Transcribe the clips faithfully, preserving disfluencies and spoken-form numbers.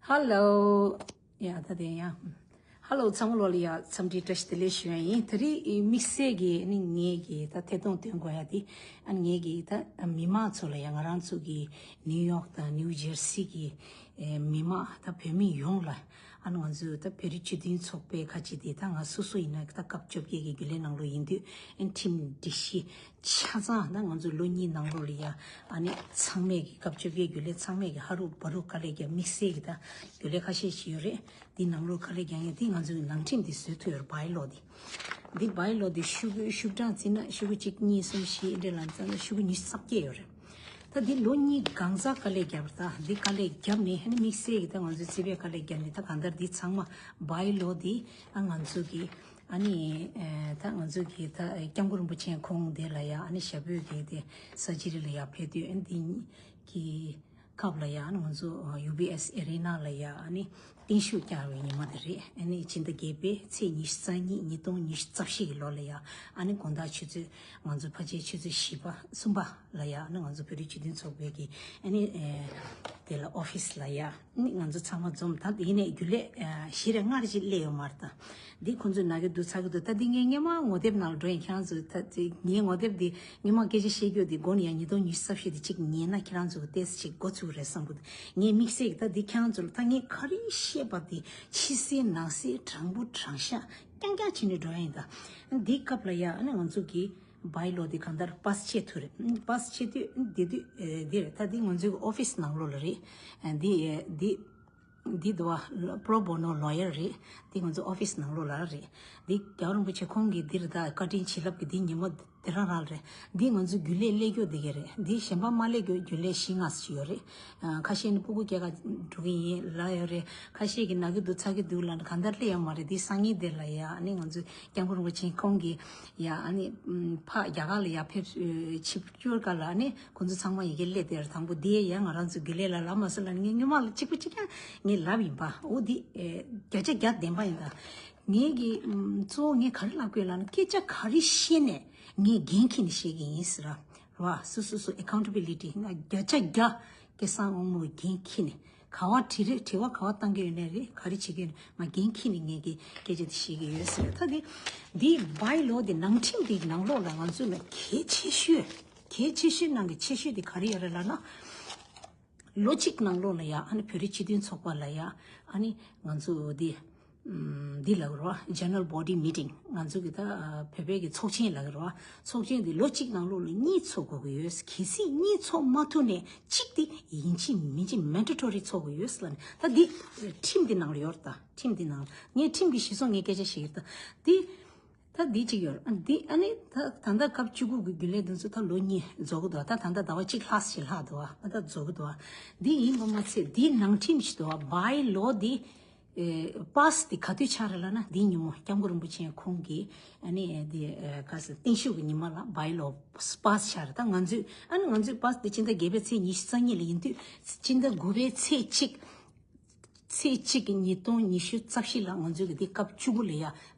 ཧ་ལོ། ཡ་ད་དེ་ཡ། ཧ་ལོ་ཚང་མ་ལོ་ལ་ཡ་འཚམས་འདྲི་བཀྲ་ཤིས་བདེ་ལེགས་ཞུ་ཡ་ཡིན། དེ་རིང་དམིགས་བསལ་གྱི་ནི་ངེད་ཀྱི་ད་ཐད་གཏོང་སྟོན་དགོས་ཡ་དེ། ཨ་ངེད་ཀྱི་ད་མི་མང་ཚོ་ལ་ཡ་ང་རང་ཚོ་གི་ནིའུ་ཡོག་དང་ནིའུ་ཇར་སི་གི་མི་མང་ད་བོད་མི་ཡོངས་ལ། ཨ་ནི་ང་ཚོ་ད་བོད་རིགས་སྤྱི་མཐུན་ཚོགས་པའི་ཁ་ཆེ་དེ་ད་ང་སོ་སོ་ཡིན་ན་ད་སྐབས་བཅོ་བརྒྱད་ཀྱི་རྒྱུན་ལས་ནང་ལོགས་ཡིན་དུས་ཨན་ཁྲིམས་སྒྲིག་གཞི། ཆ་ཚང་ད་ང་ཚོ་ལོ་གཉིས་ནང་ལོགས་ལ་ཡ་ཨ་ནི་ཚང་མས་ཀྱི་སྐབས་བཅོ་བརྒྱད་རྒྱུན་ལས་ཚང་མས་ཀྱི་ཧ་རུ་བ་རུ་དཀའ་ལས་རྒྱབ། དམིགས་བསལ་གྱི་ད་རྒྱུན་ལས་ཁ་ཤས་ཤིག་ཡོད་རེད། འདི་ནང་ལོགས་དཀའ་ལས་རྒྱག་མཁན་འདི་ང་ཚོའི་ནང་ཁྲིམས་འདི་བཟོས་ཐུབ་ཡོད་རེད། བའི་ལོ་འདི། འདི་བའི་ལོ་འདི་ཤོག་གུ་ཤོག་གྲངས་བརྩིས་ན་ཤོག་གུ་གཅིག་གཉིས་གསུམ་བཞི་འདྲ་ལ་བརྩིས་ན་ཤོག་གུ་ཉི་ཤུ་རྩ་བརྒྱད་ཡོད་རེད། ད་འདི་ལོ་གཉིས་གང་ཚ་དཀའ་ལས་རྒྱབ་རེད། ད་འདི་དཀའ་ལས་རྒྱབ་ནས་ཨ་ནི་དམིགས་བསལ་གྱི་ད་ང་ཚོའི་སྲིད་པའི་དཀའ་ལས་རྒྱབ་ནས་ད་གང་ལྟར་འདི་ཚང་མ་བའི་ལོ་འདི་ཨ་ང་ཚོ་གི་ཨ་ནི་ཨེ་ད་ང་ཚོ་གི་ད་སྐྱབས་མགོན་རིན་པོ་ཆེ་ཁོང་དེ་ལ་ཡ་ཨ་ནི་ཞབས་པུས་གི་དེ་སར་ཇི་རི་ལ་ཡ་ཕེབས་དུས་ཨ་ནི་འདི་གི་སྐབས་ལ་ཡ་ཨ་ནི་ང་ཚོ་ཡུ་བི་ཨེས་ཨེ་རི་ན་ལ་ཡ་ཨ་ནི་སྟེང་ཤུགས་བསྐྱར་བའི་ཉི་མ་དེ་རེད། ཨ་ནི་ཕྱི་ཟླ་བརྒྱད་པའི་ཚེས་ཉི་ཤུ་རྩ་གཉིས་ཉིས་སྟོང་ཉི་ཤུ་རྩ་བཞི་གི་ལོ་ལ་ཡ་ཨ་ནི་དགོང་དག་ཆུ་ཚོད་ང་ཚོ་ཕལ་ཆེར་ཆུ་ཚོད་བཞི་པ་གསུམ་པ་ལ་ཡ་ཨ་ནི་ང་ཚོ་བོད་རིགས་སྤྱི་མཐུན་ཚོགས་པའི་གི་ཨ་ནི་ཨེ་དེ་ལ་ཨོ་ཕིས་ལ་ཡ། ནི་ང་ཚོ་ཚང་མ་འཛོམས། ད་དེ་ནས་རྒྱུན་ལས་ཨ་བཞི་རེ་ལྔ་རེ་ཅིག་སླེབས་ཡོད་མ་རེད། ད་འདི་ཁོང་ཚོས་ན་གི་འདུག་ཚ་གི་འདུག་ད་འདི་ངས་སྔོན་མ་ངོ་དེབ་ནང་ལ་འགྲོ་ཡིན། ཁྱེད་རང་ཚོས་ད་དེ་ངའི་ངོ་དེབ་འདི་སྔོན་མ་སྐད་ཆ་བཤད་རྒྱུ་འདི་མགོ་ནས་ཡང་ཉིས་སྟོང་ཉི་ཤུ་རྩ་བཞི་འདི་གཅིག་ཉན་ན་ཁྱེད་རང་ཚོ་གི་ཏོག་ཙམ་ཅིག་མགོ་ཚོས་རེད་བསམ་གི་འདུག་ངས་དམིགས་བསལ་གྱི་ད་འདི་ཁྱེད་རང་ཚོ་ལ་ད་ངས་ག་རེ་བཤད་པ་འདི་ཕྱི་གསལ་ནང་གསལ་དྲང་པོ་དྲང་བཞག་རྐྱང་རྐྱང་བྱས་ནས་འགྲོ་ཡ་ཡིན། ད་འདི་སྐབས་ལ་ཡ་ཨ་ནི་ང་ཚོ་གི་བའི་ལོ་འདི་གང་ལྟར་པཱ་སི་བྱེད་ཐུབ་རེད། པཱ་སི་བྱེད་དུས་འདི་དུས་ཨེ་འདི་རེད། ད་འདི་ང་ཚོའི་ཨོ་ཕིས་ནང་ལོགས་ལ་རེད། ཨ་འདི་ཨེ་འདི་འདི་འདུག་བ། པྲོ་བོ་ནོ་ལོ་ཡར་རེད། འདི་ང་ཚོ་ཨོ་ཕིས་ནང་ལོགས་ལ་རེད། འདི་རྒྱལ་བ་རིན་པོ་ཆེ་ཁོང་གིས་འདིར་ད་བཀའ་དྲིན་བྱིན་རླབས་ཀྱི་འདི་ཉིན་མོ་དེ་རང་རང་རེད། འདི་ང་ཚོ་རྒྱུན་ལས་སླེབས་རྒྱུ་འདི་ག་རེད། འདི་གཞན་པ་མ་སླེབས་རྒྱུ་རྒྱུན་ལས་བཞི་ལྔ་ཞིག་ཡོད་རེད། ཨ་ཁ་ཤས་ནི་སྤུ་གུ་སྐྱེ་ག་འགྲོ་གི་ཡིན་ལ་ཡོད་རེད། ཁ་ཤས་ཀྱིས་ན་གི་འདུག་ཚ་གི་འདུག་ལ་གང་ལྟར་སླེབས་ཡོད་མ་རེད། འདི་སང་ཉིན་དེ་ལ་ཡ་ཨ་ནི་ང་ཚོ་སྐྱབས་མགོན་རིན་པོ་ཆེ་ཁོང་གིས་ཡ་ཨ་ནི་ཕ་རྒྱ་གར་ལ་ཡ་ཕེབས་ཕྱིར་སྐྱོད་ག་ལ་ཨ་ནི་ཁོང་ཚོ་ཚང་མ་ཡི་གེ་སླེབས་དེར་དང་པོ་དེ་ཡ་ང་རང་ཚོ་རྒྱུན་ལས་ལ་ལབ་མ་སོང་ལ་ངས་སྔོན་མ་ལ་གཅིག་པ་གཅིག་རྐྱང་ངས་ལབ་ཡིན་པ། འོ་འདི་བརྒྱ་ཆ་བརྒྱ་བདེན་པ་ཡིན། ད་ངས་ཀྱི་གཙོ་བོ་ངས་ག་རེ་ལབ་དགོས་ལབ་ན་སྐད་ཆ་ག་རེ་བཤད་ནས་ངས་འགན་འཁྱེར་ནས་བཤད་ཀྱི་ཡིན་ཟེར་ར། ར་སོ་སོ་སོ་ཨེ་ཁའུན་ཊེ་བི་ལི་ཊི་ཡིན་ན་བརྒྱ་ཆ་བརྒྱ་སྐལ་བཟང་དབང་མོ་འགན་འཁྱེར་ནས་ག་བ་དྲི་རེད། དྲི་བ་ག་བ་བཏང་གི་ཡོད་ནའི་རེད། ག་རེ་བྱེད་ཀྱི་ཡོད་ནའི་ང་འགན་འཁྱེར་ནས་ངས་ཀྱི་སྐད་ཆ་དེ་བཤད་ཀྱི་ཡོད་ཟེར། ད་དེ་འདི་བའི་ལོ་དེ་ནང་ཁྲིམས་དེ་ནང་ལོགས་ལ་ང་ཚོ་ལ་གལ་ཆེ་ཤོས་གལ་ཆེ་ཤོས་ནང་གི་ཆེ་ཤོས་དེ་ག་རེ་ཡོད་རེད་ལབ་ན། ལོ་གཅིག་ནང་ལོགས་ལ་ཡ་ཨ་ནི་བོད་རིགས་སྤྱི་མཐུན་ཚོགས་པ་ལ་ཡ་ཨ་ནི་ང་ཚོ་འདི་ཨམ་འདི་ལ་རོ་ཇེ་ནེ་རལ་བོ་ཌི་མི་ཊིང་ང་ཚོ་གི་ད་བོད་པའི་གི་ཚོགས་ཆེན་ལ་རོ་ཚོགས་ཆེན་འདི་ལོ་གཅིག་ནང་ལོགས་ལ་གཉིས་ཚོགས་དགོས་ཀྱི་ཡོད། གལ་སྲིད་གཉིས་ཚོགས་མ་ཐུབ་ནས་གཅིག་དེ་ཡིན་གཅིག་མིན་གཅིག་མན་ཌེ་ཊོ་རི་ཚོགས་དགོས་ཡོད་ལབ་ནས། ད་འདི་ཁྲིམས་འདི་ནང་ལ་ཡོད་རེད། ད་ཁྲིམས་འདི་ནང་ལ་ངས་ཁྲིམས་ཀྱི་གཞི་བཟུང་ངས་སྐད་ཆ་བཤད་ཀྱི་རེད། ད་འདི། ད་འདི་གཅིག་ཡོད། ཨ་འདི་ཨ་ནི་ད་ད་ལྟ་སྐབས་བཅུ་དགུ་གི་རྒྱུན་ལས་འདི་ཚོ་ད་ལོ་གཉིས་རྫོགས་ཀྱི་འདུག་ད་ད་ལྟ་ཟླ་བ་གཅིག་ལྷག་ཞིག་ལྷག་འདུག་ཨ་ད་རྫོགས་ཀྱི་འདུག་འདི་ཡིན་པ་མ་ཚད་འདི་ནང་ཁྲིམས་ཤིག་འདུག་བའི་ལོ་འདི་ཨེ་པཱ་སི་འདི་ག་དུས་ཆགས་རེད་ལབ་ན་འདི་ཉིན་མོ་སྐྱབས་མགོན་རིན་པོ་ཆེ་ཁོང་གིས་ཨ་ནི་འདི་ཨེ་ག་ཟེར་བརྟན་བཞུགས་ཀྱི་ཉི་མ་ལ་བའི་ལོ་པཱ་སི་ཆགས་རེད། ད་ང་ཚོས་ཨ་ནི་ང་ཚོས་པཱ་སི་འདི་ཕྱི་ཟླ་བརྒྱད་པའི་ཚེས་ཉི་ཤུ་རྩ་གཉིས་ལ་ཡིན་དུས་ཕྱི་ཟླ་དགུ་པའི་ཚེས་གཅིག་ཚེས་གཅིག་གི་ཉིས་སྟོང་ཉི་ཤུ་རྩ་བཞི་ལ་ང་ཚོས་ཀྱི་འདི་སྐབས་བཅུ་དགུ་ལ་ཡ་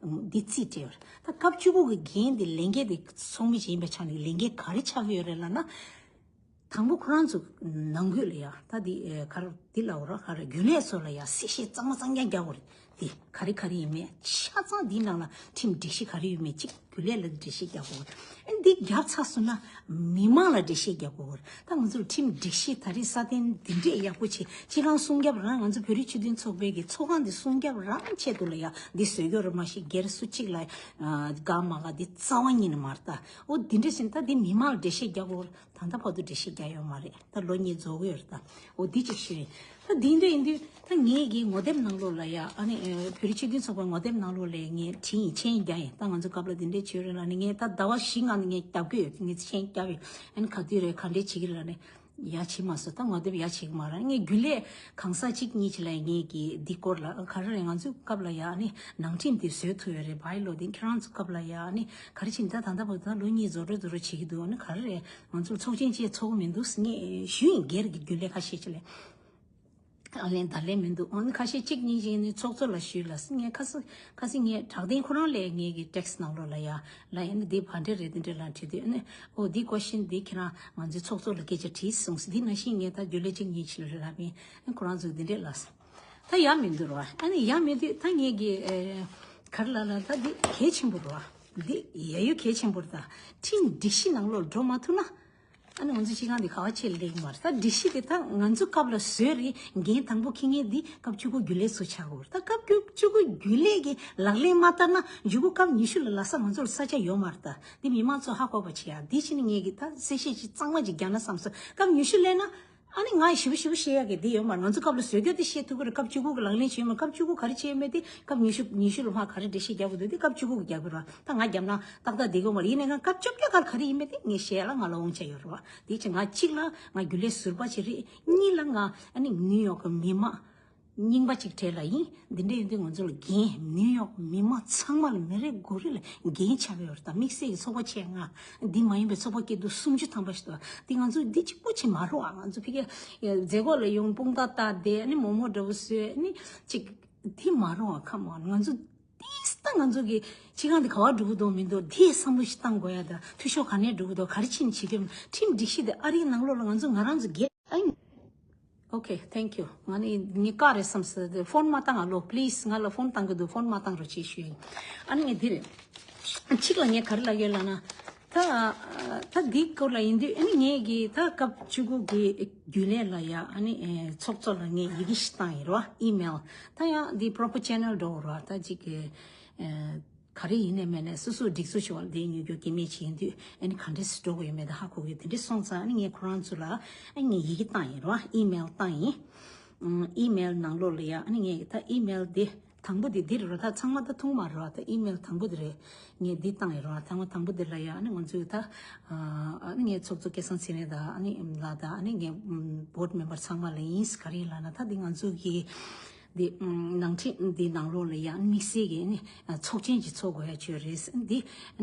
འདི་རྩིས་སྤྲད་ཡོད་རེད། ད་སྐབས་བཅུ་དགུ་གི་འགན་འདི་ལས་འགན་འདི་ཚོགས་མི་ཞིག་ཡིན་པའི་ཆ་ནས་ལས་འགན་ག་རེ་ཆགས་ཀྱི་ཡོད་རེད་ལབ་ན། དང་པོ་ཁོ་རང་ཚོ་ནང་ཁུལ་ལ་ཡ་ད་འདི་ག་རེ་འདི་ལབ་དགོས་རེད། ག་རེ་རྒྱུན་ལས་ཚོ་ལ་ཡ་གསལ་བཤད་གཙང་མ་གཙང་རྐྱང་རྒྱག་དགོས་རེད། འདི་ག་རེ་ག་རེ་ཡིན་མེད་ཆ་ཚང་འདི་ནང་ལ་ཁྲིམས་སྒྲིག་གཞི་ག་རེ་ཡོད་མེད་གཅིག་རྒྱུན་ལས་ལ་འགྲེལ་བཤད་རྒྱག་དགོས། ཨ་འདི་རྒྱབ་ཚར་སོང་ན་མི་མང་ལ་འགྲེལ་བཤད་རྒྱག་དགོས། ད་ང་ཚོར་ཁྲིམས་སྒྲིག་གཞི་ད་རེས་སྲ་བརྟན་འདི་འདྲས་ཡག་པོ་བྱེད་སྤྱི་ཁང་སྲུང་སྐྱོབ་རང་ང་ཚོ་བོད་རིགས་སྤྱི་མཐུན་ཚོགས་པའི་གི་ཚོགས་ཁང་འདི་སྲུང་སྐྱོབ་རང་ཆེད་དུ་ལ་ཡ་འདི་བཟོས་ཡོད་རེད། མ་གཞི་སྒེར་སུ་གཅིག་ལ་དགའ་མ་དགའ་འདི་རྩ་བ་ཉིད་ནས་མ་རེད། ད་འོ་འདི་འདྲས་ཟིན་ད་འདི་མི་མང་ལ་འགྲེལ་བཤད་རྒྱག་དགོས། ད་ལྟ་བར་དུ་འགྲེལ་བཤད་རྒྱག་ཡོད་མ་རེད། ད་ལོ་གཉིས་རྫོགས་ཡོད་རེད། ད་འོ་འདི་གཅིག་ཞུ་ཡིན། ད་འདི་འདྲ་ཡིན་དུས་ད་ངས་ཀྱི་ངོ་དེབ་ནང་ལོགས་ལ་ཡ་ཨ་ནི་ཨ་བོད་རིགས་སྤྱི་མཐུན་ཚོགས་པའི་ངོ་དེབ་ནང་ལོགས་ལ་ངས་བྲིས་ཡིན་མཆན་རྒྱག་ཡིན། ད་ང་ཚོ་སྐབས་ལ་འདི་འདྲས་བྱོས་རེད་ལབ་ནས་ངས་ད་ཟླ་བ་བཞི་ལྔ་ནས་ངས་རྒྱབ་ཀྱི་ཡོད། ངས་མཆན་རྒྱབ་ཡོད། ཨ་ནི་ག་དུས་རེད་ག་འདྲས་བྱེད་ཀྱི་རེད་ལབ་ནས་ཡ་བྱེད་མ་སོང་། ད་ངོ་དེབ་ཡ་བྱེད་ཀྱི་མ་རེད། ངས་རྒྱུན་ལས་གང་ཟག་གཅིག་གཉིས་ཅིག་ལ་ངས་ཀྱི་འདི་སྐོར་ལ་ག་རེ་རེད། ང་ཚོའི་སྐབས་ལ་ཡ་ཨ་ནི་ནང་ཁྲིམས་འདི་བཟོས་ཐུབ་ཡོད་རེད། བའི་ལོ་འདི་ཁྱེད་རང་ཚོའི་སྐབས་ལ་ཡ་ཨ་ནི་ག་རེ་བྱེད་ད་ད་ལྟ་བར་དུ་ད་ལོ་གཉིས་རྫོགས་འགྲོ་རྫོགས་འགྲོ་བྱེད་ཀྱི་འདུག་ཨ་ནི་ག་རེ་རེད། ང་ཚོར་ཚོགས་ཆེན་ཅིག་ཚོགས་མི་འདུག་ངས་ཞུས་ཡིན། སྒེར་གྱི་རྒྱུན་ལས་ཁ་ཤས་ཅིག་ལ། ཨ་ལན་ད་ལན་མི་འདུག་ཨ་ནི་ཁ་ཤས་གཅིག་གཉིས་ཅིག་ནི་ཚོགས་གཙོ་ལ་ཞུས་ལ་ངས་ཁ་སང་ཁ་སང་ངས་དྲག་ལྡན་ཁོ་རང་ལས་ངས་ཀྱི་ཊེག་སི་ནང་ལོགས་ལ་ཡ་ལ་ཡ་ནི་འདི་བ་འདྲེ་རེད་འདི་འདྲ་ལ་བྲིས་དུས་ཨ་ནི་ཨོ་འདི་ཀོ་ཤན་འདི་ཁྱེད་རང་ང་ཚོའི་ཚོགས་གཙོ་ལ་སྐད་ཆ་དྲིས་གསུངས་སོང་། འདི་ནང་བཞིན་ངས་ད་རྒྱུན་ལས་གཅིག་གཉིས་ཅིག་ལ་ལབ་ཡིན། ཨ་ཁོ་རང་ཚོས་འདི་འདྲས་ལབ་སོང་། ད་ ད་ཡ་མི་འདུག་ར། ཨ་ནི་ཡ་མི་འདུག་ད་ངེད་ཀྱི་ཨེ་ག་རེ་ལབ་ལ། ད་འདི་གལ་ཆེན་པོ་ར། འདི་ཡ་ཡོ་གལ་ཆེན་པོ་ར། ད་ཁྲིམས་སྒྲིག་གཞི་ནང་ལོགས་འགྲོ་མ་ཐུབ་ན། ཨ་ནི་ང་ཚོ་སྤྱི་ཁང་འདི་ག་བ་ཆེ་ལེགས་མ་རེད། ད་སྒྲིག་གཞི་དེ་ད་ང་ཚོ་སྐབས་ལ་བཟོས་རེད། འགན་དང་པོ་འཁྱེར་མཁན་འདི་སྐབས་བཅུ་དགུ་རྒྱུན་ལས་ཚོ་ཆགས་དགོས་རེད། ད་སྐབས་བཅུ་དགུ་རྒྱུན་ལས་ཀྱི་ལག་ལེན་མ་བསྟར་ན་མཇུག་གུ་སྐབས་ཉི་ཤུ་ལ་ལྷག་ས་ང་ཚོར་ས་ཆ་ཡོད་མ་རེད། ད་འདི་མི་མང་ཚོ་ཧ་གོ་བ་བྱེད་ཡ། འདི་ཕྱི་ནས་ངེད་ཀྱིས་ད་གསལ་བཤད་ཅིག་གཙང་མ་ཅིག་རྒྱག་ན་བསམ་སོང་། སྐབས་ཉི་ཤུ་སླེབས་ན། ཨ་ནི་ང་ཞེ་པོ་ཞེ་པོ་བཤད་ཡག་གི་འདི་ཡོད་མ་རེད། ང་ཚོ་སྐབས་ལ་བཟོ་རྒྱུ་དེ་བཤད་ཐུབ་ཀྱི་རེད། སྐབས་བཅུ་དགུ་གི་ལག་ལེན་བྱས་མ། སྐབས་བཅུ་དགུ་ག་རེ་བྱས་མེད་དེ་སྐབས་ཉི་ཤུ་ཉི་ཤུ་ལ་མ་ག་རེ་འགྲེལ་བཤད་རྒྱག་དགོས་འདུག་དེ་སྐབས་བཅུ་དགུ་གི་རྒྱག་དགོས་རེད། ད་ང་རྒྱབ་ན་ཏག་ཏག་བསྡད་དགོས་མ་རེད། ཡིན་ནའི་ང་སྐབས་བཅོ་བརྒྱད་ག་རེ་ཡིན་མེད་དེ་ངས་བཤད་ཡག་ལ་ང་ལ་དབང་ཆ་ཡོད་རེད་བ། དེ་ཕྱིར་ང་གཅིག་ལ་ང་རྒྱུན་ལས་ཟུར་པ་ཅིག་རེད། གཉིས་ལ་ང་ཨ་ནི་ནིའུ་ཡོག་གི་མི་མང་རྙིང་པ་གཅིག་གྲས་ལ་ཡིན། འདི་འདྲ་ཡིན་དུས་ང་ཚོ་ལ་འགན། ནིའུ་ཡོག་མི་མང་ཚང་མ་ལ་མི་རེ་དགུ་རེ་ལ་འགན་ཆགས་ཡོད་རེད། ད་དམིགས་བསལ་གྱི་ཚོགས་པ་ཆེ་ལྔ། འདི་མ་ཡིན་པའི་ཚོགས་པ་སྐྱིད་སྡུག་སུམ་ཅུ་ཐམ་པ་ཞིག་འདུག་འདི་ང་ཚོ་འདི་གཅིག་པུ་ཅིག་མ་རུང་བ། ང་ཚོ་ཕ་གིའི་མཛད་སྒོ་ལ་ཡོང་དཔུང་རྟགས་བཏགས་ཏེ་ཨ་ནི་མོག་མོག་འདྲ་པོ་བཟོས་ཨ་ནི་ཅིག་འདི་མ་རུང་བ་ཁ་མ། ང་ཚོ་ཏིས་ད་ང་ཚོ་གི་སྤྱི་ཁང་འདི་ག་བ་འགྲོ་གི་འདུག་མི་འདུག་འདི་བསམ་བློ་ཞིག་བཏང་དགོས་ཡ། ད་འཐུས་ཤོར་ག་ནས་འགྲོ་གི་འདུག་ག་རེ་ཕྱིན་བྱེད་ཀྱི་ཁྲིམས་སྒྲིག་གཞི་དེ་ཨ་རིའི་ནང་ལོགས་ལ་ང་ཚོ་ང་རང་ཚོ་སྒེར། ཨ་ནི། Okay, thank you. ང་ནི་ངའི་བཀའ་རེད་བསམ་སོང་། ཕོན་མ་བཏང་ཨ་ལོ། Please. ང་ལ་ཕོན་བཏང་གི་འདུག་ཕོན་མ་བཏང་རོགས་བྱེད་ཞུ་ཡིན། ཨ་ནི་ངས་འདི་རེད། གཅིག་ལ་ངས་ག་རེ་ལབ་ཡོད་ལབ་ན། ད་ད་འདི་སྐོར་ལ་ཡིན་དུས་ཨ་ནི་ངས་ཀྱི་ད་སྐབས་བཅུ་དགུ་གི་རྒྱུན་ལས་ལ་ཡ་ཨ་ནི་ཚོགས་གཙོ་ལ་ངས་ཡི་གེ་ཞིག་བཏང་ཡིན་རོ། ཨི་མེལ། ད་ཡང་འདི་proper channel འགྲོ་རོ། ད་ཅིག་གི་ག་རེ་ཡིན་ནས་མེད་ནས་སོ་སོ་སྒྲིག་འཛུགས་ཤིག་བ་དེ་ཉོ་རྒྱུ་སྐྱེ་མེད་ཅིག་ཡིན་དུས་ཨ་ནི་ག་འདྲས་སུ་འགྲོ་དགོས་ཡོད་མེད་ད་ཧ་གོ་གི། དེ་འདྲས་སོང་ཙང་ཨ་ནི་ངས་ཁོ་རང་ཚོ་ལ་ཨ་ནི་ངས་ཡི་གེ་བཏང་ཡིན་རོ། ཨི་མེལ་བཏང་ཡིན། ཨི་མེལ་ནང་ལོགས་ལ་ཡ་ཨ་ནི་ངས་ད་ཨི་མེལ་དེ་དང་པོ་དེ་འདི་རེད་རོ། ད་ཚང་མ་ད་མཐོང་མ་རོ། ད་ཨི་མེལ་དང་པོ་དེ་རེད། ངས་འདི་བཏང་ཡིན་རོ། ཚང་མ་དང་པོ་དེ་ལ་ཡ་ཨ་ནི་ང་ཚོས་ད་ཨ་ནི་ངས་ཚོགས་གཙོ་སྐལ་བཟང་ཚེ་རིང་དང་ཨ་ནི་ལ་དང་ཨ་ནི་ངས་board member ཚང་མ་ལ་ཡིན། ག་རེ་ཡིན་ལབ་ན་ད་འདི་ང་ཚོ་གི་འདི་ནང་ཁྲིམས་འདི་ནང་ལོགས་ལ་ཡང་དམིགས་བསལ་གྱི་ནི་ཚོགས་ཆེན་ཅིག་ཚོགས་དགོས་ཡ་ཅིག་རེད། འདི་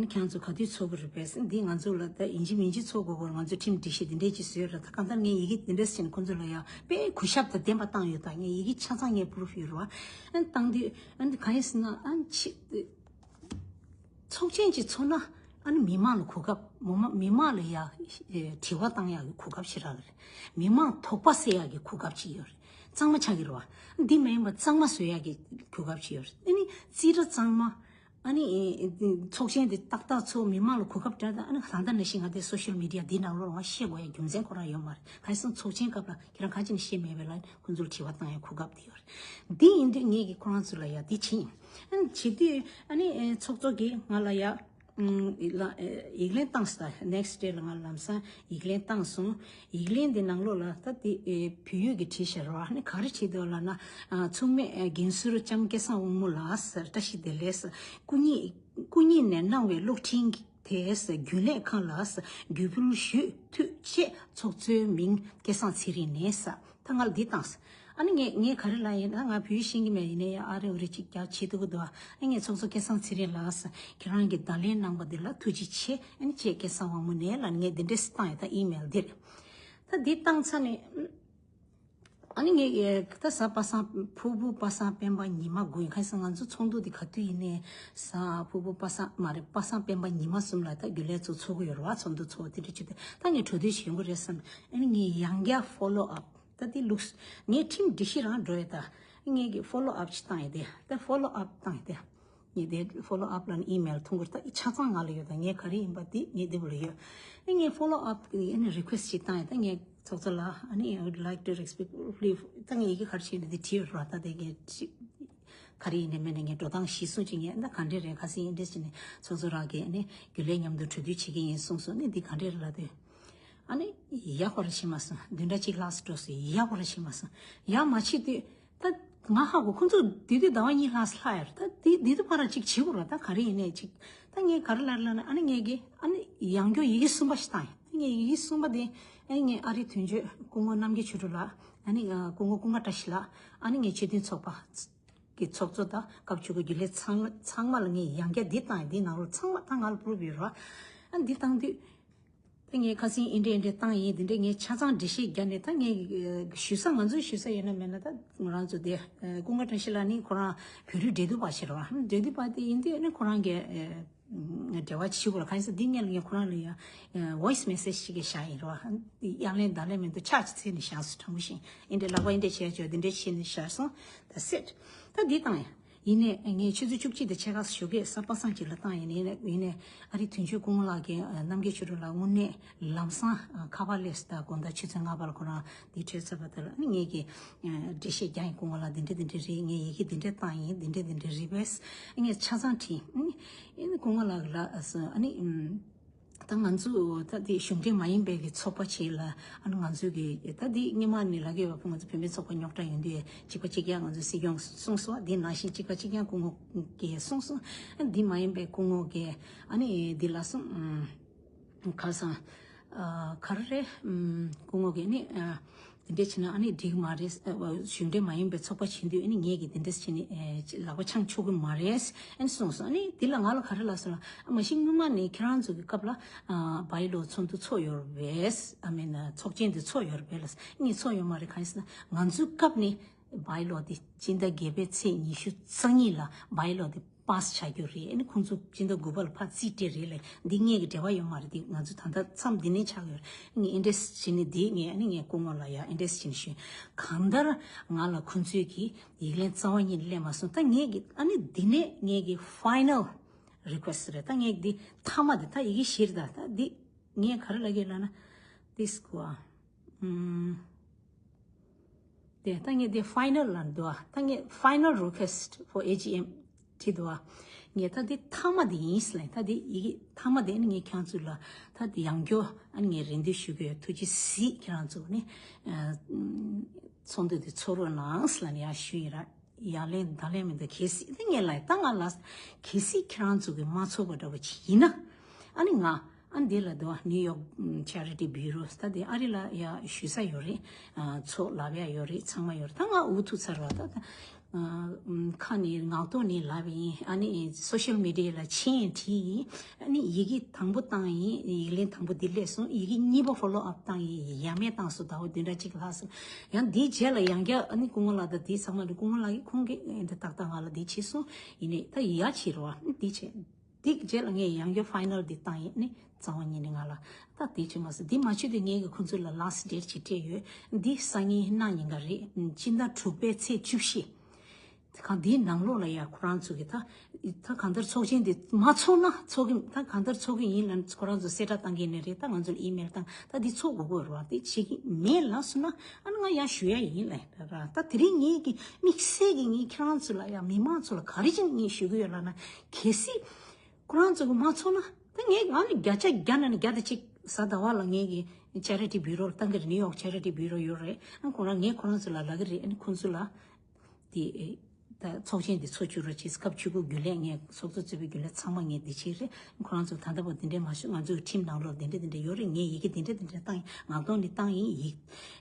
ཁྱེད་ཚོ་ག་དུས་ཚོགས་དགོས་རེད་པས། འདི་ང་ཚོ་ལ་ད་ཡིན་གཅིག་མིན་གཅིག་ཚོགས་དགོས་སྐོར་ང་ཚོ་ཁྲིམས་སྒྲིག་གཞི་འདི་འདྲས་ཅིག་བཟོས་རེད། ད་གང་ལྟར་ངས་ཡི་གེ་འདི་འདྲས་ཟིན་ཁོང་ཚོ་ལ་ཡང་དཔེ་གུས་ཞབས་དང་ལྡན་པ་བཏང་ཡོད། ད་ངས་ཡི་གེ་ཆ་ཚང་ངས་པུ་རུབ་ཡོད་རེད་བ། བཏང་དུས་འདི་གང་ཡིན་ཟེར་ན་ཨ་ཕྱི། ཚོགས་ཆེན་ཅིག་ཚོགས་ན་ཨ་ནི་མི་མང་ལ་གོ་སྐབས། མི་མང་མི་མང་ལ་ཡ་དྲི་བ་བཏང་ཡག་གི་གོ་སྐབས་ཞིག་རག་གི་རེད། མི་མང་དོགས་པ་སེལ་ཡག་གི་གོ་སྐབས་ཅིག་ཡོད་རེད། གཙང་མ་ཆགས་ཀྱི་རེད་བ། འདི་མ་ཡིན་པ་གཙང་མ་བཟོ་ཡག་གི་གོ་སྐབས་ཅིག་ཡོད་རེད། ཨ་ནི་རྩིས་ཁྲ་གཙང་མ། ཨ་ནི་ཚོགས་ཆེན་འདི་ཏག་ཏག་ཚོགས་མི་མང་ལ་གོ་སྐབས་སྤྲད། ད་ཨ་ནི་ད་ལྟ་ནང་བཞིན་ང་དེ་social media འདི་ནང་ལོགས་ལ་བཤད་དགོས་ཡ་རྒྱུ་མཚན་ཁོ་རང་ཡོད་མ་རེད། ག་ཡིན་ཟེར་ན་ཚོགས་ཆེན་སྐབས་ལ་ཁྱེད་རང་ག་ཅི་ནས་བཤད་མེད་པའི་ལ་ཁོང་ཚོར་དྲི་བ་བཏང་ཡ་གོ་སྐབས་དེ་ཡོད་རེད། འདི་ཡིན་དུས་ངས་ཀྱི་ཁོ་རང་ཚོ་ལ་ཡ་འདི་བྱིན། ཨ་ནི་བྱེད་དུས་ཨ་ནི་ཚོགས་གཙོ་གིས་ང་ལ་ཡ་ཡིག་ལན་བཏང་སོང་། next day ལ་ང་ལམ་སང་ཡིག་ལན་བཏང་སོང་། ཡིག་ལན་འདི་ནང་ལོགས་ལ་ད་དེ་བོད་ཡིག་གི་བྲིས་ཤག་རོ། ཨ་ནི་ག་རེ་བྲིས་འདུག་ལབ་ན། མཚུངས་མེད་རྒན་ཟུར་ལྕམ་སྐལ་བཟང་དབང་མོ་ལགས། བཀྲ་ཤིས་བདེ་ལེགས། སྐུ་ཉིད་སྐུ་ཉིད་ནས་གནང་བའི་གློག་འཕྲིན་དེས་རྒྱུན་ལས་ཁང་ལ་རྒྱུད་འབུལ་ཞུས་འཐུས་ཆེད་ཚོགས་གཙོའི་མིང་སྐལ་བཟང་ཚེ་རིང་ནས། ད་ང་ལ་འདི་བཏང་། ཨ་ནི་ངས་ངས་ག་རེ་ལབ་ཡིན་ན། ང་བོད་ཡིག་ཤེས་ཀྱི་མེད། ཡིན་ནའི་ཡང་ཨ་རེ་འུ་རེ་ཅིག་རྒྱག་བྱེད་ཐུབ་ཀྱི་འདུག་ཨ་ངས་ཚོགས་གཙོ་སྐལ་བཟང་ཚེ་རིང་ལགས། ཁྱེད་རང་གིས་བརྡ་ལན་གནང་པ་འདི་ལ་ཐུགས་རྗེ་ཆེ། ཨ་ནི་ཅེས་སྐལ་བཟང་དབང་མོ་ནས་ལབ་ངས་འདི་འདྲས་བཏང་ཡོད། ད་ཨི་མེལ་འདིར། ད་འདི་བཏང་ཚར་ནས། ཨ་ནི་ངས་ད་གཟའ་པ་སངས་ཕུར་བུ་པ་སངས་སྤེན་པ་ཉི་མ་དགུ་ཡིན། ག་ཡིན་ཟེར་ན་ང་ཚོ་ཚོགས་འདུ་འདི་ག་དུས་ཡིན་ནའི་གཟའ་ཕུར་བུ་པ་སངས་མ་རེད། པ་སངས་སྤེན་པ་ཉི་མ་གསུམ་ལ་ད་རྒྱུན་ལས་ཚོ་ཚོགས་ཀྱི་ཡོད་རེད་བ། ཚོགས་འདུ་ཚོགས་དེ་འདྲ་བྱེད་དུས་ད་ངས་གྲོས་བསྡུར་ཞུ་དགོས་རེད་བསམ། ཨ་ནི་ངས་ཡང་བསྐྱར་follow up ད་དེ་ལུགས་ངས་ཁྲིམས་སྒྲིག་གཞི་རང་འགྲོ་ཡོད། ད་ངས་ཀྱི་follow up ཅིག་བཏང་ཡོད་དེ། ད་follow up བཏང་ཡོད་དེ། ངས་དེ་follow up ལ་ནི་ཨི་མེལ་ཐུང་གུར་ད་ཆ་ཚང་ང་ལ་ཡོད། ད་ངས་ག་རེ་ཡིན་པ་དེ་ངས་དེ་བུ་ལ་ཡོད། ཨ་ངས་follow up གི་ཨ་ནི་request ཅིག་བཏང་ཡོད། ད་ངས་ཚོགས་གཙོ་ལ་ཨ་ནི་I would like to respectfully ད་ངས་ཡི་གེ་ག་རེ་བྱས་ནས་དེ་བྲིས་ཡོད་ར། ད་དེ་ངས་ཅིག་ག་རེ་ཡིན་ནས་མེད་ནས་ངས་འགྲོ་སྟངས་གཞི་བཟུང་ཅིག་ངས་ད་ག་འདྲས་རེད། ཁ་སང་ཨིན་འདྲས་བྱས་ནས་ཚོགས་གཙོ་རང་གིས་ཨ་ནི་རྒྱུན་ལས་མཉམ་དུ་གྲོས་བསྡུར་བྱེད་ཀྱི་ཡིན་གསུངས་སོང་། ཨ་ནི་འདི་ག་འདྲས་རེད་ལབ་དུས། ཨ་ནི་ཡག་པོ་ར་བྱེད་མ་སོང་། བདུན་ཕྲག་གཅིག་ལྷག་ཙམ་འགྲོ་སོང་། ཡག་པོ་ར་བྱེད་མ་སོང་། ཡག་མ་བྱེད་དུས་ད་ང་ཧ་གོ། ཁོང་ཚོ་དེ་དུས་ཟླ་བ་གཉིས་ལྷག་ཙམ་ལྷག་ཡོད་རེད། ད་དེ་དེ་དུས་ཕར་ར་ཅིག་བྱེད་དགོས་ར། ད་ག་རེ་ཡིན་ནའི་ཅིག་ད་ངས་ག་རེ་ལབ་ལབ་ན། ཨ་ནི་ངས་ཀྱི་ཨ་ནི་ཡང་བསྐྱར་ཡི་གེ་གསུམ་པ་ཞིག་བཏང་ཡོད། ད་ངས་ཡི་གེ་གསུམ་པ་དེ་ཨ་ནི་ངས་ཨ་རིའི་དོན་གཅོད་སྐུ་ངོ་རྣམ་རྒྱལ་ཆོས་སྒྲོན་ལགས། ཨ་ནི་སྐུ་ངོ་ཀུན་དགའ་བཀྲ་ཤིས་ལགས། ཨ་ནི་ངས་སྤྱི་མཐུན་ཚོགས་པ་གི་ཚོགས་གཙོ་དང་སྐབས་བཅུ་དགུ་རྒྱུན་ལས་ཚང་མ་ཚང་མ་ལ་ངས་ཡང་བསྐྱར་འདི་བཏང་ཡིན། འདི་ནང་ལོགས་ཚང་མ་ད་ང་ལ་པུ་རུབ་ཡོད་རེད་བ། ཨ་འདི་བཏང་དུས་ད་ངས་ཁ་སང་ཨིན་འདྲས་ཨིན་འདྲས་བཏང་ཡིན། འདི་འདྲས་ངས་ཆ་ཚང་འགྲེལ་བཤད་བརྒྱབ་ནས། ད་ངས་ཨ་ཞུ་ས་ང་ཚོའི་ཞུ་ས་ཡོད་ན་མེད་ན་ད་ང་རང་ཚོ་དེ་ཨ་ཀུན་དགའ་བཀྲ་ཤིས་ལགས་ནི་ཁོ་རང་བོད་རིགས་འབྲེལ་གཏུག་པ་ཞིག་རེད་བ། འབྲེལ་གཏུག་པ་དེ་ཡིན་དུས་ཨ་ནི་ཁོ་རང་གིས་ཨ་ འབྲེལ་བ་བྱེད་དགོས་ལ། གང་ཡིན་ཟེར་འདི་སྔོན་ལ་ངས་ཁོ་རང་ལ་ཡ་voice message ཞིག་བཞག་ཡིན་རོ། དབྱངས་ལན་བརྡ་ལན་མི་འདུག་ཕྱག་ཅིག་འཚལ་ནས་བཞག་སོང་། དྲང་པོ་བཤད་ཡིན། འདི་འདྲའི་ལག་པ་འདི་འདྲ་བྱས་བྱས་འདི་འདྲ་བྱས་ནས་བཞག་སོང་། That's it. ད་འདི་བཏང་ཡ། ཡིན་ནའི་ངས་ཆུ་ཚོད་བཅུ་གཅིག་དང་ཕྱེད་ཀ་ཞོགས་ཀས་གཟའ་པ་སངས་ཅིག་ལ་བཏང་ཡིན་ནའི། ཡིན་ནའི་ཨ་རི་དོན་གཅོད་སྐུ་ངོ་ལགས་ཀྱིས་རྣམ་རྒྱལ་ཆོས་སྒྲོན་ལགས་དངོས་གནས་ལམ་སང་ཁ་པར་སླེབས་སོང་། ད་དགོང་དག་ཆུ་ཚོད་ལྔ་པར་ཁོ་རང་འདི་འཕྲད་ཚར་བ་དེ་ལ་ཨ་ནི་ངས་ཀྱིས་འགྲེལ་བཤད་རྒྱག་ཡིན། སྐུ་ངོ་ལགས་འདི་འདྲ་འདི་འདྲ་རེད། ངས་ཡི་གེ་འདི་འདྲ་བཏང་ཡིན། འདི་འདྲ་འདི་འདྲ་རེད་པས། ངས་ཆ་ཚང་བྲིས། ཨ་ནི་སྐུ་ངོ་ལགས་ལ་ཨ་ནི། ད་ང་ཚོ་ད་དེ་གཞུང་འབྲེལ་མ་ཡིན་པའི་གི་ཚོགས་པ་ཞིག་ལ་ཨ་ནི་ང་ཚོའི་གི་ད་དེ་སྔོན་མ་ནས་ལབ་ཀྱི་ཡོད་པ། ང་ཚོ་བུད་མེད་ཚོགས་པ་རྙོག་དྲ་ཡོང་དུས་གཅིག་པ་གཅིག་རྐྱང་ང་ཚོ་སྲིད་སྐྱོང་གསུངས་སོང་། དེ་ནང་བཞིན་གཅིག་པ་གཅིག་རྐྱང་སྐུ་ངོ་གིས་གསུངས་སོང་། ཨ་ནི་དེ་མ་ཡིན་པའི་སྐུ་ངོ་གིས་ཨ་ནི་དེ་ལ་སོང་། ཁ་སང་ག་རེ་རེད། སྐུ་ངོ་གིས་ནི། དེ་འདྲས་བྱས་ན་ཨ་ནི་འགྲིག་མ་རེད། གཞུང་འབྲེལ་མ་ཡིན་པའི་ཚོགས་པ་བྱེད་དུས་ཨ་ནི་ངས་ཀྱིས་དེ་འདྲས་བྱས་ནས་ལག་པ་འཆང་ཆོག་གི་མ་རེད་ཨ་ནི་གསུངས་སོང་། ཨ་ནི་དེ་ལ་ང་ལ་ག་རེ་ལབ་སོང་ལབ། མ་གཞི་སྔོན་མ་ནས་ཁྱེད་རང་ཚོ་གི་སྐབས་ལ་བའི་ལོ་ཚོགས་འདུ་ཚོགས་ཡོད་རེད་པས། ཨ་མིན་ཚོགས་ཆེན་དེ་ཚོགས་ཡོད་རེད་པས་ལབ། ངས་ཚོགས་ཡོད་མ་རེད། གང་ཡིན་ཟེར་ན་ང་ཚོའི་སྐབས་ནས་བའི་ལོ་དེ་སྤྱི་ཟླ་བརྒྱད་པའི་ཚེས་ཉི་ཤུ་རྩ་གཉིས་ལ་བའི་ལོ་དེ་པཱ་སི་བྱ་རྒྱུ་རེད། ཨ་ནི་ཁོང་ཚོ་སྤྱི་ཟླ་དགུ་པ་ལ་ཕར་རྩིས་སྤྲད་རེད་ལབ། འདི་ངས་ཀྱི་འབྲེལ་བ་ཡོད་མ་རེད། འདི་ང་ཚོ་ད་ལྟ་མཚམས་འདི་ནས་ཆགས་ཡོད་རེད། ངས་ཨེ་འདྲས་བྱས་ནས་འདི་ངས་ཨ་ནི་ངས་སྐུ་ངོ་ལ་ཡ་ཨེ་འདྲས་བྱས་ནས་ཞུས། གང་ལྟར་ང་ལ་ཁོང་ཚོས་ཀྱི་ཡིག་ལན་རྩ་བ་ཉིད་ནས་སླེབས་མ་སོང་། ད་ངས་ཀྱི་ཨ་ནི་འདི་ནས་ངས་ཀྱི་final request རེད། ད་ངས་འདི་མཐའ་མ་འདི་ད་ཡི་གེ་བཞིར་ད་ད་འདི་ངས་ག་རེ་ལབ་ཀྱི་ལབ་ན། This school ཨ། ཨུམ། དེ་ད་ངས་དེ་final ལ་འདུག་ཨ། ད་ངས་final request for A G M བྲིས་འདུག་ཨ། ངས་ད་དེ་མཐའ་མ་དེ་ཡིན་ཟེར་ལབ། ད་དེ་ཡི་གེ་མཐའ་མ་དེ་ནི་ངས་ཁྱེད་ཚོ་ལ་ད་དེ་ཡང་བསྐྱར་ཨ་ནི་ངས་རེ་འདུན་ཞུ་གི་ཡོད། ཐུགས་རྗེ་གཟིགས། ཁྱེད་རང་ཚོ་ནི་ཚོགས་འདུ་དེ་ཚོགས་རོགས་གནང་ཟེར་ལབ་ནས་ཡར་ཞུས་ཡིན་ར། ཡ་ལན་ད་ལན་མི་འདུག་གལ་སྲིད་ད་ངས་ལབ་ད་ང་ལ་གལ་སྲིད་ཁྱེད་རང་ཚོ་གི་མ་ཚོགས་པ་འདྲ་བོ་ཅིག་ཡིན་ན་ཨ་ནི་ང་ཨ་འདི་ལ་འདུག་ནིའུ་ཡོག་ཆེ་རི་ཊི་བྷུ་རོ་ད་དེ་ཨ་རི་ལ་ཡ་ཞུ་ས་ཡོད་རེད། ཚོགས་ལབ་ཡ་ཡོད་རེད། ཚང་མ་ཡོད་རེད། ད་ང་འུ་ཐུག་ཚར་བ་ད་ད་ཁ་ནས་ངག་ཐོག་ནས་ལབ་ཡིན། ཨ་ནི་སོ་ཤལ་མི་ཌི་ཡ་ལ་མཆན་བྲིས་ཡིན། ཨ་ནི་ཡི་གེ་དང་པོ་བཏང་ཡིན། ཡིག་ལན་དང་པོ་འདི་སླེབས་སོང་། ཡི་གེ་གཉིས་པ་follow up བཏང་ཡིན། ཡ་མེད་བཏང་སོང་། ཟླ་བ་བདུན་ཕྲག་གཅིག་ལྷག་སོང་། ཡང་འདིའི་རྗེས་ལ་ཡང་བསྐྱར་ཨ་ནི་སྐུ་ངོ་ལགས་དང་འདི་ཚང་མ་ལ་སྐུ་ངོ་ལགས་ཀྱིས་ཁོང་གིས་འདི་ཏག་ཏག་ང་ལ་འདི་བྱས་སོང་། ཡིན་ནའི་ད་ཡ་བྱེད་རོགས་ཨ་འདི་བྱས། འདི་རྗེས་ལ་ངས་ཡང་བསྐྱར final འདི་བཏང་ཡིན། ཨ་ནི་རྩ་བ་ཉིད་ནས་ང་ལ་ད་འདི་བྱེད་མ་སོང་། འདི་མ་བྱེད་དུས་ངས་ཀྱིས་ཁོང་ཚོ་ལ་last date ཅིག་སྤྲད་ཡོད། འདི་སང་ཉིན་གནངས་ཉིན་ག་རེད། སྤྱི་ཟླ་དྲུག་པའི་ཚེས་བཅུ་བཞི། གང་དེའི་ནང་ལོགས་ལ་ཡ་ཁོ་རང་ཚོ་གི་ད་ད་གང་ལྟར་ཚོགས་ཆེན་དེ་མ་ཚོགས་ན་ཚོགས་གི་ད་གང་ལྟར་ཚོགས་གི་ཡིན་ལབ་ཁོ་རང་ཚོ་གསལ་བསྒྲགས་བཏང་གི་ནི་རེད། ད་ང་ཚོ་ལ་ཨི་མེལ་བཏང་ད་འདི་ཚོགས་དགོས་དགོས་རེད་བ། དེ་བྱེད་ཀྱི་མེད་ལབ་སོང་ན་ཨ་ནི་ང་ཡར་ཞུ་ཡ་ཡིན་ལབ་ར། ད་དེ་རིང་ངེད་ཀྱི་དམིགས་བསལ་གྱི་ངས་ཁྱེད་རང་ཚོ་ལ་ཡ་མི་མང་ཚོ་ལ་ག་རེ་བྱས་ནས་ངས་ཞུ་གི་ཡོད་ལབ་ན་གལ་སྲིད་ཁོ་རང་ཚོ་གི་མ་ཚོགས་ན་ད་ངས་ང་ནི་བརྒྱ་ཆ་བརྒྱ་ནང་ནས་བརྒྱ་དང་གཅིག་གཟའ་ཟླ་བ་ལ་ངེད་ཀྱི་ཆེ་རི་ཊི་བྷུ་རོ་ལ་བཏང་གི་རེད། ནིའུ་ཡོག་ཆེ་རི་ཊི་བྷུ་རོ་ཡོད་རེད། ཨ་ཁོ་རང་ངས་ཁོ་རང་ཚོ་ལ་ལབ་གི་རེད། ཨ་ནི་ཁོང་ཚོ་ལ། དེ་ད་ཚོགས་ཆེན་དེ་ཚོགས་བཅུག་རོགས་བྱེད། སྐབས་བཅུ་དགུ་རྒྱུན་ལས་ངས་ཚོགས་གཙོ་གཙོས་པའི་རྒྱུན་ལས་ཚང་མ་ངས་འདི་བྱེད་རེད། ཁོ་རང་ཚོ་ད་ལྟ་བར་འདི་འདྲས་མ་ཞུ། ང་ཚོའི་ཁྲིམས་ནང་ལོགས་འདི་འདྲས་འདི་འདྲས་ཡོད་རེད། ངས་ཡི་གེ་འདི་འདྲས་འདི་འདྲས་བཏང་ཡིན། ངག་ཐོག་ནས་བཏང་ཡིན། ཡིག་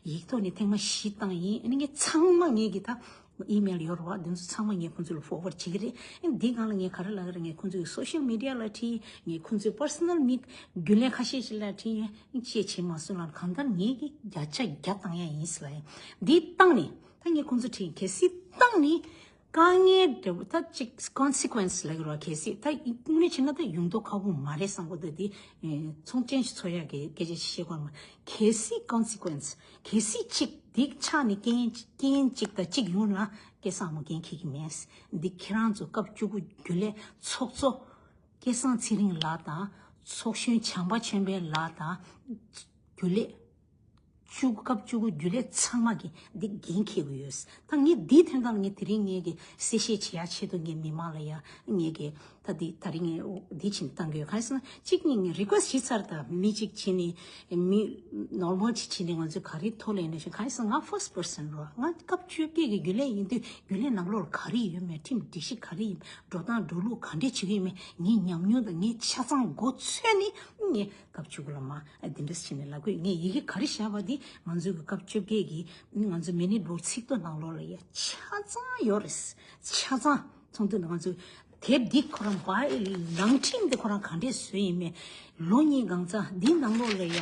ཡིག་ཐོག་ནས་ཐེངས་མ་བཞི་བཏང་ཡིན། ཨ་ནི་ངས་ཚང་མ་ངས་ཀྱི་ད་ཨི་མེལ་ཡོད་རེད་བ། འདི་ཚོ་ཚང་མ་ངས་ཁོང་ཚོ་ལ་forward བྱེད་ཀྱི་རེད། ཨ་ནི་འདི་སྒང་ལ་ངས་ག་རེ་ལབ་ཀྱི་རེད། ངས་ཁོང་ཚོའི་social media ལ་བྲིས། ངས་ཁོང་ཚོའི་personal མི་རྒྱུན་ལས་ཁ་ཤས་ཤིག་ལ་བྲིས། ཨ་ནི་ཅེས་བྱེད་མ་སོང་ལབ། གང་ལྟར་ངས་ཀྱི་བརྒྱ་ཆ་བརྒྱ་བཏང་ཡ་ཡིན་ཟེར་ལབ་ཡ། འདི་བཏང་ནས། ད་ངས་ཁོང་ཚོ་དྲིས། གལ་སྲིད་བཏང་ནི་དཀའ་ངལ་འདྲ་བོ་ད་ཅིག་consequence ལབ་ཀྱི་རེད་བ། གལ་སྲིད་ད་དངོས་གནས་བྱས་ན་ད་ཡོང་མདོག་ཁ་པོ་མ་རེད་བསམ་གྱི་འདུག་འདི་ཚོང་ཅན་ཞིག་འཚོ་ཡག་གི་སྐད་ཆ་ཞིག་བཤད་དགོས་མ། གལ་སྲིད་consequence གལ་སྲིད་ཅིག་འདི་ཆགས་ནས་རྐྱེན་རྐྱེན་ཅིག་དང་ཅིག་ཡོང་ན་སྐལ་བཟང་མོ་འགན་འཁྱེར་གྱི་མེད། འདི་ཁྱེད་རང་ཚོ་སྐབས་བཅུ་དགུ་རྒྱུན་ལས་ཚོགས་གཙོ་སྐལ་བཟང་ཚེ་རིང་ལགས་དང་། ཚོགས་གཞོན་བྱམས་པ་ཆོས་འཕེལ་ལགས་དང་། རྒྱུན་ལས་བཅུ་དགུ་སྐབས་བཅུ་དགུ་རྒྱུན་ལས་ཚང་མ་གིས་འདི་འགན་འཁྱེར་དགོས་ཡོད། ད་ངས་འདིའི་དོན་དག་ལ་ངས་དེ་རིང་ངས་ཀྱི་གསལ་བཤད་བྱེད་ཡ་ཆེད་དུ་ངས་མི་མང་ལ་ཡ་ངས་ཀྱི་ད་འདི་ད་རིང་ངས་འདི་བྱས་ནས་བཏང་གི་ཡོད། གང་ཡིན་ཟེར་ན་གཅིག་ནས་ངས་request བྱས་ཚར། ད་མི་གཅིག་བྱས་ནས་མི་normal ཅིག་བྱས་ནས་ང་ཚོས་ག་རེ་ཐོག་ལ་ཡིན་ན་ཞིག་གང་ཡིན་ཟེར་ན་ང་first person རེད་བ། ང་སྐབས་བཅོ་བརྒྱད་ཀྱི་རྒྱུན་ལས་ཡིན་དུས་རྒྱུན་ལས་ནང་ལོགས་ལ་ག་རེ་ཡོད་མེད། ཁྲིམས་སྒྲིག་གཞི་ག་རེ་ཡིན། འགྲོ་སྟངས་འགྲོ་ལུགས་ག་འདྲས་བྱེད་ཀྱི་ཡོད་མེད། ངའི་ཉམས་མྱོང་དང་ངའི་ཆ་ཚང་མགོ་ཚོས་ནས་ངས་སྐབས་བཅུ་དགུ་ལ་མ་ཨ་འདི་འདྲ་བྱས་ནས་ལབ་དགོས། ངས་ཡི་གེ་ག་རེ་བཞག་པ་འདི་ང་ཚོའི་གི་སྐབས་བཅོ་བརྒྱད་ཀྱི་ང་ཚོའི་minute book ཚིག་ཐོ་ནང་ལོགས་ལ་ཡ་ཆ་ཚང་ཡོད་རེད། ཆ་ཚང་ཚོགས་འདུ་ནང་ང་ཚོའི་དེབ་འདི་ཁོ་རང་བ་ལང་ཁྲིམས་འདི་ཁོ་རང་ག་འདྲས་བཟོས་ཡིན་མེད། ལོ་གཉིས་གང་ཙམ་འདི་ནང་ལོགས་ལ་ཡ་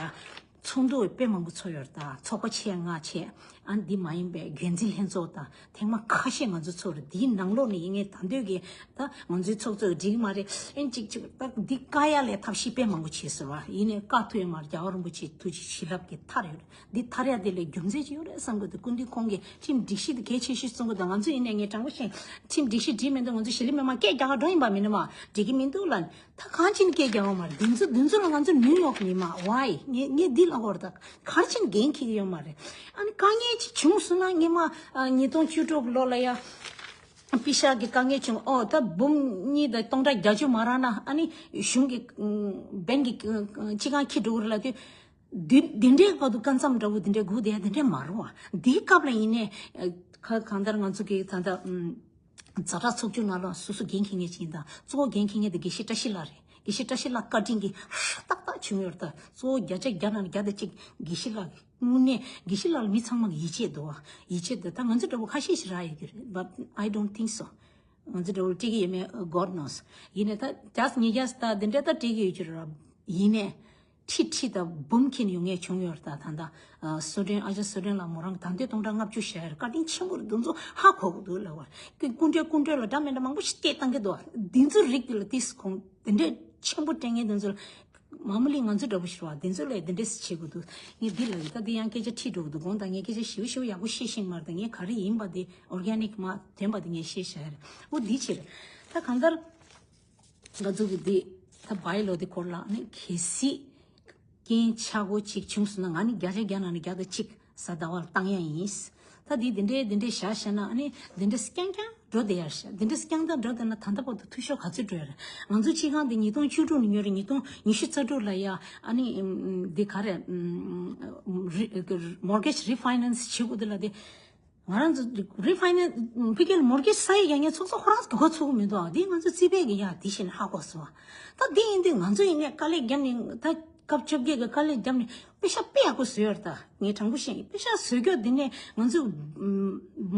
ཚོགས་འདུ་དཔེ་མང་པོ་ཚོགས་ཡོད་རེད། ད་ཚོགས་པ་ཆེ་ལྔ་བྱས། ཨ་འདི་མ་ཡིན་པའི་འགན་འཛིན་ལྷན་ཚོགས་དང་ཐེངས་མ་ཁ་ཤས་ང་ཚོ་ཚོར་འདིའི་ནང་ལོགས་ནས་ཡིན་ངེས་ད་འདོད་ཀྱི་ད་ང་ཚོའི་ཚོགས་གཙོས་འགྲིག་མ་རེད། ཨེན་གཅིག་གཅིག་ད་འདི་བཀག་ཡ་ལས་ཐབས་ཤེས་དཔེ་མང་པོ་བྱས་ཟེར་བ་ཡིན་ནས་བཀག་ཐུབ་ཡོད་མ་རེད། རྒྱལ་བ་རིན་པོ་ཆེའི་ཐུགས་རྗེ་བྱིན་རླབས་ཀྱིས་ཐར་ཡོད་རེད། འདི་ཐར་ཡ་དེ་ལས་རྒྱུ་མཚན་ཅིག་ཡོད་རེད་བསམ་གི་འདུག་སྐུ་མདུན་ཁོང་གིས་ཁྲིམས་སྒྲིག་གཞི་དེ་གལ་ཆེ་ཤོས་གསུང་གི་འདུག་ང་ཚོ་ཡིན་ནས་ངས་དྲང་པོ་བཤད་ཁྲིམས་སྒྲིག་གཞི་འགྲིག་མི་འདུག་ང་ཚོ་གཞིས་ལུས་མི་མང་སྐད་རྒྱག་ག་འགྲོ་ཡིན་པ་མིན་ནམ། འགྲིག་གི་མི་འདུག་ལ། ད་གང་ཕྱིན་སྐད་རྒྱག་ཡོད་མ་རེད། འདི་ཚོ་འདི་ཚོ་ལ་ང་ཚོ་ནུས་ཡོད་མི་མ་ཝའི་ངས་ངས་འདི་ལ་ཧོར་ད་གར་ཕྱིན་འགན་འཁྱེར་གི་ཡོད་མ་རེད། ཨ་ནི་དཀའ་ངལ་ཅིག་བྱུང་སོང་ན་ངས་མ་ཨ་ཉིས་སྟོང་བཅུ་དྲུག་ལོ་ལ་ཡ་པི་ཤག་གི་དཀའ་ངལ་བྱུང་ཨོ་ད་འབུམ་གཉིས་དང་སྟོང་ཕྲག་བརྒྱད་ཅུ་མ་རག་ན་ཨ་ནི་གཞུང་གི་ཨམ་བན་གི་ཨམ་སྤྱི་ཁང་འཁྱེར་འགྲོ་གི་རེད་ལབ་དུས། འདི་འདི་འདྲའི་བར་དུ་སྐབས་མཚམས་འདྲ་བོ་འདི་འདྲའི་སྒུག་བསྡད་ཡ་འདི་འདྲའི་མ་རུང་བ། འདིའི་སྐབས་ལ་ཡིན་ནའི་ཨ་ག་གང་ལྟར་ང་ཚོ་གི་ད་ལྟ་ཨམ་ཛ་དྲག་ཚོགས་ཆུང་ནང་ལ་སོ་སོ་འགན་འཁྱེར་མཁན་ཅིག་ཡིན་ད། གཙོ་བོ་འགན་འཁྱེར་མཁན་དེ་དགེ་བཤེས་བཀྲ་ཤིས་ལགས་རེད། དགེ་བཤེས་བཀྲ་ཤིས་ལགས་བཀའ་དྲིན་གྱིས་ཧྲ་ཏག་ཏག་བྱུང་ཡོད་རེད་ད། གཙོ་བོ་བརྒྱ་ཆ་བརྒྱ་ནང་བརྒྱ་དང་གཅིག་དགེ་བཤེས་ལགས་དངོས་གནས་དགེ་བཤེས་ལགས་ལ་མི་ཚང་མ་གི་ཡིད་ཆེས་འདུག་བ། ཡིད་ཆེས་འདུག་ད་ང་ཚོ་འདྲ་བོ་ཁ་ཤས་ཤིག་རག་ཡོད་ཀྱི་རེད། But I don't think so. ང་ཚོ་འདྲ་བོ་སྤྲད་ཀྱི་ཡོད་མེད་God knows. ཡིན་ནའི་ད་བརྒྱ་ཉིས་བརྒྱ་ད་འདི་འདྲ་ད་སྤྲད་ཀྱི་ཡོད་ཀྱི་རེད། ཡིན་ནའི་ཁྲི་ཁྲི་དང་འབུམ་འཁྱེར་ཡོང་མཁན་བྱུང་ཡོད་རེད་ད། ད་ལྟ་ཨ་བསོད་བདེ་ཨ་ཅག་བསོད་བདེ་ལགས་མོ་རང་ད་ལྟའི་སྟོང་ཕྲག་ལྔ་བཅུ་བཞག་ཡོད་རེད། བཀའ་དྲིན་ཆེན་པོ་རེད། འདི་ཚོ་ཧ་གོ་གི་འདུག་ལབ་པ་རེད། སྐུ་མགྲོན་སྐུ་མགྲོན་ལ་འདྲ་མི་འདྲ་མང་པོ་ཞིག་སྐད་བཏང་གི་འདུག་འདི་ཚོ་རིགས་འདི་ལ་ཏིས་ཁོང་འདི་འདྲའི་ཆེན་པོ་སྤྲད་མཁན་འདི་ཚོ་ལ་མ་མ་ལི་ང་ཚོ་འདྲ་པོ་ཞིག་རེད་བ། འདི་ཚོ་ལ་འདི་འདྲས་བྱེད་དགོས་འདུག་ངས་འདི་ལབ་ཡོད་ད། འདི་ཡང་སྐད་ཆ་ཁྲིད་འགྲོ་གི་འདུག་དགོངས་དག་ངས་སྐད་ཆ་ཞིབ་ཞིབ་ཡག་པོ་བཤད་ཤེས་མ་རེད་ད། ངས་ག་རེ་ཡིན་པ་འདི་ཨོར་གེ་ནིག་མ་ཐོན་པ་འདི་ངས་བཤད་བཞག་ཡ་རེད། འོ་འདི་བྱེད་རེད་ད། གང་ལྟར། འགོ་འཛུགས་ཀྱི་འདི་ད་བའི་ལོ་འདི་སྐོར་ལ་ནི་གལ་སྲིད་རྐྱེན་ཆག་སྒོ་ཅིག་བྱུང་སོང་ན་ང་ནི་བརྒྱ་ཆ་བརྒྱ་ནང་ནས་བརྒྱ་དང་གཅིག་གཟའ་ཟླ་བ་ལ་བཏང་ཡ་ཡིན། ད་འདི་འདི་འདྲའི་འདི་འདྲའི་བཞག་བཞག་ན་ནི་འདི་འདྲ་རྐྱང་རྐྱང་འགྲོ་བསྡད་ཡ་ཤ། འདི་འདྲ་རྐྱང་རྐྱང་འགྲོ་བསྡད་ན་ད་ལྟ་བར་དུ་འཐུས་ཤོར་ག་ཚོད་འགྲོ་ཡ་རེད། ང་ཚོ་སྤྱི་ཁང་འདི་ཉིས་སྟོང་བཅུ་དྲུག་ནས་ཉོས་རེད། ཉིས་སྟོང་ཉི་ཤུ་རྩ་དྲུག་ལ་ཡ་ཨ་ནི་འདི་ག་རེ་མོར་གེཇ་རི་ཕའི་ནན་སི་བྱེད་དགོས་འདི་ལ་དེ། ང་རང་ཚོ་རི་ཕའི་ནན་སི་ཕི་ཀེ་ལ་མོར་གེཇ་ས་ཡིག་རྒྱག་མཁན་ཚོགས་གཙོ་ཁོ་རང་ཚོ་གོ་ཚུགས་མི་འདུག་ཨ་འདི་ང་ཚོ་རྩིས་པས་ཀྱི་ཡ་འདི་བཞིན་ཧ་གོ་སོང་། ད་འདི་ཡིན་དུས་ང་ཚོ་ཡིན་ནས་དཀའ་ལས་བརྒྱབ་ནས་ད་སྐབས་བཅོ་བརྒྱད་ཀྱི་དཀའ་ལས་བརྒྱབ་ནས་པེ་ཤ་དཔེ་ཡག་པོ་བཟོས་ཡོད་རེད། ད་ངས་དྲང་པོ་བཤད་ཡིན། པེ་ཤ་བཟོས་རྒྱུ་འདི་ནས་ང་ཚོ་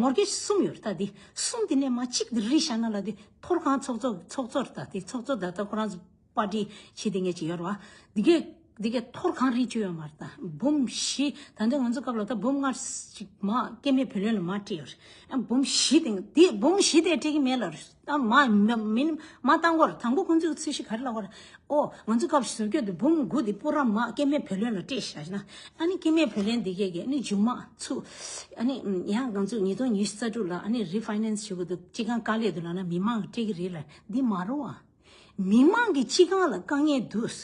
མོར་གེཇ་གསུམ་ཡོད་རེད། ད་འདི་གསུམ་འདི་ནས་མ་གཅིག་འདི་རི་བཞག་ན་ལ་འདི་ཐོར་ཁང་ཚོགས་གཙོ་ཚོགས་གཙོ་རེད། ད་འདི་ཚོགས་གཙོ་ད་ལྟ་ཁོ་རང་ཚོ། པར་ཊི་བྱེད་དེ་ངས་ཅིག་ཡོད་རེད་བ། འདི་གས་འདི་གས་ཐོར་གང་རིགས་ཅིག་ཡོད་མ་རེད་ད། འབུམ་བཞི་ད་ལྟ་ང་ཚོ་སྐབས་ལ་ད་འབུམ་ལྔ་ཅིག་མ་སྐྱེ་དམན་བུ་ལོན་ལ་མ་སྤྲད་ཡོད་རེད། ཨ་འབུམ་བཞི་དེ་འདི་འབུམ་བཞི་དེ་སྤྲད་ཀྱི་མེད་ལ་རེད། ད་མ་མ་མིན་མ་བཏང་གོ་རེད། དང་པོ་ཁོང་ཚོས་ཚིག་ཤིག་ག་རེ་ལབ་གོ་རེད། ཨོ་ང་ཚོ་སྐབས་བཟོ་རྒྱུ་དེ་འབུམ་དགུ་དེ་པུ་ར་མ་སྐྱེ་དམན་བུ་ལོན་ལ་སྤྲད་བཞག་ན། ཨ་ནི་སྐྱེ་དམན་བུ་ལོན་དེ་གས་གས་ཨ་ནི་མཇུག་མ་ཚུགས། ཨ་ནི་ཡང་ང་ཚོ་ཉིས་སྟོང་ཉི་ཤུ་རྩ་དྲུག་ལ་ཨ་ནི་རི་ཕའི་ནན་སི་བྱེད་དགོས་འདུག་སྤྱི་ཁང་དཀའ་ལས་འདུག་ལབ་ན་མི་མང་གིས་སྤྲད་ཀྱི་རེད་ལ་འདི་མ་རུང་ཨ། མི་མང་གིས་སྤྱི་ཁང་ལ་དཀའ་ངལ་འདུག་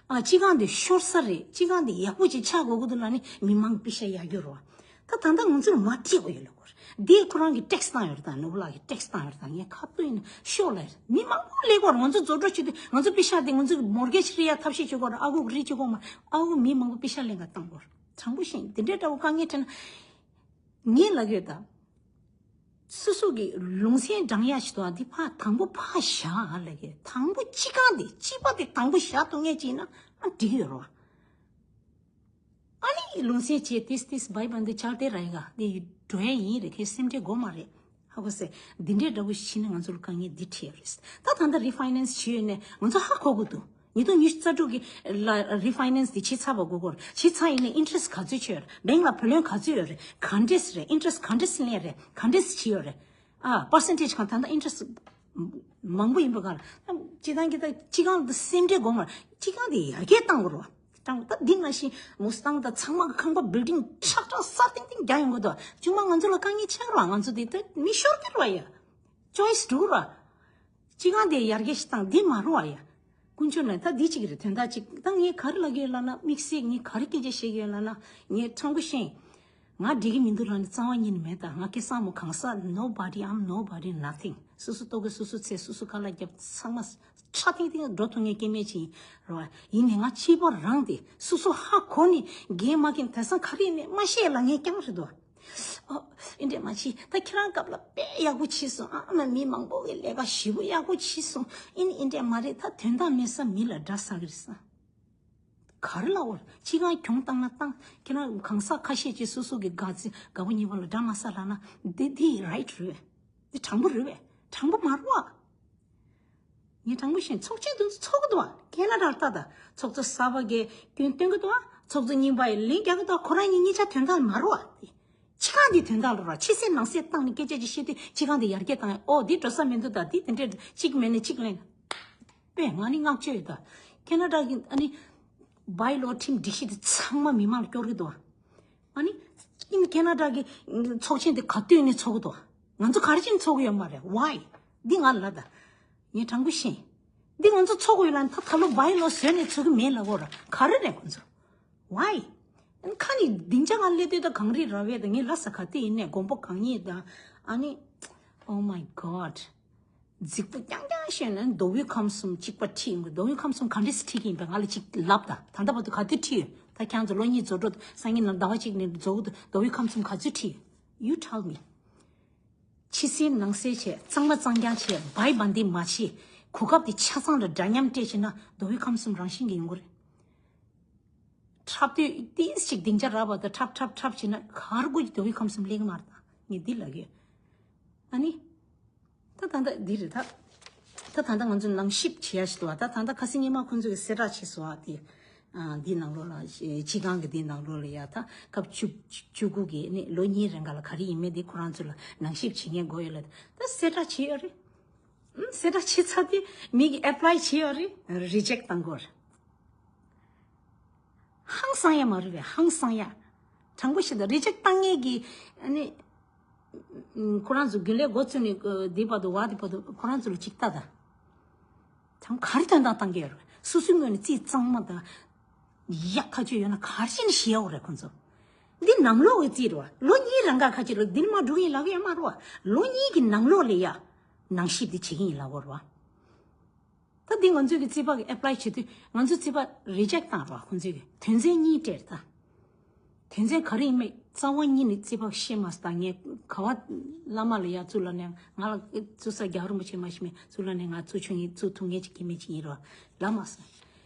ཨ་སྤྱི་ཁང་འདི་ཤོར་ས་རེད། སྤྱི་ཁང་འདི་ཡག་པོ་ཅིག་ཆགས་དགོས་ཀྱི་འདུག་ལབ་ནས་མི་མང་གིས་པེ་ཤ་གཡར་རྒྱུ་རེད་བ། ད་ད་ལྟ་ང་ཚོས་མ་སྤྲད་དགོས་ཡོད་ལ་གོ་རེད། འདི་ཁོ་རང་གིས་ཊེག་སི་བཏང་ཡོད་རེད། ད་ནོར་བུ་ལགས་ཀྱིས་ཊེག་སི་བཏང་ཡོད་རེད། ད་ངས་ཁ་ཐུག་ཡིན་ན་ཤོག་ལ་རེད། མི་མང་པོ་སླེབས་ཀྱི་ཡོད་རེད། ང་ཚོ་རྫོགས་སྤྲོད་བྱེད་དུས་ང་ཚོ་པེ་ཤ་འདི་ང་ཚོ་གི་མོར་གེཇ་རེད་ཡ་ཐབས་ཤེས་བྱེད་ཀྱི་ཡོད་རེད། ཨ་ཁུ་གི་རེད་བྱེད་ཀྱི་ཡོད་མ་རེད། ཨ་ཁུ་མི་མང་པོ་པེ་ཤ་ལེན་ག་བཏང་དགོས་རེད། དྲང་པོ་བཤད་ཡིན། འདི་འདྲའི་འདྲ་བོ་དཀའ་ངལ་འཕྲད་ན། ངས་ལབ་ཡོད་ད། སོ་སོ་གི་ལུང་ཚན་འདྲེན་ཡ་ཞིག་འདུག་ཨ། འདི་ཕར་དང་པོ་ཕར་བཞག་ཨ་ལབ་ཡོད། དང་པོ་སྤྱི་ཁང་འདི་སྤྱི་པ་འདི་དང་པོ་བཞག་ཐུབ་མཁན་ཅིག་ཡིན་ན་ཨ་འགྲིག་ཡོད་རེད་བ། ཨ་ནི་ལུང་ཚན་བྱས་ཏིས་ཏིས་བའི་བ་འདི་ཆར་དེ་ར་ཡི་ག་འདི་འགྲོ་ཡ་ཡིན་རེད། ཁྱེད་སེམས་ཁྲལ་དགོས་མ་རེད། ཧ་གོ་སོང་། འདི་འདྲའི་འདྲ་བོ་ཞིག་ནི་ང་ཚོ་ལ་དཀའ་ངལ་འདི་འཕྲད་ཡོད་རེད། ད་ད་ལྟ་རི་ཕའི་ནན་སི་བྱས་ཡོད་ནས་ང་ཚོ་ཧ་གོ་གི་འདུག་ཉིས་སྟོང་ཉི་ཤུ་རྩ་དྲུག་གི་ལ་རི་ཕའི་ནན་སི་དེ་བྱས་ཚར་བ་གོ་གོ་རེད། བྱས་ཚར་ཡིན་ནའི་ཨིན་ཊི་རེ་སི་ག་ཚོད་ཆོད་རེད། བེང་ལ་བུ་ལོན་ག་ཚོད་ཡོད་རེད། ག་འདྲས་རེད། ཨིན་ཊི་རེ་སི་ག་འདྲས་ལེན་རེད། ག་འདྲས་བྱས་ཡོད་རེད། ཨ་པར་སེན་ཊེཇ་གང་ད་ལྟ་ཨིན་ཊི་རེ་སི་མང་པོ་ཡིན་པ་ག་ལ་སྤྱི་བཏང་གི་ད་སྤྱི་ཁང་དུ་སེམས་ཁྲལ་དགོས་མ་རེད། སྤྱི་ཁང་དེ་ཡར་རྒྱས་བཏང་དགོས་རེད་བ། ཀྲང་ད་འདི་ནང་བཞིན་མུ་སི་ཏང་དང་ཚང་མ་གི་ཁང་པ་བིལ་ཌིང་ཁྲག་ཁྲག་ས་སྟེང་སྟེང་རྒྱག་ཡོང་གི་འདུག་ཅུང་མ་ང་ཚོ་ལ་དཀའ་ངལ་ཆགས་ར། ང་ཚོ་དེ་ད་མི་ཤོར་གི་ར་ཡ། ཅོའི་སི་འགྲོ་ར། སྤྱི་ཁང་དེ་ཡར་རྒྱས་ཤིག་བཏང་འདི་མ་རུང་བ་ཡ། དཀོན་མཆོག་ལ་ད་འདི་གཅིག་རེད། དོན་དག་གཅིག་ད་ངས་ག་རེ་ལབ་ཀྱི་ཡོད་ལབ་ན། དམིགས་བསལ་ངས་ག་རེ་སྐད་ཆ་བཤད་ཀྱི་ཡོད་ལབ་ན། ངས་དྲང་པོ་བཤད། ང་འགྲིག་གི་མི་འདུག་ལབ་ནས་རྩ་བ་ཉིད་ནས་མེད། ད་ང་སྐལ་བཟང་མོ་གང་ཟག་nobody, I'm nobody, nothing. སོ་སོ་ལྟོ་གོས་སོ་སོ་འཚོས། སོ་སོ་ཁ་ལག་བརྒྱབ། ཚང་མ་ཁྲ་ཐིང་ཐིང་འགྲོ་ཐུབ་མཁན་སྐྱེ་དམན་ཅིག་ཡིན་རེད་བ། ཡིན་ནའི་ང་གཅེས་པ་རང་དེ་སོ་སོ་ཧ་གོ་ནས་འགན་མ་འཁྱེར་དེང་སང་ག་རེ་ཡིན་ནའི་མ་བཤད་ལབ་མཁན་རྐྱང་རེད་དོ། ཨོ། ཨེ་འདྲས་མ་བྱེད། ད་ཁྱེད་རང་སྐབས་ལ་དཔེ་ཡག་པོ་བྱས་སོང་། ཨ་མ་མི་མང་པོ་གི་ལས་ཀ་ཞེ་པོ་ཡག་པོ་བྱས་སོང་། ཨེ་ནི་ཨེ་འདྲས་མ་རེད། ད་དོན་དག་མེད་ས་མི་ལ་དགྲ་ཟ་གི་རེད་ས། ག་རེ་ལབ་དགོས་རེད། སྤྱི་ཁང་གྱོང་བཏང་ན་བཏང་། ཁྱེད་རང་གང་ཟག་ཁ་ཤས་ཀྱིས་སོ་སོ་གི་དགའ་ཚིག་དགའ་པོ་ཉེས་པོ་ལ་དགྲ་མ་ཟ་ལབ་ན་འདི་འདི་རའིཊ་རེད་པས། འདི་དྲང་པོ་རེད་པས། དྲང་པོ་མ་རེད་པ། ངས་དྲང་པོ་བཤད། ཚོགས་ཆེན་དེ་ཚོ་ཚོགས་ཀྱི་འདུག་པ། ཁེ་ན་ཌ་ལ་ལྟ་དང་། ཚོགས་གཙོ་གསར་པ་གིས་སྐྱོན་སྟོན་གྱི་འདུག་པ། ཚོགས་གཙོ་རྙིང་པ་ཡིས་ལན་རྒྱག་གི་འདུག་པ། ཁོ་རང་གཉིས་གཉིས་ཆ་དོན་དག་མ་རེད་པ། ཕྱི་ཁང་འདི་དོན་དག་ལ་ར་ཕྱི་གསལ་ནང་གསལ་བཏང་ནས་སྐད་ཆ་ཅིག་བཤད་དུས་ཕྱི་ཁང་འདི་ཡར་རྒྱས་བཏང་ཡ། ཨོ་འདི་འགྲོ་ས་མི་འདུག་ད་འདི་དེ་འདྲས་གཅིག་མེད་ནས་གཅིག་ལེན། པས་ང་ནི་བསྔགས་བརྗོད་ཡོད་ད། ཁེ་ན་ཌ་གི་ཨ་ནི་བྷའི་ལོ་ཁྲིམས་སྒྲིག་གཞི་དེ་ཚང་མ་མི་མང་ལ་སྐྱོར་གི་འདུག་ཨ་ནི་ཨིན་ཁེ་ན་ཌ་གི་ཚོགས་ཆེན་དེ་ག་དུས་ནས་ཚོགས་གི་འདུག་ང་ཚོ་ག་རེ་བྱས་ནས་ཚོགས་གི་ཡོད་མ་རེད། Why? འདི་ང་ལ་ད། ངས་དྲང་པོ་བཤད། འདི་ང་ཚོ་ཚོགས་གི་ཡོད་ལ་ད་ད་ལོ་བྷའི་ལོ་བཟོས་ནས་ཚོགས་གི་མེད་ལབ་དགོས་ར། ག་རེ་རེད་ཁོ་ཚོ། Why? ཁ་ནི་སྡིངས་ཆ་ང་སླེབས་དུས་ད་གངས་རི་ར་བས་ད་ངས་ལ་ས་ག་དེ་ཡིན་ནས་དགོན་པ་གང་ཡིན་ད། ཨ་ནི། Oh my God. རྫིག་པོ་རྐྱང་རྐྱང་བཤད་ན་མདོ་དབུས་ཁམས་གསུམ་གཅིག་པ་ཁྲིད་ཡོང་གི། མདོ་དབུས་ཁམས་གསུམ་ག་འདྲས་སེ་ཁྲིད་ཀྱི་ཡིན་པ་ང་ལ་ཅིག་ལབ་ད། ད་ལྟ་བར་དུ་ག་དུས་ཁྲིད་ཡོད། ད་ཁྱེད་ཚོ་ལོ་གཉིས་རྫོགས་འགྲོ་སང་ཉིན་ནང་ཟླ་བ་གཅིག་ནས་རྫོགས་འདུག་མདོ་དབུས་ཁམས་གསུམ་ག་ཚོད་ཁྲིད་ཡོད། You tell me. ཕྱི་གསལ་ནང་གསལ་བྱས་གཙང་མ་གཙང་རྐྱང་བྱས་བྷའི་བན་དེ་མ་བྱས། གོ་སྐབས་དེ་ཆ་ཚང་ལ་འདྲ་མཉམ་སྤྲད་བྱས་ན་མདོ་དབུས་ཁམས་གསུམ་རང་བཞིན་གྱིས་ཡོང་གི་རེད། འཁྲབ་དུས་ཏིས་ཅིག་སྡིངས་ཆ་རག་པ་དང་འཁྲབ་འཁྲབ་འཁྲབ་བྱས་ན་གར་དགོས་ཀྱི་མདོ་དབུས་ཁམས་གསུམ་སླེབས་ཀྱི་མ་རེད་ད། ངས་འདི་ལབ་ཀྱི་ཡོད། ཨ་ནི། ད་ད་ལྟ་འདི་རེད་ད། ད་ད་ལྟ་ང་ཚོ་ནང་ཞིབ་བྱེད་ཡ་ཞིག་འདུག་བ། ད་ད་ལྟ་ཁ་སང་ཉི་མ་ཁོང་ཚོས་གསལ་བསྒྲགས་བྱས་སོང་བ་དེ། ཨ་འདི་ནང་ལོགས་ལ་སྤྱི་ཁང་གི་འདི་ནང་ལོགས་ལ་ཡ་ད་སྐབས་བཅུ་བཅུ་དགུ་གི་ནི་ལོ་གཉིས་རིང་ག་ལ་ག་རེ་ཡིན་མིན་དེ་ཁོ་རང་ཚོ་ལ་ནང་ཞིབ་བྱེད་མཁན་དགོས་ཡོད་ལ་ད་གསལ་བསྒྲགས་བྱས་ཡོད་རེད། ཨུམ་གསལ་བསྒྲགས་བྱས་ཚར་དུས་མི་གིས་ཨེ་པ་ལའི་བྱས་ཡོད་རེད། རི་ཇེག་བཏང་དགོས་རེད། ཧང་སང་ཡ་མ་རེད་པས། ཧང་སང་ཡ། དྲང་པོ་ཞིག་ད་རི་ཇེག་བཏང་མཁན་གྱི་ཨ་ནི། ཁོ་རང་ཚོ་རྒྱུན་ལས་འགོ་བཙུགས་ནས་འདི་བར་དུ་བ་དེ་བར་དུ་ཁོ་རང་ཚོ་ལ་ཅིག་ལྟ་ད། དྲང་ག་རེ་དོན་དག་བཏང་གི་ཡོད་རེད། སོ་སོའི་ངོས་ནས་རྩིས་གཙང་མ་དང་། ཡག་ཐག་ཆོད་ཡོད་ན་ག་རེ་བྱས་ནས་ཤེས་ཡོད་རེད་ཁོ་ཚོ། འདི་ནང་ལོགས་ཀྱི་རྩིས་རེད་བ། ལོ་གཉིས་རང་ག་ཁ་ཅིག་ལ་འདི་ནས་མར་འགྲོ་གི་ཡིན་ལབ་ཀྱི་ཡོད་མ་རེད་བ། ལོ་གཉིས་ཀྱི་ནང་ལོགས་ལ་ཡ། ནང་ཞིབ་འདི་བྱེད་ཀྱི་ཡིན་ལབ་དགོས་རེད་བ། ད་འདི་ང་ཚོས་ཀྱི་རྩིས་པ་གི་ཨེ་པ་ལའི་བྱེད་དུས་ང་ཚོའི་རྩིས་པ་རི་ཇེག་བཏང་རོགས། ཁོང་ཚོས་ཀྱི་དོན་ཚན་གཉིས་སྤྲད་ད། དོན་ཚན་ག་རེ་ཡིན་མེད་རྩ་བ་ཉིད་ནས་རྩིས་པ་ཤེས་མ་སོང་། ད་ངས་ག་བ་བླ་མ་ལ་ཡ་གཙུག་ལག་ནས་ང་ལ་གཙུག་ས་རྒྱལ་བ་རིན་པོ་ཆེ་མ་ཤེས་མེད། གཙུག་ལག་ནས་ང་གཙུག་ཆུང་ངེས་གཙུག་ཐུང་ངེས་ཅིག་གི་མེད་ཅིག་ཡིན་རོགས་ལབ་མ་སོང་།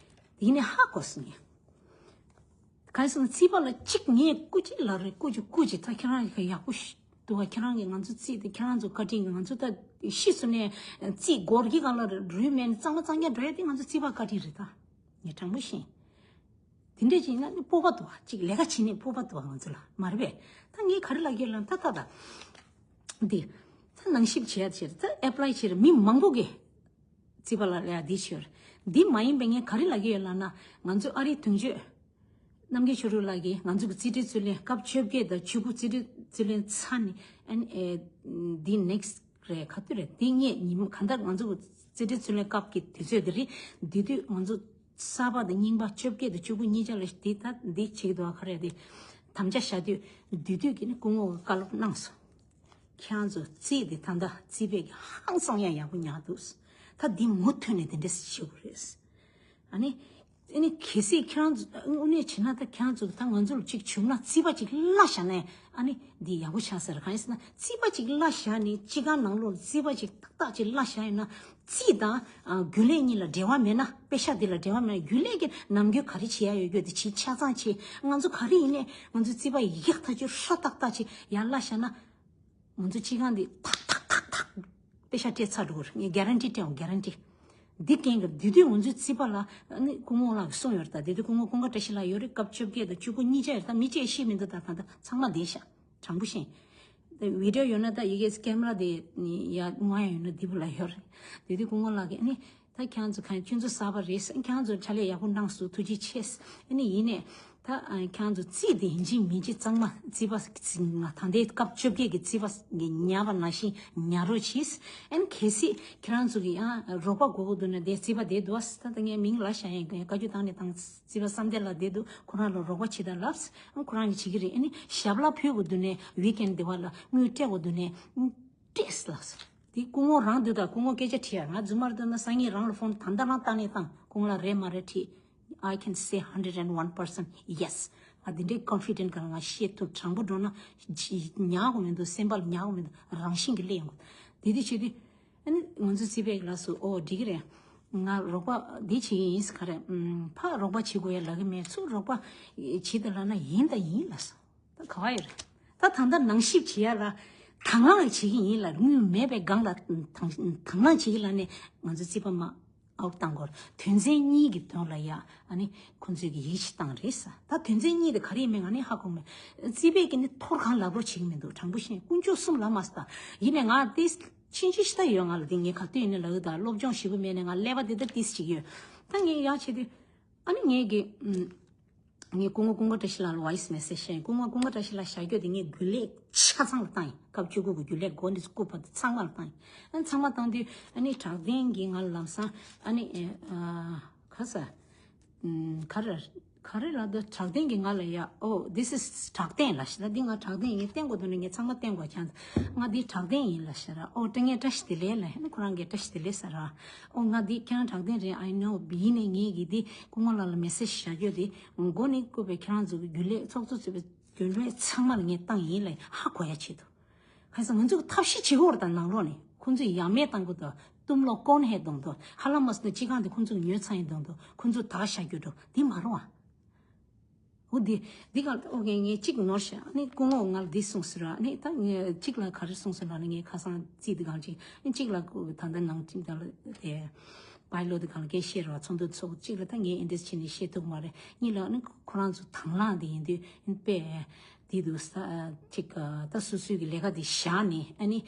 དེ་ནས་ཧ་གོ་སོང་ངས། གང་ཡིན་ཟེར་ན་རྩིས་པ་ལ་གཅིག་ངས་སྐུ་མཁྱེན་ལབ་རེད། སྐུ་མཁྱེན་སྐུ་མཁྱེན་ད་ཁྱེད་རང་ཡག་པོ་ཞིག་འདུག་བ། ཁྱེད་རང་གིས་ང་ཚོ་རྩིས་དེ་ཁྱེད་རང་ཚོ་བཀའ་དྲིན་གྱིས་ང་ཚོ་ད་ཤི་སོང་ནས་རྩིས་སྒོར་གྱི་སྒང་ལ་རུལ་མེད་ནས་གཙང་མ་གཙང་རྐྱང་འགྲོ་ཡ་དེ་ང་ཚོ་རྩིས་པ་བཀའ་དྲིན་རེད་ད། ངས་དྲང་པོ་བཤད། དེ་འདྲས་ཅིག་ཡིན་ན་ནི་སྤོབས་པ་འདུག་བ། གཅིག་ལས་ཀ་བྱེད་ནས་སྤོབས་པ་འདུག་བ་ང་ཚོ་ལ་མ་རེད་པས། ད་ངས་ག་རེ་ལབ་ཀྱི་ཡོད་ལབ་ན་ད་ད་ད་འདི་ད་ནང་ཞིབ་བྱེད་ཡ་དེ་བྱེད་ད་ཨེ་པ་ལའི་བྱེད་རེད། མི་མང་པོ་གིས་རྩིས་པ་ལ་ལས་འདི་བྱོས། འདི་མ་ཡིན་པའི་ངས་ག་རེ་ལབ་ཀྱི་ཡོད་ལབ་ན། ང་ཚོ་ཨ་རིའི་དོན་གཅོད་རྣམ་རྒྱལ་ཆོས་སྒྲོན་ལགས་ཀྱིས་ང་ཚོ་གི་རྩིས་ཁྲའི་རྩིས་ལེན་སྐབས་བཅོ་བརྒྱད་དང་བཅུ་དགུ་རྩིས་ཁྲའི་རྩིས་ལེན་ཚར་ནས་ཨ་ནི་ཨེ་འདི་ནེག་སི་རེད། ག་དུས་རེད། འདི་ངས་ཉིན་མོ་གང་ལྟར་ང་ཚོ་གི་རྩིས་ཁྲའི་རྩིས་ལེན་སྐབས་ཀྱི་དུས་ཚོད་འདི་རེད། འདི་དུས་ང་ཚོ་གསར་པ་དང་རྙིང་པ་བཅོ་བརྒྱད་དང་བཅུ་དགུ་གཉིས་ཆ་ལ་འདི་ད་འདི་བྱེད་ཀྱི་འདུག་ག་རེ་རེད། དམ་བཅའ་བཞག་དུས་འདི་དུས་ཀྱི་ནི་སྐུ་ངོ་བཀའ་སློབ་གནང་སོང་། ཁྱེད་རང་ཚོ་རྩིས་དེ་ད་ལྟ་རྩིས་པས་ཀྱི་ཧང་སང་ཡང་ཡག་པོ་ཉར་འདུག་ད་འདི་མུ་མཐུད་ནས་དེ་འདྲས་བྱེད་དགོས་རེད། ཨ་ནི། ཨ་ནི་གལ་སྲིད་ཁྱེད་རང་ཚོ་དངོས་གནས་བྱས་ན་ད་ཁྱེད་རང་ཚོ་ད་ང་ཚོ་ལ་གཅིག་བྱུང་ན་རྩིས་པ་གཅིག་གླ་བཞག་ན་ཨ་ནི་འདི་ཡག་པོ་ཆགས་ས་རེད། གང་ཡིན་ཟེར་ན་རྩིས་པ་གཅིག་གླ་བཞག་ནས་སྤྱི་ཁང་ནང་ལོགས་ལ་རྩིས་པ་གཅིག་ཏག་ཏག་གཅིག་གླ་བཞག་ཡོད་ན་རྩིས་དང་རྒྱུན་ལས་གཉིས་ལ་འབྲེལ་བ་མེད་ན། པེ་ཤག་འདི་ལ་འབྲེལ་བ་མེད་ན་རྒྱུན་ལས་ཀྱི་ནམ་རྒྱུན་ག་རེ་བྱེད་ཡ་ཡོད་རྒྱུ་དེ་བྱེད། ཆ་ཚང་བྱེད། ང་ཚོ་ག་རེ་ཡིན་ནའི་ང་ཚོའི་རྩིས་པ་ཡག་ཐག་ཆོད་ཧྲ་ཏག་ཏག་བྱེད་ཡ་གླ་བཞག་ན། ང་ཚོ་སྤྱི་ཁང་འདི་ཐག་ཐག་ཐག་ཐག་པེ་ཤག་སྤྲད་ཚར་འགྲོ་གི་རེད། ངས་གེ་རན་ཊི་སྤྲད་འོང་། གེ་རན་ཊི། འདི་རྐྱེན་གྱིས་འདི་དུས་ང་ཚོའི་རྩིས་པ་ལ་ནི་སྐུ་ངོ་ལགས་གསུངས་ཡོད་རེད། ད་དེ་དུས་སྐུ་ངོ་ཀུན་དགའ་བཀྲ་ཤིས་ལགས་ཡོད་རེད། སྐབས་བཅོ་བརྒྱད་དང་བཅུ་དགུ་གཉིས་ཆ་ཡོད་རེད། ད་མི་གཅིག་ཤེས་མི་འདུག་ད་ད་ད་ཚང་མ་བསྡད་ཤག་དྲང་པོ་བཤད། ད་བི་ཌི་ཡོ་ཡོད་ན་ད་ཡི་གེ་ཀེ་མ་ར་དེ་ཡ་ངོ་ཡ་ཡོད་ན་འདི་བུ་ལ་ཡོད་རེད། དེ་དུས་སྐུ་ངོ་ལགས་ཀྱིས་ནི། ད་ཁྱེད་ཚོ་གང་ཁྱོད་ཚོ་གསར་པ་རེད། ཁྱེད་ཚོ་ཕྱག་ལས་ཡག་པོ་གནང་སོང་། ཐུགས་རྗེ་ཆེ། ཨ་ནི་ཡིན་ནས་ད་ཁྱེད་ཚོ་རྩིས་དེ་ཡིན་གཅིག་མིན་གཅིག་གཙང་མ་རྩིས་པ་ང་ད་ལྟའི་སྐབས་བཅོ་བརྒྱད་ཀྱི་རྩིས་པ་ཉར་བ་ནང་བཞིན་ཉར་རོགས་གྱིས། ཨ་ནི་གལ་སྲིད་ཁྱེད་རང་ཚོ་གི་ཡང་རོགས་པ་དགོས་དགོས་འདུག་ན་དེ་རྩིས་པ་དེ་འདུག་ད་ད་ངས་མིང་ལ་བཞག་ཡིན། བཀའ་བཀའ་བཀྱོན་བཏང་ནས་བཏང་། རྩིས་པ་བསམ་གཏན་ལགས་དེ་འདུག་ཁོ་རང་ལ་རོགས་པ་བྱེད་དང་ལབ། ཨ་ཁོ་རང་གིས་བྱེད་ཀྱི་རེད། ཨ་ནི་ཞབས་ལ་ཕུལ་དགོས་འདུག་ནས་ཝི་ཀེན་དེ་བ་ལ་དངུལ་སྤྲད་དགོས་འདུག་ནས། སྤྲད་ལགས་སོ། དེ་སྐུ་ངོ་རང་འདུག་ད་སྐུ་ངོ་སྐད་ཆ་དྲིས་ཡ། ང་རྫུན་མ་རེད་འདུག་ན་སང་ཉིན་རང་ལ་ཕོན་ད་ལྟ་རང་བཏང་ནས་བཏང་། སྐུ་ངོ་ལགས་རེད་མ་རེད་དྲིས། I can say hundred and one percent yes. ང་འདི་འདྲའི་ཀོན་ཕི་ཌེན་ཊི་ག་ང་བཤད་ཐུབ། དྲང་པོ་འགྲོ་ན་ཉག་གོ་མི་འདུག་སེམས་པ་ལ་ཉག་གོ་མི་འདུག་རང་བཞིན་གྱི་སླེབས་ཡོང་གི། དེ་དུས་བྱེད་དུས་ཨ་ནི་ང་ཚོ་རྩིས་པའི་ལགས་སོ། ཨོ་འགྲིག་གི་རེད། ང་རོགས་པ་འདི་བྱེད་ཀྱི་ཡིན་ཟེར་ག་རེ། ཕ་རོགས་པ་བྱེད་དགོས་ཡ་ལབ་ཀྱི་མེད། ཚུར་རོགས་པ་བྱེད་དང་ལབ་ན་ཡིན་དང་ཡིན་ལགས་སོ། ད་ག་བ་ཡོད་རེད། ད་ད་ལྟ་ནང་ཞིབ་བྱེད་ཡ་ལ་དང་བླངས་བྱེད་ཀྱི་ཡིན་ལ། དངུལ་མེད་པའི་སྒང་ལ་དང་དང་བླངས་བྱེད་ཀྱི་ལ་ནས་ང་ཚོ་རྩིས་པ་མ་ ཨའུཊ་བཏང་དགོས། དོན་ཚན་གཉིས་ཀྱི་དོན་ལ་ཡ་ཨ་ནི་ཁོང་ཚོས་ཀྱི་ཡིད་ཆེས་བཏང་རེད་ས། ད་དོན་ཚན་གཉིས་དེ་ག་རེ་ཡིན་མིན་ང་ནི་ཧ་གོ་མེད། རྩིས་པས་ཀྱི་ནི་ཐོར་གང་ལབ་རོགས་བྱེད་ཀྱི་མི་འདུག་དྲང་པོ་བཤད། དཀོན་མཆོག་གསུམ་ལབ་མ་སོང་ད། ཡིན་ནའི་ང་དེ་ཕྱིན་ཅི་ཞིག་ད་ཡོད། ང་ལ་དེ་ངས་ག་དུས་ཡིན་ནའི་ལབ་ཡོད། ད་སློབ་སྦྱོང་ཞིབ་པོ་མེད་ནའི་ང་ཀླད་པ་དེ་ད་ཏིས་ཅིག་ཡོད། ད་ངས་ཡ་བྱེད་དུས་ཨ་ནི་ངས་ཀྱི་ཨུམ། ངས་སྐུ་ངོ་ཀུན་དགའ་བཀྲ་ཤིས་ལགས་ལ་ཝོ་ཡིས་མེ་སེ་ཇི་བཤད། སྐུ་ངོ་ཀུན་དགའ་བཀྲ་ཤིས་ལགས་བཞག་རྒྱུ་དེ་ངས་རྒྱུན་ལས་ཆ་ཚང་ལ་བཏང་ཡིན། སྐབས་བཅུ་དགུ་གི་རྒྱུན་ལས་འགོ་འདི་སྐུ་པ་དེ་ཚང་མ་ལ་བཏང་ཡིན། ཨ་ནི་ཚང་མ་བཏང་དུས་ཨ་ནི་དྲག་ལྡན་གྱིས་ང་ལ་ལམ་སང་ཨ་ནི་ཨ་ག་ས་ཨམ་ག་རེ་ག་རེ་ལབ་འདུག་དྲག་ལྡན་གྱིས་ང་ལ་ཡ། Oh, this is དྲག་ལྡན་ལབ་ཤི། ད་འདི་ང་དྲག་ལྡན་ཡིན། བསྟན་དགོས་འདུག་ནི་ངས་ཚང་མ་བསྟན་དགོས་ཀྱང་། ང་འདི་དྲག་ལྡན་ཡིན་ལབ་ཤི་ར། ཨོ་ཏྲེ་ངས་བཀྲ་ཤིས་བདེ་ལེགས་ལབ། ཨ་ནི་ཁོ་རང་གིས་བཀྲ་ཤིས་བདེ་ལེགས་ཟེར་ར། ཨོ་ང་འདི་ཁྱེད་རང་དྲག་ལྡན་རེད། I know. ཡིན་ནའི་ངས་གི་འདི་སྐུ་ངོ་ལགས་ལ་མེ་སེ་ཇི་བཞག་རྒྱུ་དེ་མགོ་ནས་སྐུ་པའི་ཁྱེད་རང་ཚོ་གི་རྒྱུན་ལས་ཚོགས་གཙོ་གཙོས་པའི་རྒྱུན་ལས་ཚང་མ་ལ་ངས་བཏང་ཡིན་ལབ་ཧ་གོ་ཡ་ཆེད་དུ། གང་ཡིན་ཟེར་ན་ང་ཚོ་གི་ཐབས་ཤེས་བྱེད་དགོས་རེད། ད་ནང་ལོགས་ནས་ཁོང་ཚོས་ཡ་མེད་བཏང་གི་འདུག་ཏུམ་ལོ་ཀོན་ཧེ་དོང་དོ་ཧ་ལ་མ་སོང་ན་སྤྱི་ཁང་དེ་ཁོང་ཚོ་གི་ཉོས་ཚར་ཡིན་དོང་དོ་ཁོང་ཚོ་ད་བཞག་རྒྱུ་འགྲོ་འདི་མ་རུང་བ། འོ་འདི་འདི་ག་ཨོ་ངས་ངས་གཅིག་ནོར་ཤག་ཨ་ནི་སྐུ་ངོ་ང་ལ་འདི་གསུངས་ཟེར་ར། ཨ་ནི་ད་ངས་གཅིག་ལ་ག་རེ་གསུངས་ཟེར་ར། ཨ་ནི་ངས་ཁ་སང་རྩིས་འདི་གང་ཅིག་ཨ་ནི་གཅིག་ལ་ད་ལྟ་ནང་ཅིག་ད་ལ་དེ་བའི་ལོ་འདི་གང་ལ་སྐད་བཤད་ར་བ་ཚོགས་འདུ་ཚོགས། གཅིག་ལ་ད་ངས་ཨེ་འདྲས་བྱས་ནས་བཤད་ཐུབ་མ་རེད། གཉིས་ལ་ཨ་ནི་ཁོ་རང་ཚོ་དང་བླངས་འདི་ཡིན་དུས་ཨ་ནི་དཔེ་འདི་འདུག་ས་ཅིག་ད་སོ་སོའི་གི་ལས་ཀ་འདི་བཞག་ནས་ཨ་ནི་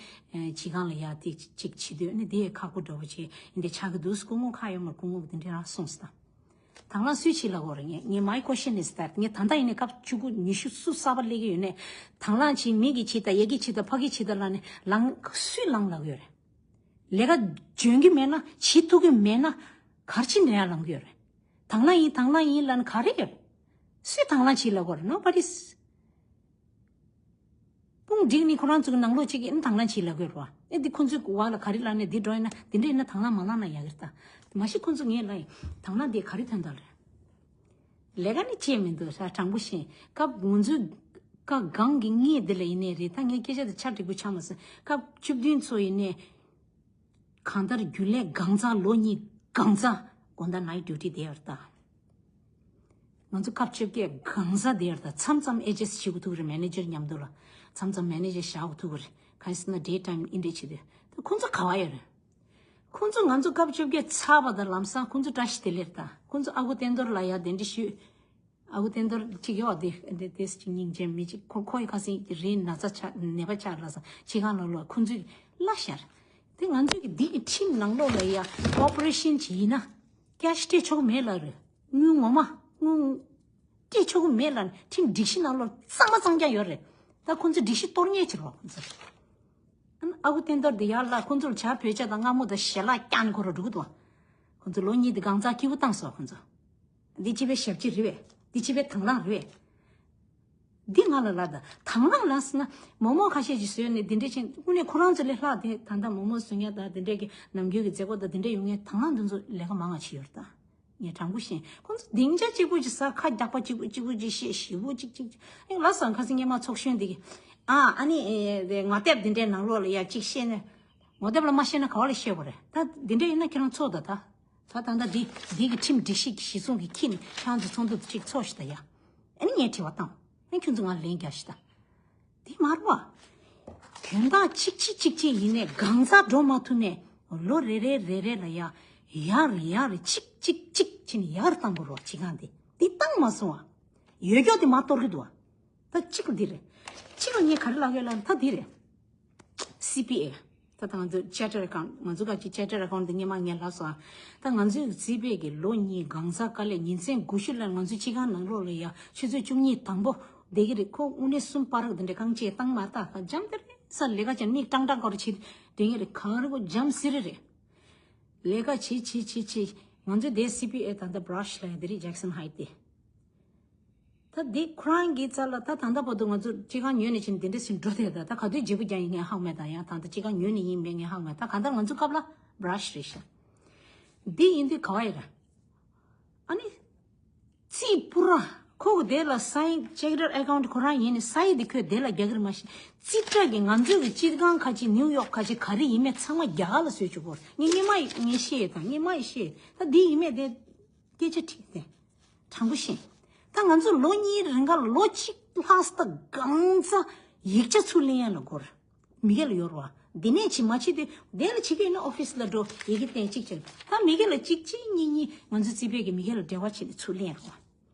སྤྱི་ཁང་ལ་ཡ་དེ་ཅིག་བྱེད་དུས་ཨ་ནི་དེ་ཁག་པོ་འདྲ་བོ་བྱས་ཨ་ནི་དེ་ཆགས་ཀྱི་འདུག་སྐུ་ངོ་ཁ་ཡོད་མ་སྐུ་ངོ་གི་དེ་འདྲས་རང་གསུངས་སོང་ད། དང་བླངས་སུས་བྱེད་ལབ་དགོས་རེད། ངས་ངས་my question is that ངས་ད་ལྟ་ཡིན་ནའི་སྐབས་བཅུ་དགུ་ཉི་ཤུ་སུ་གསར་པ་སླེབས་ཀྱི་ཡོད་ནའི་དང་བླངས་བྱེད། མི་གིས་བྱེད་དང་ཡ་གིས་བྱེད་དང་ཕ་གིས་བྱེད་དང་ལབ་ནས་ལངས་སུས་ལངས་ལབ་ཀྱི་ཡོད་རེད། ལས་ཀ་འཇོན་གྱི་མེད་ན་བྱེད་ཐུབ་ཀྱི་མེད་ན་ག་རེ་བྱེད་འདྲ་ཡང་ལངས་ཀྱི་ཡོད་རེད། དང་བླངས་ཡིན་དང་བླངས་ཡིན་ལབ་ནས་ག་རེ་ཡོད་རེད། སུས་དང་བླངས་བྱེད་ལབ་དགོས་རེད། Nobody's དཔུང་བསྒྲིགས་ནས་ཁོ་རང་ཚོ་གི་ནང་ལོགས་གཅིག་གིས་ཨ་ནི་དང་བླངས་བྱེད་ལབ་དགོས་རེད་བ། ཨེ་འདི་ཁོ་ཚོའི་བར་ལ་ག་རེ་ལབ་ནས་འདི་འགྲོ་ཡིན་ན་འདི་འདྲ་ཡིན་ན་དང་བླངས་མ་ལངས་ན་ཡག་གི་རེད་ད། མ་གཞི་ཁོ་ཚོ་ངས་ལབ་ཡིན། དང་བླངས་འདི་ག་རེ་ཐོན་དང་རེད། ལས་ཀ་ནི་བྱས་མི་འདུག་ས། དྲང་པོ་བཤད། སྐབས་ང་ཚོའི་ཀ་སྒང་གི་གཉིས་འདི་ལ་ཡིན་ནའི་རེད། ད་ངས་སྐད་ཆ་དེ་ཆ་འགྲིག་པོ་ཆགས་མ་སོང་། སྐབས་བཅུ་བདུན་ཚོ་ཡིན་ནའི་གང་ལྟར་རྒྱུན་ལས་གང་ཚང་ལོ་གཉིས་གང་ཚང་དགོང་དག་night duty དེ་ཡོད་རེད་ད། ང་ཚོ་སྐབས་བཅོ་བརྒྱད་གང་ཟག་དེར་དང་མཚམས་མཚམས་ཨེ་ཇེ་སི་བྱེད་དགོས་ཐུག་རེད། མེ་ནེ་ཇར་མཉམ་དུ་ལ་མཚམས་མཚམས་མེ་ནེ་ཇར་བཞག་དགོས་ཐུག་རེད། གང་ཡིན་ཟེར་ན་ཌེ་ཊའིམ་ཨིན་འདྲས་བྱེད་དུས་ད་ཁོང་ཚོ་ག་བ་ཡོད་རེད། ཁོང་ཚོ་ང་ཚོ་སྐབས་བཅོ་བརྒྱད་ཚར་བ་དང་ལམ་སང་ཁོང་ཚོ་བཀྲ་ཤིས་བདེ་ལེགས་རེད་ད། ཁོང་ཚོ་ཨ་ཁུ་བསྟན་རྡོར་ལ་ཡ་གདན་འདྲེན་ཞུས། ཨ་ཁུ་བསྟན་རྡོར་གཅིག་ཡོད་དེ་འདི་དེ་གཅིག་སྙིང་རྗེ་མི་གཅིག་ཁོ་ཁོ་ཡི་ཁ་སང་རིན་ན་ཚ་ཆགས་ནད་པ་ཆགས་ལ་སང་ཕྱི་ཁང་ལ་ལོག་ཁོང་ཚོས་གླ་ཤར། དེ་ང་ཚོས་ཀྱི་འདི་གི་ཁྲིམས་ནང་ལོགས་ལ་ཡ་ཨོ་པ་རེ་ཤན་བྱེད་ཡིན་ན་ཀེ་ཤི་སྤྲད་ཆོག་གི་མེད་ལབ་རེད། དངུལ་ངོ་མ་དངུལ་སྤྲད་ཆོག་གི་མེད་ལབ་ནས་ཁྲིམས་སྒྲིག་གཞི་ནང་ལོགས་གཙང་མ་གཙང་རྐྱང་ཡོད་རེད། ད་ཁོང་ཚོས་སྒྲིག་གཞི་གཏོར་ཉེས་བྱེད་རོགས་ཁོང་ཚོ། ཨ་ཁུ་བསྟན་རྡོར་དེ་ཡར་ལ་ཁོང་ཚོར་ཇ་བོད་ཇ་དང་མངར་མོ་དང་ཞལ་ལག་བཀྱགས་ནས་ཁོ་རང་འགྲོ་གི་འདུག་ཁོང་ཚོ་ལོ་གཉིས་དེ་གང་ཚང་སྐྱིད་པོ་བཏང་སོང་ཁོང་ཚོ། འདི་ཅི་བའི་ཞབས་ཕྱི་རེད་བས། འདི་ཅི་བའི་དང་བླངས་རེད་བས། འདི་ང་ལ་ལབ་ད་དང་བླངས་ལབ་ཟེར་ན་མོག་མོག་ཁ་ཤས་ཀྱིས་བཟོས་ནས་འདི་འདྲས་ཕྱིན་དངོས་གནས་ཁོ་རང་ཚོ་ལས་ལྷག་དེ་ད་ལྟ་མོག་མོག་བཟོ་མཁན་དང་འདི་འདྲས་ཀྱི་ནམ་རྒྱུན་གྱི་མཛད་སྒོ་དང་འདི་འདྲས་ཡོང་མཁན་དང་བླངས་འདི་ཚོ་ལས་ཀ་མང་ང་བྱེད་ཡོད་རེད་ད། ངས་དྲང་པོ་བཤད། ཁོང་ཚོ་སྡིངས་ཆ་གཅིག་པུ་ཅིག་ཟ། ཁ་རྒྱག་པ་གཅིག་པུ་གཅིག་པུ་ཅིག་བཤད། ཞེ་པོ་གཅིག་གཅིག་ཅིག་ཨེ་ལ་སང་ཁ་སང་སྔོན་མ་ཚོགས་གཞོན་འདི་གི་ཨ་ཨ་ནི་ཨེ་དེ་ངོ་དེབ་འདི་འདྲའི་ནང་ལོགས་ལ་ཡ་གཅིག་བཤད་ནས་ངོ་དེབ་ལ་མ་བཤད་ན་ག་བ་ལ་བཤད་དགོས་རེད། ད་འདི་འདྲ་ཡིན་ན་ཁྱེད་རང་ཚོ་ད་ད་ད་ད་ད་འདི་འདི་གི་ཁྲིམས་སྒྲིག་གཞི་གི་གཞི་བཟུང་གི་ཁྱི་ནི་ཁྱེད་རང་ཚོ་ཚོགས་འདུ་གཅིག་ཚོགས་ཤིག་ད་ཡ། ཨ་ནི་ངས་དྲི་བ་བཏང་། ཨ་ནི་ཁྱོད་ཚོ་ང་ལན་རྒྱག་ཤིག་ད། དེ་མ་རེད་བ། དོན་དག་གཅིག་གཅིག་གཅིག་གཅིག་ཡིན་ནས་གང་ཟག་འགྲོ་མ་ཐུབ་ནས་ལོ་རེ་རེ་རེ་རེ་ལ་ཡ་ཡར་ཡར་གཅིག་གཅིག་གཅིག་བྱས་ནས་ཡར་བཏང་དགོས་རེད་བ། སྤྱི་ཁང་འདི་འདི་བཏང་མ་སོང་བ། ཡོད་རྒྱུ་དེ་མར་གཏོར་གི་འདུག་བ། ད་གཅིག་ལ་འདི་རེད། གཅིག་ལ་ངས་ག་རེ་ལབ་ཡོད་ལབ་ན་ད་འདི་རེད། སི་པི་ཨེ། ད་ད་ང་ཚོ་ཅར་ཊར་ཨེ་ཀའུན་ཊི། ང་ཚོ་ག་ཅིག་ཅར་ཊར་ཨེ་ཀའུན་ཊི་འདི་སྔོན་མ་ངས་ལབ་སོང་ཨ། ད་ང་ཚོའི་རྩིས་པས་ཀྱི་ལོ་གཉིས་གང་ཟག་དཀའ་ལས་ཉིན་མཚན་དགུ་ཤུ་ལ་ང་ཚོའི་སྤྱི་ཁང་ནང་ལོགས་ལ་ཡ་ཆུ་ཚོད་བཅུ་གཉིས་དང་པོ་བསྡད་ཀྱི་རེད། ཁོ་དངོས་གནས་གསུམ་པ་རག་འདི་འདྲ་རྐང་རྗེས་བཏང་མ་ཐག་ཁ་འཇམ་དེ་རེད་ས། ལས་ཀ་བྱས་མིག་ཀྲང་ཀྲང་སྐོར་བྱེད་དྲན་གྱི་རེད། གང་རེད་ཁོ་འཇམ་སི་རི་རེད། ལས་ཀ་བྱེད་བྱེད་བྱེད་བྱེད་ང་ཚོའི་དེ་སི་པི་ཨེ་ད་ལྟ་བྷ་ར་ཤི་ལ་ཡ་དེ་རེད། ཇེག་སན་ཧའིཊ་དེ། ད་འདི་ཁོ་རང་གི་རྩ་ལ་ད་ད་ལྟ་བར་དུ་ང་ཚོ་སྤྱི་ཁང་ཉོས་ནས་ཕྱིན་འདི་འདྲ་ཞིག་འགྲོ་བསྡད་ད། ད་ག་དུས་བརྗེ་པོ་རྒྱག་ཡིན་ངས་ཧ་གོ་མེད། ད་ཡང་ད་ལྟ་སྤྱི་ཁང་ཉོས་ནས་ཡིན་མེད་ངས་ཧ་གོ་མེད། ད་གང་ལྟར་ང་ཚོ་སྐབས་ལ་བྷ་ར་ཤི་རེད་ཤག་འདི་ཡིན་དུས་ག་བ་ཡིན་ར། ཨ་ནི། རྩིས་པུ་ར། ཁོ་གི་དེ་ལ་སའིན་ཅར་ཊར་ཨེ་ཀའུན་ཊི་ཁོ་རང་ཡིན་ནི་སའིན་འདི་ཁོས་དེ་ལ་རྒྱག་གི་རེད་མ་གཞི། རྩིས་ཁྲ་གི་ང་ཚོའི་གི་སྤྱི་ཁང་ཁ་ཅིག་ནིའུ་ཡོག་ཁ་ཅིག་ག་རེ་ཡིན་མེད་ཚང་མ་རྒྱ་གར་ལ་བཟོས་བཅུག་གོ། ངས་སྔོན་མ་ཡི་ངས་བཤད་ཡོད་ད། སྔོན་མ་ཡི་བཤད་ཡོད་ད། འདི་ཡིན་མེད་དེ། སྐད་ཆ་དྲིས་ཏེ། དྲང་པོ་བཤད། ད་ང་ཚོ་ལོ་གཉིས་རིང་ག་ལོ་གཅིག་ལྷག་ཙམ་གང་ཙམ་ཡིག་ཆ་ཚུར་ལེན་ཡ་ལ་འགོར། མི་སྒེར་ལ་ཡོད་རེད་བ། འདི་ནས་ཅིག་མ་བྱེད་དུས་དེ་ལ་བྱེད་ཀྱི་ཡིན་ན་ཨོ་ཕི་སི་ལ་འགྲོ། ཡི་གེ་བསྟན་གཅིག་བྱེད། ད་མི་སྒེར་ལ་གཅིག་གཅིག་གཉིས་གཉིས་ང་ཚོ་རྩིས་པའི་གི་མི་སྒེར་ལ་འབྲེལ་བ་བྱེད་ནས་ཚུར་ལེན་རོགས།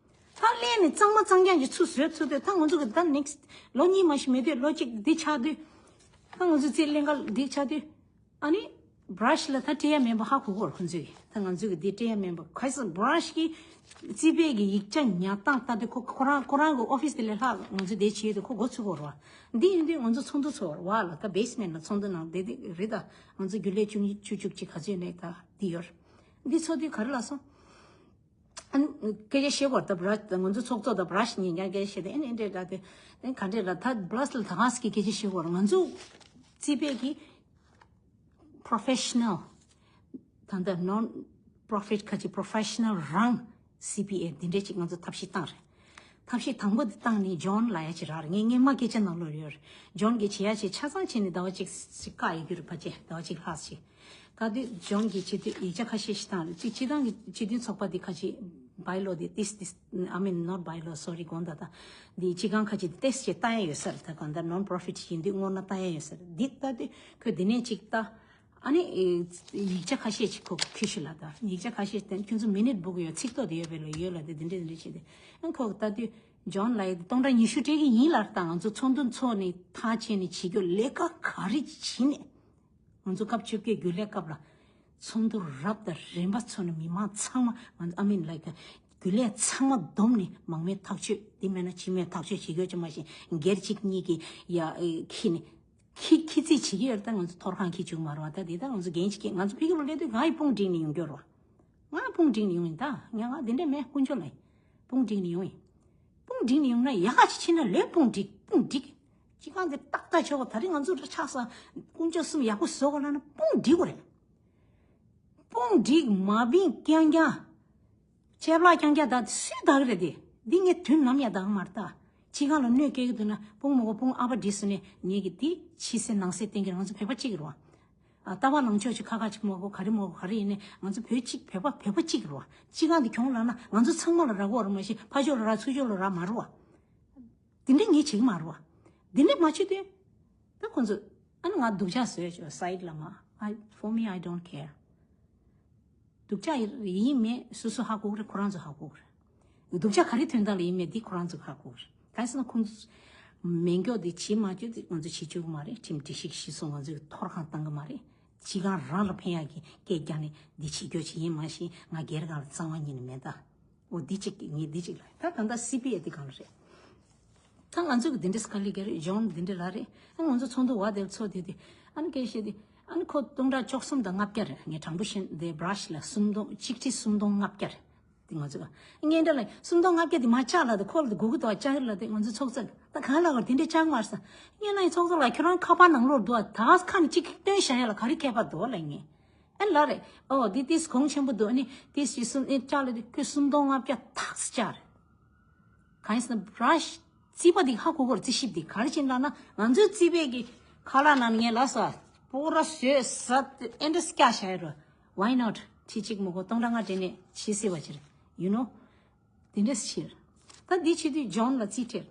ད་ལེན་ནས་གཙང་མ་གཙང་རྐྱང་གི་ཚུར་བཟོས་ཚུར་དུས། ད་ང་ཚོ་གི་ད་ནེག་སི་ལོ་གཉིས་མ་ཞིག་མེད་དུས་ལོ་གཅིག་འདི་ཆགས་དུས། ད་ང་ཚོ་རྩིས་ལེན་ག་འདི་ཆགས་དུས། ཨ་ནི་བྷ་ར་ཤི་ལ་ད་སྤྲད་ཡ་མིན་པ་ཧ་གོ་གོ་ར། ཁོང་ཚོས་ད་ང་ཚོས་གི་འདི་སྤྲད་ཡ་མིན་པ། ག་ས་བྷ་ར་ཤི་གི་རྩིས་པའི་གི་ཡིག་ཆ་ཉར་སྟངས་ལྟ་དུས་ཁོ་ཁོ་རང་ཁོ་རང་གི་ཨོ་ཕི་སི་དེ་ལས་ལྷག་ང་ཚོས་དེ་བྱེད་དུས་ཁོ་མགོ་ཚོས་གོ་ར། འདི་ཡིན་དུས་ང་ཚོ་ཚོགས་འདུ་ཚོགས་ར་བ་ལ། ད་བེ་སི་མེན་ཊི་ལ་ཚོགས་འདུ་ནང་བསྡད་དེ་རེད། ད་ང་ཚོ་རྒྱུན་ལས་བཅུ་གཉིས་བཅུ་བཅུ་གཅིག་ག་ཚོད་ནས་ད་འདི་ཡོད་ར། འདི་ཚོགས་དུས་ག་རེ་ལབ་སོང་། ཨ་ནི་སྐད་ཆ་བཤད་དགོས་ར། ད་བྷ་ར་ང་ཚོ་ཚོགས་གཙོ་དང་བྷ་ར་ཤི་ཉིན་རྐྱང་སྐད་ཆ་བཤད་དེ། ཨ་ནི་འདྲས་ལ་དེ་ཨ་ནི་ག་འདྲས་ལ། ད་པ་ལ་སི་ལ་ད་ག་ས་གི་སྐད་ཆ་བཤད་དགོས་ར། ང་ཚོ་རྩིས་པའི་གི་པོ་རོ་ཕེ་ཤི་ནལ་ད་ལྟ་ནོན་པོ་རོ་ཕིཊ་ཁ་ཅིག་པོ་རོ་ཕེ་ཤི་ནལ་རང་སི་པི་ཨེ་འདི་འདྲས་ཅིག་ང་ཚོ་ཐབས་ཤེས་བཏང་རེད། ཐབས་ཤེས་དང་པོ་འདི་བཏང་ནས་ཇོན་ལབ་ཡ་ཅིག་རག་རེད། ངས་སྔོན་མ་སྐད་ཆ་ནང་ལོགས་ཡོད་རེད། ཇོན་གྱིས་བྱེད་ཡ་ཅིག་ཆ་ཚང་བྱས་ནས་ཟླ་བ་གཅིག་ཅིག་བཀག་ཡོད་རྒྱུ་རེད། ཕལ་ཆེར་ཟླ་བ་གཅིག་ལྷག་ཅིག་ག་དུས་ཇོན་གྱིས་བྱེད་དུས་ཡིག་ཆ་ཁ་ཤས་ཤིག་བཏང་རེད། གཅིག་སྤྱི་བཏང་གི་སྤྱི་མཐུན་ཚོགས་པ་འདི་ཁ་ཅིག་བྷའི་ལོ་འདི། this this I mean not bylaw, sorry, དགོངས་དག། ད་འདི་སྤྱི་ཁང་ཁ་ཅིག་འདི་ཏེས་ཅིག་ལྟ་ཡ་ཡོད་ས་རེད། ད་གང་ལྟར་ནོན་པོ་རོ་ཕིཊ་ཡིན་དུས་སྔོན་ན་ལྟ་ཡ་ཡོད་ས་རེད། འདི་ལྟ་དུས་ཁོས་འདི་ནས་ཅིག་ལྟ། ཨ་ནི་ཡིག་ཆ་ཁ་ཤས་ཅིག་ཁོ་ཁྱེར་ཤོག་ལབ། ད་ཡིག་ཆ་ཁ་ཤས་དེ་ཁྱོད་ཚོ་མི་ནིཊ་བུག་ཡོད། ཚིག་ཐོ་དེ་ཡོད་པའི་ལོ་ཡོད་ལབ། དེ་འདི་འདྲས་འདི་འདྲས་བྱས་ཏེ། ཨ་ཁོ་ལྟ་དུས་ཇོན་ལབ་ཡ་དེ་སྟོང་ཕྲག་ཉི་ཤུ་སྤྲད་ཀྱི་ཡིན་ལབ། ད་ང་ཚོ་ཚོགས་འདུ་ཚོགས་ནས་ཐག་བཅད་ནས་བྱེད་རྒྱུ་ལས་ཀ་ག་རེ་བྱེད་ནས། ང་ཚོ་སྐབས་བཅོ་བརྒྱད་རྒྱུན་ལས་སྐབས་ལ་ཚོགས་འདུ་རབ་དང་རིམ་པ་ཚོགས་ནས་མི་མང་ཚང་མ། ང་ཚོ་I mean like རྒྱུན་ལས་ཚང་མ་བསྡོམས་ནས་མང་མོས་ཐག་གཅོད། དེ་མེད་ན་ཕྱི་མོས་ཐག་གཅོད་བྱེད་རྒྱུ་ཅིག་མ་གཞི་སྒེར་གཅིག་གཉིས་ཀྱིས་ཡ་ཨེ་ཁྱེར་ནས་ཁྱེར་ཁྱེར་རྩིས་བྱེད་ཀྱི་ཡོད་རེད། ད་ང་ཚོ་ཐོར་ཁང་ཁྱེར་བཅུག་མ་རེད་བ། ད་དེ་ད་ང་ཚོ་འགན་ཅིག་ང་ཚོ་ཕ་གི་རུ་སླེབས་དུས་ང་ཡི་དཔུང་བསྒྲིགས་ནས་ཡོང་རྒྱུ་རེད་བ། ང་དཔུང་བསྒྲིགས་ནས་ཡོང་ཡིན། ད་ངས་ང་དེ་འདྲས་མེད། དཀོན་མཆོག་ལ་ཡིན། དཔུང་བསྒྲིགས་ནས་ཡོང་ཡིན། དཔུང་བསྒྲིགས་ནས་ཡོང་ན་ཡག་ག་ཅིག་ཕྱིན་ན་ལོས་དཔུང་བསྒྲིགས། དཔུང་བསྒྲིགས། སྤྱི་ཁང་དེ་ཏག་ཏག་ཆོག་གོ། ད་རེས་ང་ཚོ་འདྲ་ཆགས་ས། དཀོན་མཆོག་གསུམ་ཡག་པོ་བཟོ་དགོས་ལབ་ན་དཔུང་བསྒྲིགས་དགོས་རེད། དཔུང་བསྒྲིགས་མ་བིང་རྐྱང་རྐྱང་། ཆད་ལྷག་རྐྱང་རྐྱང་ད་སུས་ལྡག་གི་རེད་དེ། འདི་ངས་དུས་ནམ་ཡང་ལྡག་གི་མ་རེད། ད་སྤྱི་ཁང་ལ་གནོད་སྐྱེལ་གི་འདུག་ན་དཔུང་མོ་གོ་དཔུང་ཨ་ཕ་བསྒྲིགས་སོང་ནས་ངས་ཀྱི་འདི་ཕྱི་གསལ་ནང་གསལ་བསྟན་གྱི་རེད། ང་ཚོ་བོད་པ་གཅིག་གི་རེད་བ། ཨ་ལྟ་བ་ལངས་ཕྱོགས་ཅིག་ཁ་ཁ་ཅིག་མོ་གོ་ག་རེ་མོ་གོ་ག་རེ་ཡིན་ནའི་ང་ཚོ་བོད་གཅིག་བོད་པ་བོད་པ་གཅིག་གི་རེད་བ། སྤྱི་ཁང་འདི་གྱོང་ལབ་ན་ང་ཚོ་ཚང་མ་ལ་རག་གི་རེད་མ་གཞི་ཕར་ཕྱོགས་ལ་རག་ཚུར་ཕྱོགས་ལ་རག་མ་རེད་བ། འདི་འདྲ་ངས་བྱེད་ཀྱི་མ་རེད་བ། འདི་འདྲ་མ་བྱེད་དུས། ད་ཁོང་ཚོ་ཨ་ནི་ང་སྡུག་ཅག་བཟོས་བྱས་སའིཌ་ལ་མ། I for me I don't care. སྡུག་ཅག་ཡིན་མེད་སོ་སོ་ཧ་གོ་གི་རེད། ཁོ་རང་ཚོ་ཧ་གོ་གི་རེད། སྡུག་ཅག་ག་རེ་དོན་དག་ལ་ཡིན་མེད་འདི་ཁོ་རང་ཚོ་ཧ་གོ་གི་རེད། གང་ཡིན་ཟེར་ན་ཁོང་ཚོ་མེད་མགྱོགས་འདི་བྱེད་མ་བཅུག་འདི་ང་ཚོ་བྱེད་བཅུག་གི་མ་རེད། ཁྲིམས་སྒྲིག་གཞི་གཞི་བཟུང་ང་ཚོས་ཐོར་ཁང་བཏང་གི་མ་རེད། སྤྱི་ཁང་རང་ལ་ཕན་ཡག་གི་སྐད་རྒྱག་ནས་འདི་བྱེད་རྒྱུ་ཅིག་ཡིན། མ་གཞི་ང་སྒེར་སྒང་ལ་གཙང་བ་ཉིད་ནས་མེད་ད། འོ་འདི་གཅིག་ངས་འདི་གཅིག་ལ། ད་ད་ལྟ་སི་པི་ཨེ་འདི་གང་ལ་རེད། ད་ང་ཚོ་གི་འདི་འདྲ་སྐལ་ལི་ག་རེ་ཇོན་འདི་འདྲ་ལ་རེད། ཨ་ང་ཚོ་ཚོགས་འདུ་བ་དེར་ཚོགས་དེ་དུས་ཨ་ནི་སྐད་བཤད་དུས་ཨ་ནི་ཁོ་སྟོང་ཕྲག་བཅུ་གསུམ་དང་ལྔ་བརྒྱ་རེད། ངས་དྲང་པོ་བཤད་འདི་བྷ་ར་ཤི་ལ་སུམ་སྟོང་ཆིག་ཁྲི་སུམ་སྟོང་ལྔ་བརྒྱ་རེད། དེ་ང་ཚོ་ངས་འདྲ་ལ་སུམ་སྟོང་ལྔ་བརྒྱ་དེ་མ་ཆག་ལ་དེ་ཁོ་ལ་དེ་སྒུག་གི་འདུག་ཨ་ཅག་ལ་དེ་ང་ཚོ་ཚོགས་ཚད་ད་གང་ལ་གར་དེ་འདྲ་ཅག་མར་ས། ངས་ན་ཡི་ཚོགས་ཚོགས་ལ་ཁྱོད་རང་ཁ་པར་ནང་ལོགས་འདུག་ཨ། ད་ཁ་ནས་གཅིག་སྟོན་བཞག་ཡ་ལ་ག་རེ་ཁྱད་པར་འདུག་ལ་ངས། ཨ་ལ་རེད། ཨོ་འདི་ཏིས་གོང་ཆེན་པོ་འདུག་ཨ་ནི་ཏིས་ཅི་སུམ་ཨེ་ལྕགས་ལ་དེ་ཁོས་སུམ་སྟོང་ལྔ་བརྒྱ་ཐགས་ལྕགས་རེད། གང་ཡིན་ཟེར་ན་བྷ་ར་ཤི་རྩིས་པ་འདི་ཧ་གོ་གོ་རེད། རྩིས་ཞིབ་འདི་ག་རེ་བྱེད་ལབ་ན་ང་ཚོའི་རྩིས་པའི་གི་ཁ་ལག་ནང་ངས་ལ་ས་པོ་ར་བཟོས་ས་ཨེ་འདྲ་སྐྱ་བྱ་ཡ་རོ། Why not? ཁྲི་གཅིག་མ་གོ་སྟོང་ཕྲག་ལྔ་སྤྲད་ནས་བྱེད་སྲིད་པ་ཕྱིར། You know? དེ་འདྲས་ཕྱིར། ད་འདི་བྱེད་དུས་ཇོན་ལ་རྩིས་སྤྲད།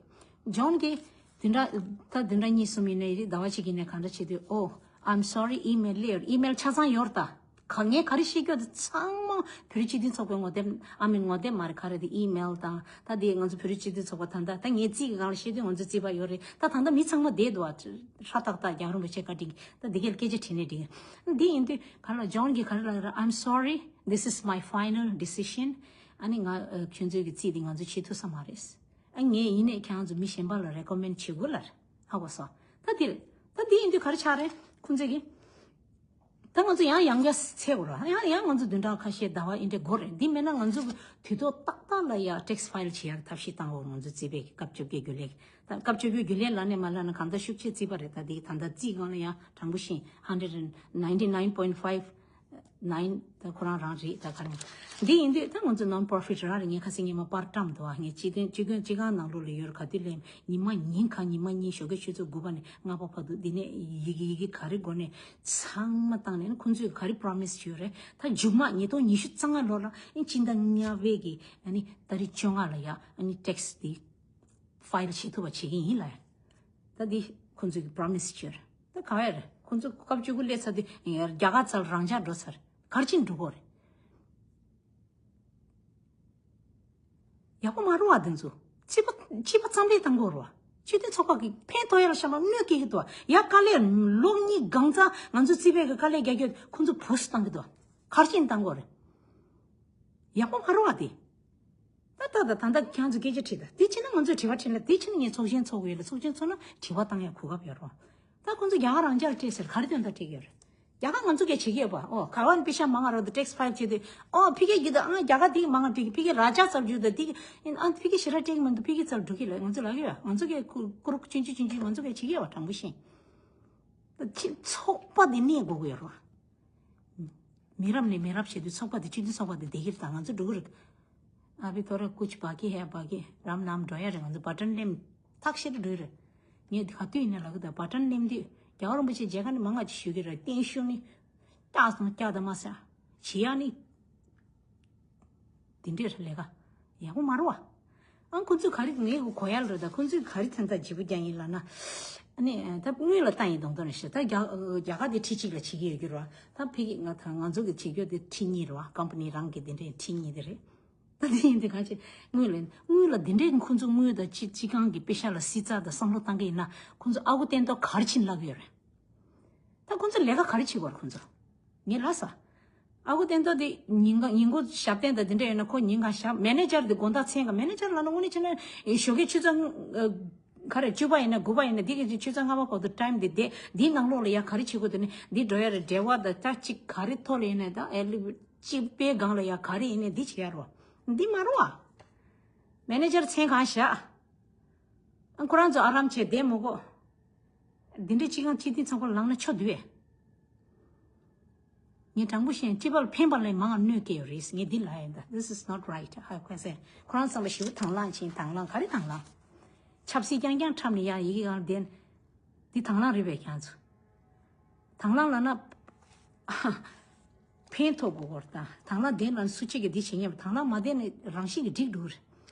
ཇོན་གྱིས་བདུན་ཕྲག་ད་བདུན་ཕྲག་གཉིས་གསུམ་ཡིན་ནའི་རེད། ཟླ་བ་གཅིག་ཡིན་ནའི་གང་འདྲ་བྱེད་དུས། Oh, I'm sorry, email ལས་ཨི་མེལ་ཆ་ཚང་ཡོད་རེད་ད། ག་ངས་ག་རེ་བཤད་རྒྱུ་དེ་ཚང་མ་བོད་རིགས་སྤྱི་མཐུན་ཚོགས་པའི་ངོ་དེབ། I mean ངོ་དེབ་མ་རེད། ག་རེ་དེ་ཨི་མེལ་དང་ད་དེ་ང་ཚོ་བོད་རིགས་སྤྱི་མཐུན་ཚོགས་པ་ད་ད་ད་ངའི་རྩིས་ཀྱི་སྒང་ལ་བཤད་དུས་ང་ཚོ་རྩིས་པ་ཡོད་རེད། ད་ད་ད་མི་ཚང་མ་བསྡད་འདུག་ཨ། ཧྲ་ཏག་ཏག་རྒྱག་རུང་བའི་ཆེད་བཀའ་དྲིན་ད་འདི་ག་ལ་སྐད་ཆ་དྲིས་ནས་འགྲིག་འདི་ཡིན་དུས་ག་ལ་ཇོན་གྱིས་ག་རེ་ལབ་ར། I'm sorry, this is my final decision. ཨ་ནི་ང་ཁྱོད་ཚོའི་གི་རྩིས་འདི་ང་ཚོ་བྱེད་ཐུབ་ས་མ་རེད། ཨ་ངས་ཡིན་ནས་ཁྱེད་རང་ཚོ་མི་གཞན་པ་ལ་recommend བྱེད་དགོས་ལ་རེད། ཧ་གོ་སོང་། ད་འདི་རེད། ད་འདི་ཡིན་དུས་ག་རེ་ཆགས་རེད་ཁོང་ཚོས་གི། ད་ང་ཚོ་ཡང་ཡང་བསྐྱར་འཚོལ་དགོས་རེད། ཡང་ཡང་ང་ཚོ་བདུན་ཕྲག་ཁ་ཤས་ཟླ་བ་ཨེ་འདྲས་འགོར་རེད། འདི་མེད་ན་ང་ཚོ་དུས་ཐོག་ཏག་ཏག་ལ་ཡ་tax file བྱེད་ཡག་ཐབས་ཤེས་བཏང་དགོས། ང་ཚོ་རྩིས་པའི་སྐབས་བཅོ་བརྒྱད་རྒྱུན་ལས། ད་སྐབས་བཅོ་བརྒྱད་རྒྱུན་ལས་ལབ་ནས་མ་ལབ་ན་གང་ལྟར་ཤུགས་ཆེ་རྩིས་པ་རེད། ད་འདི་ད་ལྟ་རྩིས་སྒང་ལ་ཡང་དྲང་པོ་བཤད་hundred and ninety nine point five nine ད་ཁོ་རང་རང་རེད། ད་ག་རེ་འདི་ཡིན་དུས་ད་ང་ཚོ་non profit རང་རེད། ངས་ཁ་སང་ཉི་མ་པར་བཀྲམ་འདུག་ཨ། ངས་སྤྱི་དོན་སྤྱི་དོན་སྤྱི་ཁང་ནང་ལོགས་ལ་ཡོད་རེད། ག་དུས་ལས་ཉི་མ་ཉིན་གང་ཉི་མ་གཉིས་ཞོགས་ཀས་ཆུ་ཚོད་དགུ་པ་ནས་ལྔ་པ་བར་དུ་འདི་ནས་ཡི་གེ་ཡི་གེ་ག་རེ་དགོས་ནས་ཚང་མ་བཏང་ནས་ཁོང་ཚོས་ག་རེ་promise བྱས་ཡོད་རེད། ད་མཇུག་མ་ཉིས་སྟོང་ཉི་ཤུ་རྩ་ལྔ་ལོ་ལ་ཨ་ནི་སྤྱི་ཟླ་ལྔ་པའི་གི་ཨ་ནི་ཏ་རིག་བཅོ་ལྔ་ལ་ཡ་ཨ་ནི་tax འདི་file བྱེད་ཐུབ་པ་བྱེད་ཀྱི་ཡིན་ལ། ད་འདི་ཁོང་ཚོས་གི་promise བྱས་ཡོད་རེད། ད་ག་བ་ཡ་རེད། ཁོང་ཚོ་སྐབས་བཅུ་དགུ་སླེབས་ཚར་དུས་རྒྱ་གར་རྩར་རང་འཇགས་འགྲོ་ཚར། ག་རེ་བྱས་ནས་འགྲོ་གི་ཡོད་རེད། ཡག་པོ་མ་རེད་བ་དེ་ཚོ། སྤྱི་པ་སྤྱི་པ་རྩོམ་རིག་བཏང་དགོས་རེད་བ། སྤྱི་མཐུན་ཚོགས་པ་གི་ཕན་ཐོགས་ཡ་ལ་བཤད་པ་གནོད་སྐྱེལ་གྱི་འདུག་བ། ཡ་དཀའ་ལས་ལོ་གཉིས་གང་ཚང་ང་ཚོ་རྩིས་པའི་གི་དཀའ་ལས་རྒྱག་རྒྱུ་ཁོང་ཚོ་བུ་སུ་བཏང་གི་འདུག་བ། ག་རེ་བྱས་ནས་བཏང་དགོས་རེད། ཡག་པོ་མ་རེད་བ་དེ། ད་ད་ད་ད་ད་ཁྱེད་ཚོ་སྐད་ཆ་དྲིས་ད། དེ་ཕྱིན་ན་ང་ཚོས་དྲི་བ་དྲིས་ན། དེ་ཕྱིན་ན་ངས་ཚོགས་ཆེན་ཚོགས་དགོས་ལ། ཚོགས་ཆེན་ཚོགས་ན་དྲི་བ་བཏང་ཡ་གོ་སྐབས་ཡོད་རེད་བ། ད་ཁོང་ཚོ་རྒྱ་གར་རང་འཇགས་སྤྲད་ཟེར་ག་རེ་དོན་དག་སྤྲད་ཀྱི་ཡོད་རེད། རྒྱ་གར་ང་ཚོ་གས་བྱེད་ཀྱི་ཡོད་པ། ཨོ་ག་བ་ནས་པེ་ཤ་མང་ང་རོ་ད་ཊེག་སི་ཕའིལ་བྱེད་དུས། ཨོ་ཕི་གེ་གི་ད་ཨང་རྒྱ་གར་དེ་གི་མང་ང་སྤྲད་ཀྱི། ཕི་གེ་ར་ཇ་རྩར་རྒྱུ་ད་དེ་གི་ཨང་ཕི་གེ་ཞེ་དྲག་སྤྲད་ཀྱི་མི་འདུག་ཕི་གེ་རྩར་འགྲོ་གི་ལ་ང་ཚོ་ལབ་ཡོད། ང་ཚོ་གས་ཀུ་ཀུ་རུ་ཆུང་ཆུང་ཆུང་ཆུང་ང་ཚོ་གས་བྱེད་ཀྱི་ཡོད་པ། དྲང་པོ་བཤད། ད་ཕྱི་ཚོགས་པ་དེ་གནས་དགོས་ཀྱི་ཡོད་རེད་བ། མི་རབས་ནས་མི་རབས་བྱེད་དུས་ཚོགས་པ་དེ་སྤྱི་མཐུན་ཚོགས་པ་དེ་བསྡད་ཀྱི་རེད། ད་ང་ཚོ་འགྲོ་གི་རེད། ཨ་བི་ཐོ་ར་ཀུཆ་བྷ་ཀི་ཧེ་བྷ་ཀི་རམ་ནམ་འགྲོ་ཡ་རེད། ང་ཚོ་བ་ཊན་ལེམ་ཐག་ཤེད་འགྲོ་ཡ་རེད། ངས་ག་དུས་ཡིན་ན་ལབ་གི་ད། བ་ཊན་ལེམ་དུས་རྒྱལ་བ་རིན་པོ་ཆེ་མཇལ་ཁ་ནི་མང་ང་ཅིག་ཞུ་གི་རེད། བརྟན་བཞུགས་ནི་སྐྱག་དང་སྐྱག་དང་མ་ཟ། བྱེད་ཡ་ནི་དེ་འདྲས་རེད། ལས་ཀ་ཡག་པོ་མ་རེད་བ། ཨང་ཁོ་ཚོས་ག་རེ་ངའི་གོ་ཡ་ལ་རེད། ད་ཁོ་ཚོས་ག་རེ་ཐོན་ཐག་ལྗིད་པོ་རྒྱག་ཡིན་ལབ་ན། ཨ་ནི་ད་དངུལ་ལ་བཏང་ཡིན་མདོག་མདོག་ནས་བཤད། ད་རྒྱ་རྒྱ་གར་དེ་ཁྲི་གཅིག་ལ་བྱེད་ཀྱི་ཡོད་ཀྱི་རེད་བ། ད་ཕ་གི་ང་ད་ང་ཚོ་གི་བྱེད་རྒྱུ་དེ་ཁྲི་གཉིས་རེད་བ། ཀམ་པ་ནི་རང་གི་དེ་འདྲའི་ཁྲི་གཉིས་དེ་རེད། ད་དེ་ཡིན་དུས་གང་བྱེད། དངུལ་ལེན་དངུལ་ལ་དེ་འདྲའི་ཁོ་ཚོ་དངུལ་དང་སྤྱི་སྤྱི་ཁང་གི་པེ་ཤ་ལ་སྲིད་རྩ་དང་བསམ་བློ་བཏང་གི་ཡིན་ན། ཁོ་ཚོ་ཨ་ཁུ་སྟོན་ཐོག་ག་རེ་བྱས་ནས་བརླག་གི་ཡོད་རེད། ད་ཁོ་ཚོ་ལས་ཀ་ག་རེ་བྱེད་དགོས་རེད་ཁོ་ཚོ། ངས་ལབ་ས། ཨ་ཁུ་སྟོན་ཐོག་དེ་ཉིན་གང་ཉིན་གུང་ཞབས་བརྟན་དང་དེ་འདྲ་ཡོད་ན་ཁོ་ཉིན་གང་ཞབས། མེ་ནེ་ཇར་དེ་དགོང་དག་མཚན་གང་། མེ་ནེ་ཇར་ལབ་ན་དངོས་གནས་བྱས་ན་ཞོགས་ཀའི་ཆུ་ཚོད་ཨ་ག་རེ་བཅུ་པ་ཡིན་ན་དགུ་པ་ཡིན་ན་དེ་གི་ཆུ་ཚོད་ལྔ་པ་བར་དུ་ཊའིམ་དེ་བསྡད། དེའི་ནང་ལོགས་ལ་ཡ་ག་རེ་བྱེད་དགོས། དེ་ནི་འདི་འགྲོ་ཡ་རེད། འབྲེལ་བ་དང་ད་ཅིག་ག་རེ་ཐོག་ལ་ཡིན་ན་ད་ཨེ་ལི་གཅིག་པའི་སྒང་ལ་ཡ་ག་རེ་ཡིན་ནའི་འདི་བྱེད་ཡ་རོ། འདི་མ་རུང་བ། མེ་ནེ་ཇར་མཚན་གང་བཞག་ཨ་ཁོ་རང་ཚོ་ཨ་རམ་བྱས་བསྡད་མི་དགོས། འདི་འདྲའི་སྤྱི་ཁང་སྤྱི་བདེ་ཚང་ཁོ་ལངས་ན་ཆོག་འདུག་བས། ངས་དྲང་པོ་བཤད། སྤྱི་པ་ལ་ཕན་པ་ལས་མང་བ་གནོད་སྐྱེལ་ཡོད་རེད། ངས་འདི་ལབ་ཡིན་ད། This is not right. ཧ་གོ་སོང་། ཁོ་རང་ཚང་ལ་ཞེ་པོ་དང་བླངས་ཕྱིན། དང་བླངས་ག་རེ་དང་བླངས། ཆབ་སྲིད་རྐྱང་རྐྱང་འཁྲབ་ནས་ཡ་ཡི་གེ་གང་བསྡད། འདི་དང་བླངས་རེད་པས་ཁྱེད་ཚོ། དང་བླངས་ལབ་ན་ཕན་ཐོགས་དགོས་སྐོར་དང་། དང་བླངས་བསྡད་ན་སུ་གཅིག་གིས་འདི་བྱེད་ཉན་པ། དང་བླངས་མ་བསྡད་ནས་རང་བཞིན་གྱིས་འགྲིག་འགྲོ་རེད།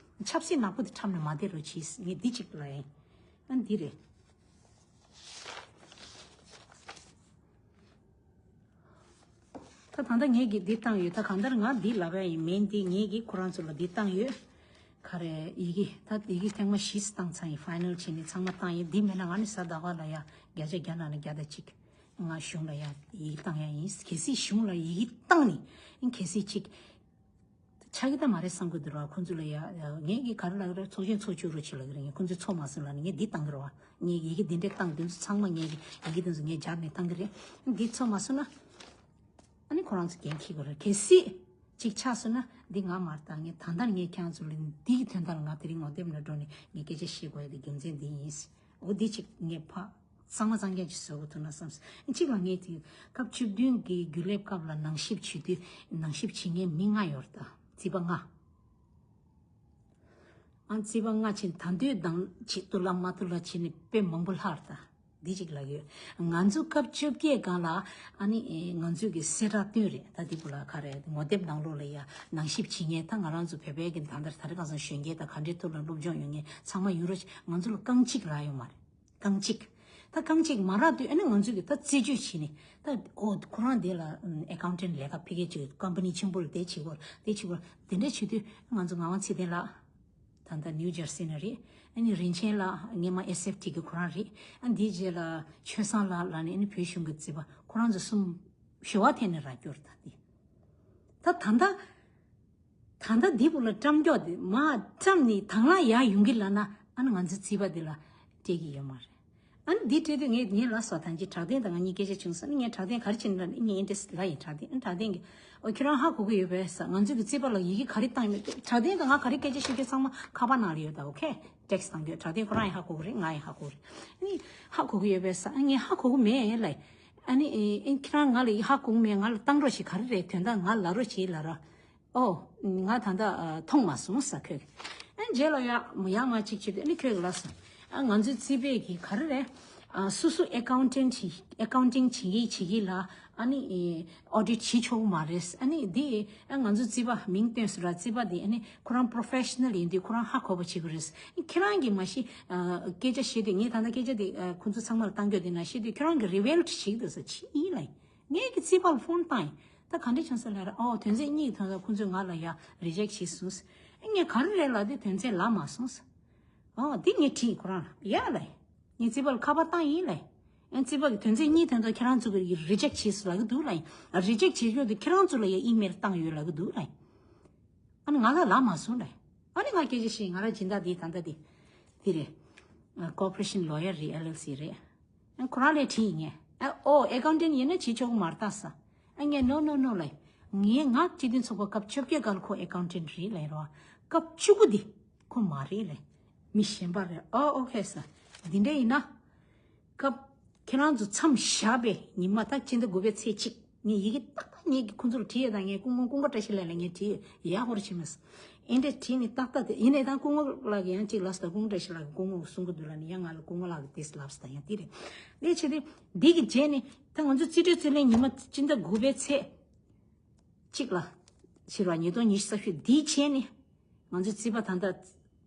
ཆབ་སྲིད་ནག་པོ་དེ་འཁྲབ་ནས་མ་བསྡད་རོགས་གྱིས། ངས་འདི་གཅིག་ལབ་ཡིན། ཨ་འདི་རེད། ད་ད་ལྟ་ངས་ཀྱིས་འདི་བཏང་ཡོད། ད་གང་ལྟར་ང་འདི་ལབ་ཡ་ཡིན་མིན་འདི་ངས་ཀྱིས་ཁོ་རང་ཚོ་ལ་འདི་བཏང་ཡོད། ག་རེ་ཡི་གེ་ད་ཡི་གེ་ཐེངས་མ་བཞི་བཏང་ཚར་ཡིན། ཕའི་ནལ་བྱས་ནས་ཚང་མ་བཏང་ཡིན། འདི་མེད་ན་ང་ནི་གཟའ་ཟླ་བ་ལ་ཡ་བརྒྱ་ཆ་བརྒྱ་ནང་ནས་བརྒྱ་དང་གཅིག་ང་གཞུང་ལ་ཡ་ཡི་གེ་བཏང་ཡ་ཡིན། གལ་སྲིད་གཞུང་ལ་ཡི་གེ་བཏང་ནས་ཨིན་གལ་སྲིད་ཅིག་ཆགས་ཀྱི་ད་མ་རེད་བསམ་གྱི་འདུག་ར། ཁོང་ཚོ་ལ་ཡ་ཡ་ངས་ཀྱིས་ག་རེ་ལབ་ཀྱི་རེད། ཚོགས་ཆེན་ཚོགས་བཅུག་རོགས་བྱེད་ལབ་ཀྱི་རེད། ངས་ཁོང་ཚོས་ཚོགས་མ་སོང་ལབ་ནས་ངས་འདི་བཏང་གི་རེད་བ། ངས་ཡི་གེ་འདི་འདྲས་བཏང་དུས་ཚང་མ་ངས་ཀྱིས་ཡི་གེ་འདི་ཚོ་ངས་སྦྱར་ནས་བཏང་གི་རེད། འདི་ཚོགས་མ་སོང་ན། ཨ་ནི་ཁོ་རང་ཚོ་འགན་འཁྱེར་དགོས་རེད། གལ་སྲིད་ཅིག་ཆགས་སོང་ན་འདི་ང་མ་རེད། ད་ངས་ད་ལྟ་ངས་ཁྱེད་ཚོ་ལ་འདི་གི་དོན་དག་ལ་ང་དེ་རིང་ངོ་དེབ་ནང་འགྲོ་ནས་ངས་སྐད་ཆ་བཤད་དགོས་ཡ་དེ་རྒྱུ་མཚན་འདི་ཡིན། འོ་འདི་ཅིག་ངས་ཕ་གཙང་མ་གཙང་རྐྱང་ཅིག་བཟོ་དགོས་ཐུག་ན་བསམ། གཅིག་ལ་ངས་དེ་སྐབས་བཅུ་བདུན་གྱི་རྒྱུན་ལས་སྐབས་ལ་ནང་ཞིབ་བྱེད་དུས་ནང་ཞིབ་བྱེད་མཁན་མི་ལྔ་ཡོད་རེད། ད་རྩིས་པ་ལྔ། ཨ་རྩིས་པ་ལྔ་ཕྱིན། ད་འདོད་དང་ཅིག་ཏུ་ལ་མ་ཏུ་ལ་བྱས་ནས་དཔེ་མང་པོ་ལྷག་རེད། ད་འདི་ཅིག་ལབ་ཡོད། ང་ཚོ་སྐབས་བཅོ་བརྒྱད་སྒང་ལ་ཨ་ནི་ཨེ་ང་ཚོའི་གི་གསལ་བསྒྲགས་བཏོན་རེད། ད་འདི་བུ་ལ་ག་རེ་ངོ་དེབ་ནང་ལོགས་ལ་ཡ་ནང་ཞིབ་བྱེད་མཁན་ད་ང་རང་ཚོ་བོད་པའི་གི་ད་ལྟ་ད་རེས་ཁ་སང་གཞོན་སྐྱེས་དང་ག་འདྲའི་ཐོག་ལ་སློབ་སྦྱོང་ཡོད་མཁན་ཚང་མ་ཡོང་རོགས། ང་ཚོ་ལ་རྐང་གཅིག་རག་ཡོད་མ་རེད། རྐང་གཅིག་ད་རྐང་གཅིག་མ་རག་དུས་ཨ་ནི་ང་ཚོས་ཀྱི་ད་རྩད་གཅོད་བྱས་ནས་ད་ཨོ་ཁོ་རང་དེ་ལ་ཨེ་ཀའུན་ཊན་ལས་ཀ་ཕ་གི་ཅིག་ཀམ་པ་ནི་ཆེན་པོ་ལ་དེ་བྱེད་དགོས་དེ་བྱེད་དགོས་དེ་འདྲ་བྱེད་དུས་ང་ཚོ་ངག་དབང་ཚེ་བརྟན་ལགས་ད་ལྟ་ནིའུ་ཇར་སི་ནས་རེད། ཨ་ནི་རིན་ཆེན་ལགས་སྔོན་མ་ཨེས་ཨེཕ་ཊི་གི་ཁོ་རང་རེད། ཨ་འདིའི་རྗེས་ལ་ཆོས་བཟང་ལགས་ལ་ནི་ཨ་ནི་བོད་གཞུང་གི་རྩིས་པ་ཁོ་རང་ཚོ་གསུམ་ཞུ་བ་ཐེན་ནས་རག་རྒྱུར་ད་དེ་ད་ད་ད། ད་ལྟ་འདི་བུ་ལ་བཀྲམ་རྒྱོག་དེ་མ་བཀྲམ་ནི་དང་བླངས་ཡག་ཡོང་གི་ལ་ན་ཨ་ནི་ང་ཚོའི་རྩིས་པ་འདི་ལ་སྤྲད་ཀྱི་ཡོད་མ་རེད། ཨ་ནི་འདི་སྤྲད་དུས་ངས་ངས་ལ་སོ་ཐང་གི་དྲག་བདེན་དང་ང་གཉིས་སྐད་ཆ་བྱུང་སོང་། ཨ་ནི་ངས་དྲག་བདེན་ག་རེ་བྱེད་ན་ལ་ནི་ངས་ཨིན་ཊི་རེ་སི་ལ་ཡིན། དྲག་བདེན་ཨ་དྲག་བདེན་གི་ཨོ་ཁྱོད་རང་ཧ་གོ་གི་ཡོད་པས་ས། ང་ཚོའི་གི་རྩིས་པ་ལ་ཡི་གེ་ག་རེ་བཏང་ཡོད་མེད་དྲག་བདེན་དང་ང་ག་རེ་སྐད་ཆ་ཤོད་རྒྱུ་ཚང་མ་ཁ་པར་ནང་ལ་ཡོད་ད། ཨོ་ཁེ་ཊེག་སི་བཏང་རྒྱུ་དྲག་བདེན་ཁོ་རང་ཡང་ཧ་གོ་གི་རེད། ང་ཡང་ཧ་གོ་གི་རེད། ཨ་ནི་ཧ་གོ་གི་ཡོད་པས་ས། ཨ་ངས་ཧ་གོ་གི་མེད་ལ། ཨ་ནི་ཨེ་ཨེ་ཁྱེད་རང་ང་ལ་ཧ་གོ་མེད། ང་ལ་བཏང་རོགས་ཞིག་ག་རེ་རེད། དོན་དག་ང་ལ་རོགས་བྱེད་ལ་ར། ཨོ། ང་ད་ལྟ་ཨ་མཐོང་མ་སོང་ས་ཁོས། ཨ་རྗེས་ལ་ཡ་ཡང་མ་གཅིག་བྱེད་དུས་ཨ་ནི་ཁོས་ལབ་སོང་། ཨ་ང་ཚོའི་རྩིས་པས་གི་ག་རེ་རེད། ཨ་སོ་སོ་ཨེ་ཀའུན་ཊེན་ཊི་ཨེ་ཀའུན་ཊིང་བྱེད་ཀྱི་བྱེད་ཀྱི་ལ་ཨ་ནི་ཨོ་ཌི་ཊི་བྱེད་ཆོག་གི་མ་རེད། ཨ་ནི་འདི་ཨ་ང་ཚོ་རྩིས་པ་མིང་བཏོན་སོང་ར། རྩིས་པ་འདི་ཨ་ནི་ཁོ་རང་པོ་རོ་ཕེ་ཤ་ནལ་ཡིན་དུས་ཁོ་རང་ཧ་གོ་བ་བྱེད་དགོས་རེད། ཁྱེད་རང་གིས་མ་གཞི་ཨ་སྐད་ཆ་བཤད་དུས་ངས་ད་ལྟ་སྐད་ཆ་འདི་ཨ་ཁོ་ཚོ་ཚང་མར་བཏང་རྒྱུ་འདི་ན་བཤད་དུས་ཁྱེད་རང་གིས་རི་ཝེལ་ཊི་བྱེད་ཀྱི་འདུག་ཟེར་ཅི་ཡིན་ལ་ཡིན། ངས་ཀྱི་རྩིས་པར་ཕོན་བཏང་ཡིན། ད་ག་འདྲ་བྱུང་ཟེར་ལབ་ར། ཨོ་དོན་ཚན་གཉིས་ཐོན་ས་ཁོ་ཚོས་ང་ལ་ཡ་རི་ཇེག་བྱས་སོང་ཟེར། ངས་ག་རེ་རེད་ལབ་དུས་དོན་ཚན་ལབ་མ་སོང་ཟེར། ཨོ་འདི་ངས་དྲིས་ཁོ་རང་ལ་ཡ་ལ་ཡིན། ངས་རྩིས་པ་ལ་ཁ་པར་བཏང་ཡིན་ལ་ཡིན། ཨ་ནི་རྩིས་པ་གི་དོན་ཚན་གཉིས་ཐོན་ཐོག་ཁྱེད་རང་ཚོ་གི་རི་ཇེག་བྱས་སོང་ལབ་གི་འདུག་ལ་ཡིན། རི་ཇེག་བྱེད་རྒྱུ་དེ་ཁྱེད་རང་ཚོ་ལ་ཡ་ཨི་མེལ་བཏང་ཡོད་ལབ་གི་འདུག་ལ་ཡིན། ཨ་ནི་ང་ལ་ལབ་མ་སོང་ལ་ཡིན། ཨ་ནི་ང་སྐད་ཆ་བཤད། ང་རང་སྦྱིན་བདག་འདི་ད་ལྟ་འདི་འདི་རེད། ཨ་ཀོ་པོ་རེ་ཤན་ལོ་ཡར་རེད། ཨེལ་ཨེལ་སི་རེད། ཨ་ཁོ་རང་ལ་དྲིས་ཡིན་ངས། ཨ་ཨོ་ཨེ་ཀའུན་ཊེན་ཊི་ཡིན་ན་བྱེད་ཆོག་གི་མ་རེད་ད་ཟེར། ཨ་ངས་ནོ་ནོ་ནོ་ལ་ཡིན། ངས་ང་སྤྱི་མཐུན་ཚོགས་པ་སྐབས་བཅོ་བརྒྱད་སྐབས་ལ་ཁོ་ཨེ་ཀའུན་ཊེན་ཊི་རེད་ལབ་ཡིན་རོ། སྐབས་བཅུ་དགུ་འདི་ཁོ་མ་རེད་ལབ། མི་གཞན་པ་རེད། ཨོ་ཨོ་ཁེ་ཟེར། འདི་འདྲ་ཡིན་ན། སྐབས་ཁྱེད་རང་ཚོ་མཚམས་བཞག་པའི་ཉི་མ་ད་སྤྱི་ཟླ་དགུ་པའི་ཚེས་གཅིག་ངས་ཡི་གེ་ཏག་ཏག་ངས་ཀྱི་ཁོང་ཚོ་ལ་བྲིས་ཡོད། ད་ངས་སྐུ་ངོ་ཀུན་དགའ་བཀྲ་ཤིས་ལགས་ལ་ངས་བྲིས་ཡོད། ཡག་པོ་རེད་བྱས་མ་སོང་། ཨེ་འདྲས་བྲིས་ནས་ཏག་ཏག་དེ་ཡིན་ནས་ད་སྐུ་ངོ་ལགས་ཀྱིས་ཡང་གཅིག་ལབ་སོང་། ད་སྐུ་ངོ་བཀྲ་ཤིས་ལགས་ཀྱིས་སྐུ་ངོ་གསུང་གི་འདུག་ལབ་ནས་ཡང་ང་ལ་སྐུ་ངོ་ལགས་ཀྱིས་དེ་ལབ་སོང་། ད་ཡང་དེ་རེད། དེ་བྱས་ཏེ་འདི་གི་རྗེས་ནས་ད་ང་ཚོ་རྩིས་སྤྲོད་རྩིས་ལེན་ཉི་མ་སྤྱི་ཟླ་དགུ་པའི་ཚེས་གཅིག་ལ་ཕྱི་རུ་ཉིས་སྟོང་ཉི་ཤུ་རྩ་བཞི་འདིའི་རྗེས་ནས། ང་ཚོའི་རྩིས་པ་ད་ལྟ་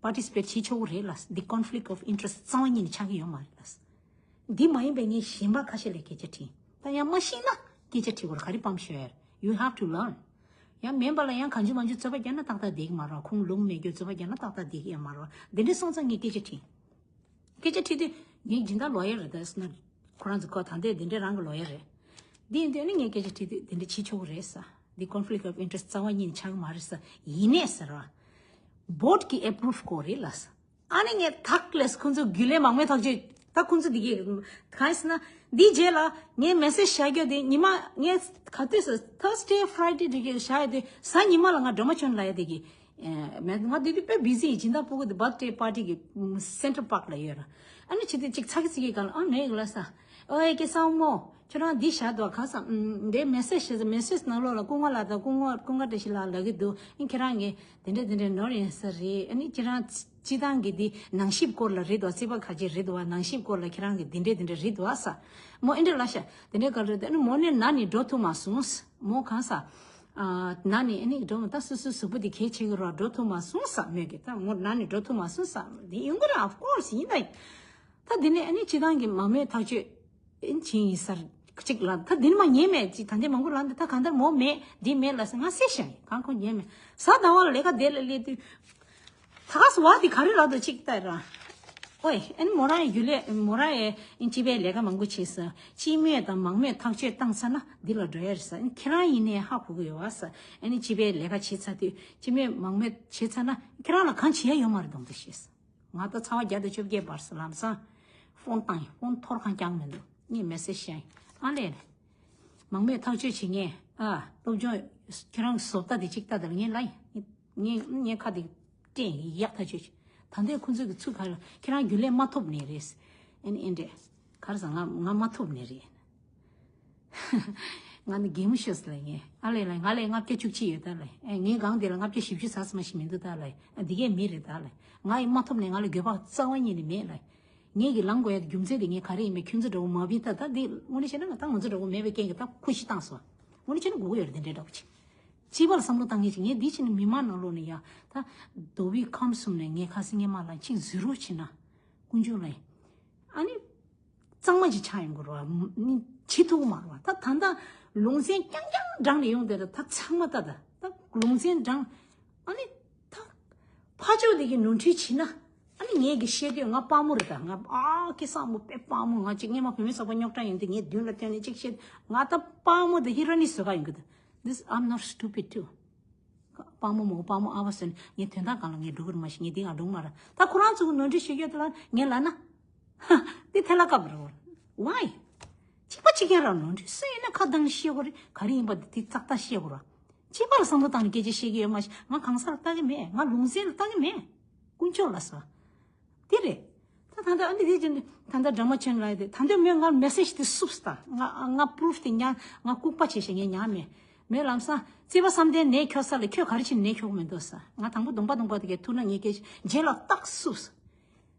པར་ཊི་སི་པེ་ཊི་བྱེད་ཆོག་གི་རེད་ལ། འདི་ཀོན་ཕི་ལིག་ཊི་ཨོཕ་ཨིན་ཊི་རེ་སི་ཊི་རྩ་བ་ཉིད་ནས་ཆགས་ཀྱི་ཡོད་མ་རེད་ལ། འདི་མ་ཡིན་པའི་ངས་གཞན་པ་ཁ་ཤས་ལ་སྐད་ཆ་དྲིས། ད་ཡང་མ་ཤེས་ན་སྐད་ཆ་དྲི་དགོས་རེད། ག་རེ་ཕམ་ཤོད་ཡ་རེད། You have to learn. ཡང་མིན་པ་ལ་ཡང་གང་བྱུང་མང་བྱུང་རྩོད་པ་རྒྱག་ན་ཏག་ཏག་བསྡད་ཀྱི་མ་རེད། ཁོང་ལུང་མེད་རྒྱུ་རྩོད་པ་རྒྱག་ན་ཏག་ཏག་བསྡད་ཀྱི་ཡོད་མ་རེད། འདི་འདྲ་སོང་ཙང་ངས་སྐད་ཆ་དྲིས། སྐད་ཆ་དྲིས་དུས་ངས་སྦྱིན་བདག་ལོ་ཡར་རེད་ད་ཟེར་ན། ཁོ་རང་ཚོ་ཁོ་ད་ལྟའི་འདི་འདྲའི་རང་གི་ལོ་ཡར་རེད། འདི་ཡིན་དུས་ནི་ངས་སྐད་ཆ་དྲིས་དུས་འདི་འདྲ་བྱེད་ཆོག་གི་རེད་ཟེར། འདི་ཀོན་ཕི་ལིག་ཊི་ཨོཕ་ཨིན་ཊི་རེ་སི་ཊི་རྩ་བ་ཉིད་ནས་ཆགས་ཀྱི་མ་རེད་ཟེར། ཡིན་ནས་ཟེར་བ། བྷོཌ་ཀྱིས་ཨེ་པུ་རུབ་དགོས་རེད་ལབ་ཟེར། ཨ་ནི་ངས་ཐག་ལས་ཁོང་ཚོ་རྒྱུན་ལས་མང་མོས་ཐག་གཅོད་ད་ཁོང་ཚོ་འདི་གས་གང་ཡིན་ཟེར་ན། འདིའི་རྗེས་ལ་ངས་མེ་སེ་ཇི་བཞག་རྒྱུ་དེ་ཉི་མ་ངས་ག་དུས་སུ་ཐར་སི་ཌེ་ཕ་རའི་ཌེ་འདི་གས་བཞག་ཡོད་དུས་གཟའ་ཉི་མ་ལ་ང་སྒྲོལ་མ་བྱོན་ལབ་ཡ་དེ་གི་ཨེ་མེད། ང་དེ་དུས་དཔེ་བི་ཟི་ཡིན། སྦྱིན་བདག་སྤུ་གུ་དེ་བར་ཐི་ཌེ་པར་ཊི་གི་སེན་ཊར་པཱག་ལ་ཡོད་ར། ཨ་ནི་ཆེ་དུས་གཅིག་ཚ་གི་ཚི་གི་གང་ལ་ཨ་མེད་གི་ལ་ས། ཨོ་ཨེ་ཀེ་སང་མོ་ཁྱོད་རང་འདི་བཞག་འདུག་ག་ས། ཨམ་འདི་མེ་སེ་ཇི་ཞེས་མེ་སེ་ཇི་ནང་ལོགས་ལ་སྐུ་ངོ་ལགས་དང་སྐུ་ངོ་ཀུན་དགའ་བཀྲ་ཤིས་ལགས་ལབ་གི་འདུག་ཨ་ཁྱེད་རང་གི་དེ་འདྲ་དེ་འདྲ་ནོར་ཡིན་ས་རེད། ཨ་ནི་ཁྱེད་རང་སྤྱི་བཏང་གི་འདི་ནང་ཞིབ་སྐོར་ལ་རེད་འདུག་རྩིས་པ་ཁ་ཆེ་རེད་འདུག་ནང་ཞིབ་སྐོར་ལ་ཁྱེད་རང་གི་དེ་འདྲ་དེ་འདྲ་རེད་འདུག་ས། མོ་ཨེ་འདྲ་ལབ་ཤག་དེ་འདྲའི་སྐབས་རེད། ཨ་ནི་མོ་ནས་ན་ནས་འགྲོ་ཐུབ་མ་སོང་། མོ་གང་ས། ཨ་ན་ནས་ཨ་ནི་འགྲོ་མ་ད་སོ་སོའི་གཟུགས་པོ་དེ་གལ་ཆེ་གི་རོགས་འགྲོ་ཐུབ་མ་སོང་ས་མོས་གི་ད་མོ་ན་ནས་འགྲོ་ཐུབ་མ་སོང་ས་དེ་ཡོང་གི་རེད། ཨོཕ་ཀོ་སི་ཡིན་ད། ད་དེ་ནས་ཨ་ནི་སྤྱི་བཏང་གི་མང་མོས་ཐག་གཅོད་ཨིན་ཆིན་ཡིན་སར་གཅིག་ལ་ད་དེ་ནི་མ་ཉན་མེད་ཅིག་ད་ལྟའི་མང་པོ་ལ་འདི་ད་གང་ལྟར་མོ་མེད་འདི་མེད་ལ་ཟེར་ང་སེ་ཤ་ཡིན། གང་ཁོ་ཉན་མེད། གཟའ་ཟླ་བ་ལ་ལས་ཀ་དེ་ལ་སླེབས་དུས། ད་ག་སུ་བ་དེ་ག་རེ་ལབ་འདུག་ཅིག་ལྟ་ར། ཨོའི་ཨ་ནི་མོ་རང་ཡི་རྒྱུན་ལས་མོ་རང་ཡི་སྤྱི་པའི་ལས་ཀ་མང་པོ་བྱས་སོང་། སྤྱི་མོས་དང་མང་མོས་ཐག་གཅོད་བཏང་ཚར་ན་འདི་ལ་འགྲོ་ཡ་རེད་ཟེར། ཨ་ནི་ཁྱེད་རང་ཡིན་ནའི་ཧ་གོ་གི་ཡོད་བ་ཟེར། ཨ་ནི་སྤྱི་པའི་ལས་ཀ་བྱས་ཚར་དུས་སྤྱི་མོས་མང་མོས་བྱས་ཚར་ན་ཁྱེད་རང་ལ་གང་བྱེད་ཡ་ཡོད་མ་རེད་འདུག་འདི་ཤེས་སོང་། ང་ད་ཚ་བ་བརྒྱ་དང་བཅོ་བརྒྱད་བར་སོང་ལམ་སང་ཕོན་བཏང་ཡིན། ཕོན་ཐོར་གང་རྐྱང་མི་འདུག་ངས་མེ་སེ་ཇི་བཤད་ཡིན། ཨ་ལས་ལས། མང་མོས་ཐག་གཅོད་བྱེད་ངས་ཨ་སློབ་སྦྱོང་ཁྱེད་རང་གི་བཟོ་ལྟ་དེ་གཅིག་ལྟ་དང་ངས་ལ་ཡིན། ངས་ངས་ཁ་དེ་སྤྲད་ཡག་ཐག་ཆོད་ཅིག་ད་ལྟའི་ཁོ་ཚོས་ཀྱི་ཚུལ་ག་ལ་ཁྱེད་རང་རྒྱུན་ལས་མ་ཐོབ་ནས་རེད། ཨེ་ནི་ཨེ་འདྲས་ག་རེ་ཟ་ང་ང་མ་ཐོབ་ནས་རེད། ང་ནི་གད་མོ་ཤོར་སོང་ལ་ངས། ཨ་ལས་ལ་ང་ལས་ལྔ་བརྒྱ་བཅུ་གཅིག་ཡོད་ད་ལ། ཨེ་ངའི་སྒང་དེ་ལ་ལྔ་བརྒྱ་བཞི་བཅུ་ཟ་སོང་མ་ཞིག་མི་འདུག་ད་ལ། ཨ་འདི་གས་མི་རེད་ད་ལ། ང་ཡི་མ་ཐོབ་ནས་ང་ལ་འགྱོད་པ་རྩ་བ་ཉིད་ནས་མེད་ལ། ངས་ཀྱི་ལངས་དགོས་ཡ་རྒྱུ་མཚན་དེ་ངས་ག་རེ་ཡིན་པའི་ཁྱོད་ཚོ་འདྲ་བོ་མ་བིན་ད་ད་འདི་དངོས་གནས་བྱས་ན་ང་ད་ང་ཚོ་འདྲ་བོ་མེད་པའི་རྐྱེན་གྱིས་ད་ཁུ་ཤི་བཏང་སོང་། དངོས་གནས་བྱས་ན་དགོས་ཀྱི་ཡོད་རེད་འདི་འདྲའི་འདྲ་བོ་ཅིག་སྤྱི་པ་ལ་བསམ་བློ་བཏང་ངེས་ཅིག་ངས་འདི་བྱས་ན་མི་མང་ནང་ལོགས་ནས་ཡ་ད་རྡོ་བི་ཁམས་གསུམ་ནས་ངས་ཁ་སང་ངས་མ་ལ་ཅིག་ཟུར་རོགས་བྱས་ན་དཀོན་མཆོག་ལ་ཡིན། ཨ་ནི་གཙང་མ་ཅིག་ཆགས་ཡོང་གི་རེད་བ། ནི་བྱེད་ཐུབ་ཀྱི་མ་རེད་བ། ད་ད་ལྟ་ལུང་ཚན་རྐྱང་རྐྱང་བགྲངས་ནས་ཡོང་དེ་ད་ད་ཚང་མ་ད་ད་ད་ལུང་ཚན་བགྲངས། ཨ་ནི་ད་ཕར་ཕྱོགས་དེ་གི་ནོར་འཁྲུལ་བྱེད་ན། ཨ་ནི་ངས་གི་བཤད་དུས་ང་དཔའ་མོ་རེད་ད། ང་ཨ་ཁེ་བཟང་མོ་དཔེ་དཔའ་མོ། ང་ཅིག་སྔས་མ་བུད་མེད་ཚོགས་པ་རྙོག་དྲ་ཡོང་དུས་ངས་མདུན་ལ་བསྟན་ནས་ཅིག་བཤད། ང་ད་དཔའ་མོ་དེ་ཧི་རོ་ནི་བཟོ་ག་ཡོང་གི་འདུག This I'm not stupid too. དཔའ་མོ་མོ་དཔའ་མོ་ཨ་བ་སོན་ངས་དོན་དག་གང་ལ་ངས་འགྲོ་གི་རེད། མ་གཞི་ངས་འདི་ང་འགྲོ་གི་མ་རེད། ད་ཁོ་རང་ཚོ་གི་ནོར་འཁྲུལ་བཤད་རྒྱུ་དེ་ལ་ངས་ལབ་ན། ཧ། འདི་ཐལ་ལ་བཀབ་རེད། Why? གཅིག་པ་གཅིག་རྐྱང་རང་ནོར་འཁྲུལ་སུ་ཡིན་ན་ཁ་གདངས་ནས་བཤད་དགོས་རེད། ག་རེ་ཡིན་པ་འདི་ཙག་ཙག་བཤད་དགོས་རེད། གཅིག་པ་ལ་བསམ་བློ་བཏང་ནས་སྐད་ཆ་བཤད་ཀྱི་ཡོད་མ་གཞི་ང་གང་ཟག་ལ་ལྟ་གི་མེད། ང་ལུང་ཚན་ལ་ལྟ་གི་མེད། དཀོན་མཆོག་ལ་ཟེར། དེ་རེད། ད་ད་ལྟ་ཨ་ནི་དེ་ཅན་ད་ལྟ་ཌ་ར་མ་ཆེན་ལ་དེ་ད་ལྟ་མོས་ང་མེ་སེ་ཇི་དེ་བསུབས་ད། ང་ང་པུ་རུབ་དེ་ཉར། ང་ལྐུགས་པ་བྱས་ཤག་ངས་ཉར་མེད། མོས་ལམ་སང་རྩིས་པ་བསམ་གཏན་ནད་ཁྱོག་ས་ལ་ཁྱོད་ག་རེ་བྱས་ནད་ཁྱོག་མི་འདུག་ཟེར། ང་དང་པོ་གདོང་པ་གདོང་པ་དེ་གས་ཐུག་ན་ངས་སྐད་ཆ་རྗེས་ལ་རྟགས་བསུབས།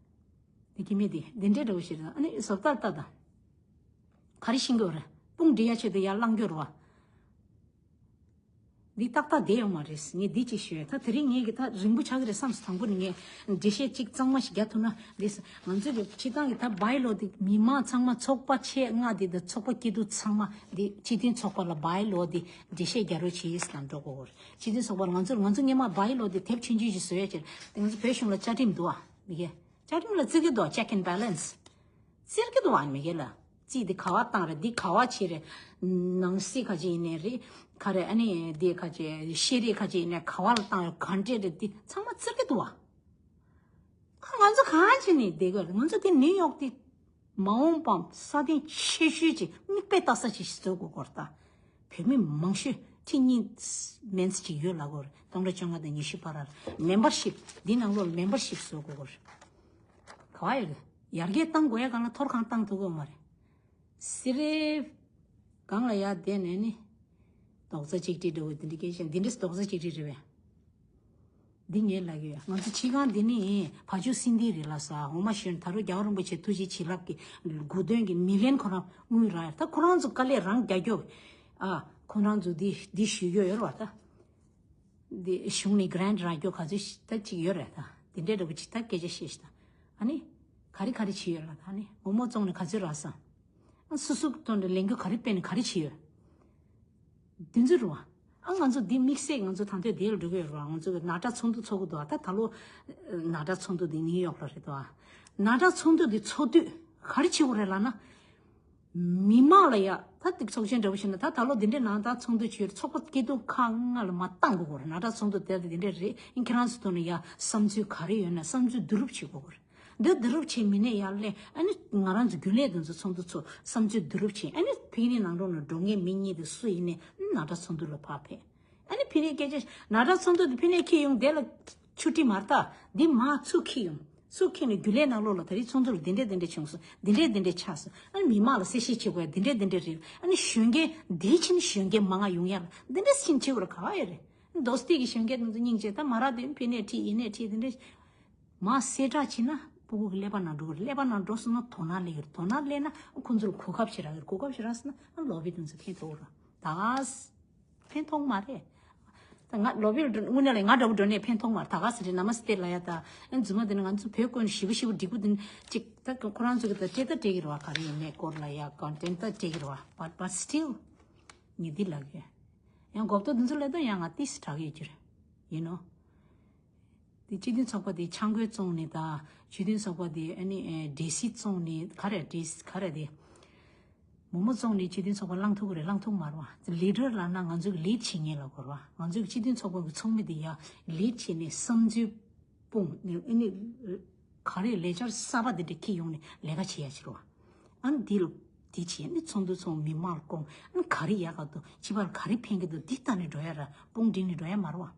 དེ་གི་མི་དེ་དེ་འདྲའི་འདྲ་བོ་ཞིག་རེད། ཨ་ནི་བཟོ་ལྟ་ལྟ་དང་། ག་རེ་ཤེས་ཀྱི་ཡོད་རེད། དཔུང་སྒྲིག་ཡ་ཆེད་དུ་ཡར་བླངས་རྒྱུ་རེད་བ། འདི་ཏག་ཏག་བསྡད་ཡོང་མ་རེད། ངས་འདི་ཅིག་ཞུས། ད་དེ་རིང་ངས་གི་ད་རིང་པོ་ཆགས་ཀྱི་རེད་བསམ་སོང་། དང་པོ་ནས་ངས་འགྲེལ་བཤད་ཅིག་གཙང་མ་ཞིག་རྒྱག་ཐུབ་ན་འདི་ང་ཚོའི་གི་སྤྱི་བཏང་གི་ད་བའི་ལོ་འདི་མི་མང་ཚང་མ་ཚོགས་པ་ཆེ་ལྔ་འདི་དང་ཚོགས་པ་སྐྱིད་སྡུག་ཚང་མ་འདི་སྤྱི་མཐུན་ཚོགས་པ་ལ་བའི་ལོ་འདི་འགྲེལ་བཤད་རྒྱག་རོགས་བྱེད་ལ་འགྲོ་དགོས་གོ་རེད། སྤྱི་མཐུན་ཚོགས་པ་ལ་ང་ཚོ་ང་ཚོ་སྔོན་མ་བའི་ལོ་འདི་དེབ་ཆུང་ཆུང་ཞིག་བཟོ་ཡ་ཆེད་དེ་ང་ཚོ་བོད་གཞུང་ལ་བཅའ་ཁྲིམས་འདུག་ཨ། མི་གེ་བཅའ་ཁྲིམས་ལ་བརྩི་གི་འདུག་ཨ། Check and balance། བརྩི་གི་འདུག་ཨ། མི་གེ་ལ་རྩིས་འདི་ག་བ་བཏང་རེད། འདི་ག་བ་བྱེད་རེད། ནང་སྲིད་ཁ་ཅིག་ཡིན་ནའི་རེད། ག་རེ་ཨ་ནི་འདི་ཁ་ཅིག་ཤེས་རིག་ཁ་ཅིག་ཡིན་ནའི་ག་བ་ལ་བཏང་རེད། ག་འདྲས་རེད། འདི་ཚང་མ་བརྩི་གི་འདུག་ཨ། ཁ་ང་ཚོ་གང་བྱེད་ནས་བསྡད་དགོས་རེད། ང་ཚོ་འདི་ནིའུ་ཡོག་འདི་མ་འོངས་པ་ས་སྟེང་ཆེ་ཤོས་ཀྱི་མིག་དཔེ་ལྟ་ས་ཅིག་བཟོ་དགོས་སྐོར་ད། བོད་མི་མང་ཤོས་ཁྲི་གཉིས་མན་ཙམ་ཅིག་ཡོད་ལབ་ཀྱི་ཡོད་རེད། སྟོང་ཕྲག་བཅོ་ལྔ་དང་ཉི་ཤུ་བར་ལ་མེམ་བར་ཤིབ་འདི་ནང་ལོགས་ལ་མེམ་བར་ཤིབ་བཟོ་དགོས་ཀྱི་ཡོད་རེད། ག་བ་ཡོད་རེད། ཡར་རྒྱས་བཏང་དགོས་ཡ་སྒང་ལ་ཐོར་གང་བཏང་ཐུབ་ཀྱི་ཡོད་མ་རེད། སི་རེ་སྒང་ལ་ཡར་བསྡད་ནས་ནི་རྡོག་རྩ་གཅིག་སྒྲིལ་འདྲ་བོ་འདི་འདྲ་སྐད་ཆ་འདི་འདྲས་རྡོག་རྩ་གཅིག་སྒྲིལ་རེད་པས། འདི་ངས་ལབ་ཀྱི་ཡོད། ང་ཚོ་སྤྱི་ཁང་འདི་ནི་ཕ་ཇོ་སིན་དི་རེད་ལ་ས་འོ་མ་ཞོན་ད་རུང་རྒྱལ་བ་རིན་པོ་ཆེ་ཐུགས་རྗེ་བྱིན་རླབས་ཀྱི་དགུ་དོན་གྱི་མི་ལན་ཁོ་རང་དངུལ་རག་ཡ། ད་ཁོ་རང་ཚོ་དཀའ་ལས་རང་རྒྱག་རྒྱུ། ཨ་ཁོ་རང་ཚོ་འདི་འདི་ཞུ་རྒྱུ་ཡོད་རེད་བ་ད། འདི་གཞུང་ནས་གྷ་རན་ཊི་རག་རྒྱུ་ག་ཚོད་ད་ཅིག་ཡོད་རེད་ད། འདི་འདྲའི་འདྲ་པོ་ཅིག་ད་སྐད་ཆ་བཤད་ཤི་ད། ཨ་ནི་ག་རེ་ག་རེ་བྱས་ཡོད་ལ་ད། ཨ་ནི་འོ་མ་བཙོང་ནས་ག་ཚོད་རག་སོང་། ཨ་སོ་སོ་ཐོག་ནས་ལས་འགུལ་ག་རེ་སྤེལ་ནས་ག་རེ་བྱས་ཡོད། འདི་ཚོ་རེད་བ། ཨ་ང་ཚོ་འདི་དམིགས་བསལ་ང་ཚོ་ད་ལྟའི་འདི་ལ་འགྲོ་གི་ཡོད་རེད་བ། ང་ཚོ་གི་ནག་ཁྲ་ཚོགས་འདུ་ཚོགས་གི་འདུག་བ། ད་ད་ལོ་ནག་ཁྲ་ཚོགས་འདུ་འདི་ནིའུ་ཡོག་ལ་རེད་འདུག་བ། ནག་ཁྲ་ཚོགས་འདུ་འདི་ཚོགས་དུས་ག་རེ་བྱེད་དགོས་རེད་ལབ་ན། མི་མང་ལ་ཡ་ད་འདི་ཚོགས་ཆེན་འདྲ་པོ་བྱས་ན་ད་ད་ལོ་འདི་འདྲའི་ནག་ཁྲ་ཚོགས་འདུ་བྱས་ཚོགས་པ་སྐྱིད་སྡུག་ཁག་ལྔ་ལ་མར་བཏང་དགོས་རེད། ནག་ཁྲ་ཚོགས་འདུ་དེ་འདི་འདྲ་རེད། ཨིན་ཁྱེད་རང་ཚོ་ཐོག་ནས་ཡ་བསམ་ཚུལ་ག་རེ་ཡོད་ན་བསམ་ཚུལ་བསྡུ་རུབ་བྱེད་དགོས་རེད། འདི་བསྡུ་རུབ་བྱས་མི་ནས་ཡར་སླེབས། ཨ་ནི་ང་རང་ཚོ་རྒྱུན་ལས་དེ་ཚོ་ཚོགས་འདུ་ཚོགས་བསམ་ཚུལ་བསྡུ་རུབ་བྱས། ཨ་ནི་ཕིག་ནི་ནང་ལོགས་ནས་འགྲོ་མཁན་མི་གཉིས་དེ་སུ་ཡིན་ནའི་ནག་ཁྲ་ཚོགས་འདུ་ལ་ཕར་ཕེབས། ཨ་ནི་ཕི་ནས་སྐད་ཆ་ནག་ཁྲ་ཚོགས་འདུ་འདི་ཕི་ནས་འཁྱེར་ཡོང་དེ་ལ་ཆུ་ཊི་མ་རེད་ད། འདི་མར་ཚུར་འཁྱེར་ཡོང་། ཚུར་འཁྱེར་ནས་རྒྱུན་ལས་ནང་ལོགས་ལ་ད་རེས་ཚོགས་འདུ་ལ་འདི་འདྲས་འདི་འདྲས་བྱུང་སོང་། འདི་འདྲས་འདི་འདྲས་ཆགས་སོང་། ཨ་ནི་མི་མང་ལ་གསལ་བཤད་བྱེད་དགོས་ཡ་འདི་འདྲས་འདི་འདྲས་རེད། ཨ་ནི་གཞོན་སྐྱེས་འདི་ཕྱིན་གཞོན་སྐྱེས་མང་ང་ཡོང་ཡ་ལ་འདི་འདྲས་ཕྱིན་བྱེད་དགོས་ར་ག་བ་ཡོད་རེད། རྡོ་སྟེ་གི་གཞོན་སྐྱེས་དེ་ཚོ་སྙིང་རྗེ་ད་མ་ར་དེ་ཕི་ནས་ཁྲིད་ཡིན་ནས་ཁྲིད་དེ་འདྲས། མ་གསལ་བསྒྲགས་བྱས་ན་སྤུ་གུ་གི་ཀླད་པ་ནང་འགྲོ་གི་རེད། ཀླད་པ་ནང་འགྲོ་སོང་ན་དོ་སྣང་སླེབས་ཀྱི་རེད། དོ་སྣང་སླེབས་ན་ཁོང་ཚོར་གོ་སྐབས་ཞིག་རག་གི་རེད། གོ་སྐབས་ཞིག་རག་སོང་ན་ལོ་བི་དེ་ཚོ་ཕན་ཐོགས་རེད། ད་ཕན་ཐོགས་མ་རེད། ད་ང་ལོ་བི་དངོས་གནས་ལ་ང་འདྲ་པོ་འགྲོ་ནས་ཕན་ཐོགས་མ་རེད། ད་ག་ཟེར་རེད། ན་མ་སྟེ་ལ་ཡ་ད་རྫུན་མ་དེ་ནི་ང་ཚོ་བོད་ཀུན་ཞི་བ་ཞི་བ་འགྲིག་པོ་དེ་ནི་ཅིག་ད་ཁོ་རང་ཚོ་གི་ད་སྤྲད་ད་སྤྲད་ཀྱི་རེད་བ། ག་རེ་ཡིན་ནའི་སྐོར་ལ་ཡ་ཀོན་ཊེན་ཊི་ད་སྤྲད་ཀྱི་རེད་བ། But but still ངས་འདི་ལབ་ཀྱི་ཡང་གོ་བརྡ་འདི་ཚོ་ལས་ད་ཡང་ང་ཏིས་དྲག་གི་ཡོད་ཀྱི་རེད། ཡིན་ནོ། དེ་སྤྱི་མཐུན་ཚོགས་པ་དེ་ཆང་གོས་བཙོང་ནས་དང་སྤྱི་མཐུན་ཚོགས་པ་དེ་ཨ་ནི་ཨེ་འབྲས་སིལ་བཙོང་ནས་ག་རེ་འབྲས་ག་རེ་དེ་མོག་མོག་བཙོང་ནས་སྤྱི་མཐུན་ཚོགས་པ་བླང་ཐུབ་ཀྱི་རེད། བླང་ཐུབ་མ་རེད་བ། ལི་ཌར་ལབ་ན་ང་ཚོས་ལིཌ་བྱེད་མཁན་ལ་གོ་རེད་བ། ང་ཚོས་སྤྱི་མཐུན་ཚོགས་པ་གི་ཚོགས་མི་དེ་ཡ་ལིཌ་བྱས་ནས་བསམ་ཚུལ་སྤུངས་ནས་ཨ་ནི་ག་རེ་ལས་འཆར་གསར་པ་དེ་འདྲ་འཁྱེར་ཡོང་ནས་ལས་ཀ་བྱེད་ཡ་ཕྱིར་བ། ཨ་ནི་འདི་ལ་འདི་བྱས་ནས་ཚོགས་འདུ་ཚོགས་མི་མང་ལ་སྐོང་ཨ་ནི་ག་རེ་ཡག་ག་འདུག་སྤྱི་པ་ལ་ག་རེ་ཕན་གི་འདུག་འདི་ལྟ་ནས་འགྲོ་ཡ་ར་དཔུང་སྒྲིག་ནས་འགྲོ་ཡ་མ་རེད་བ།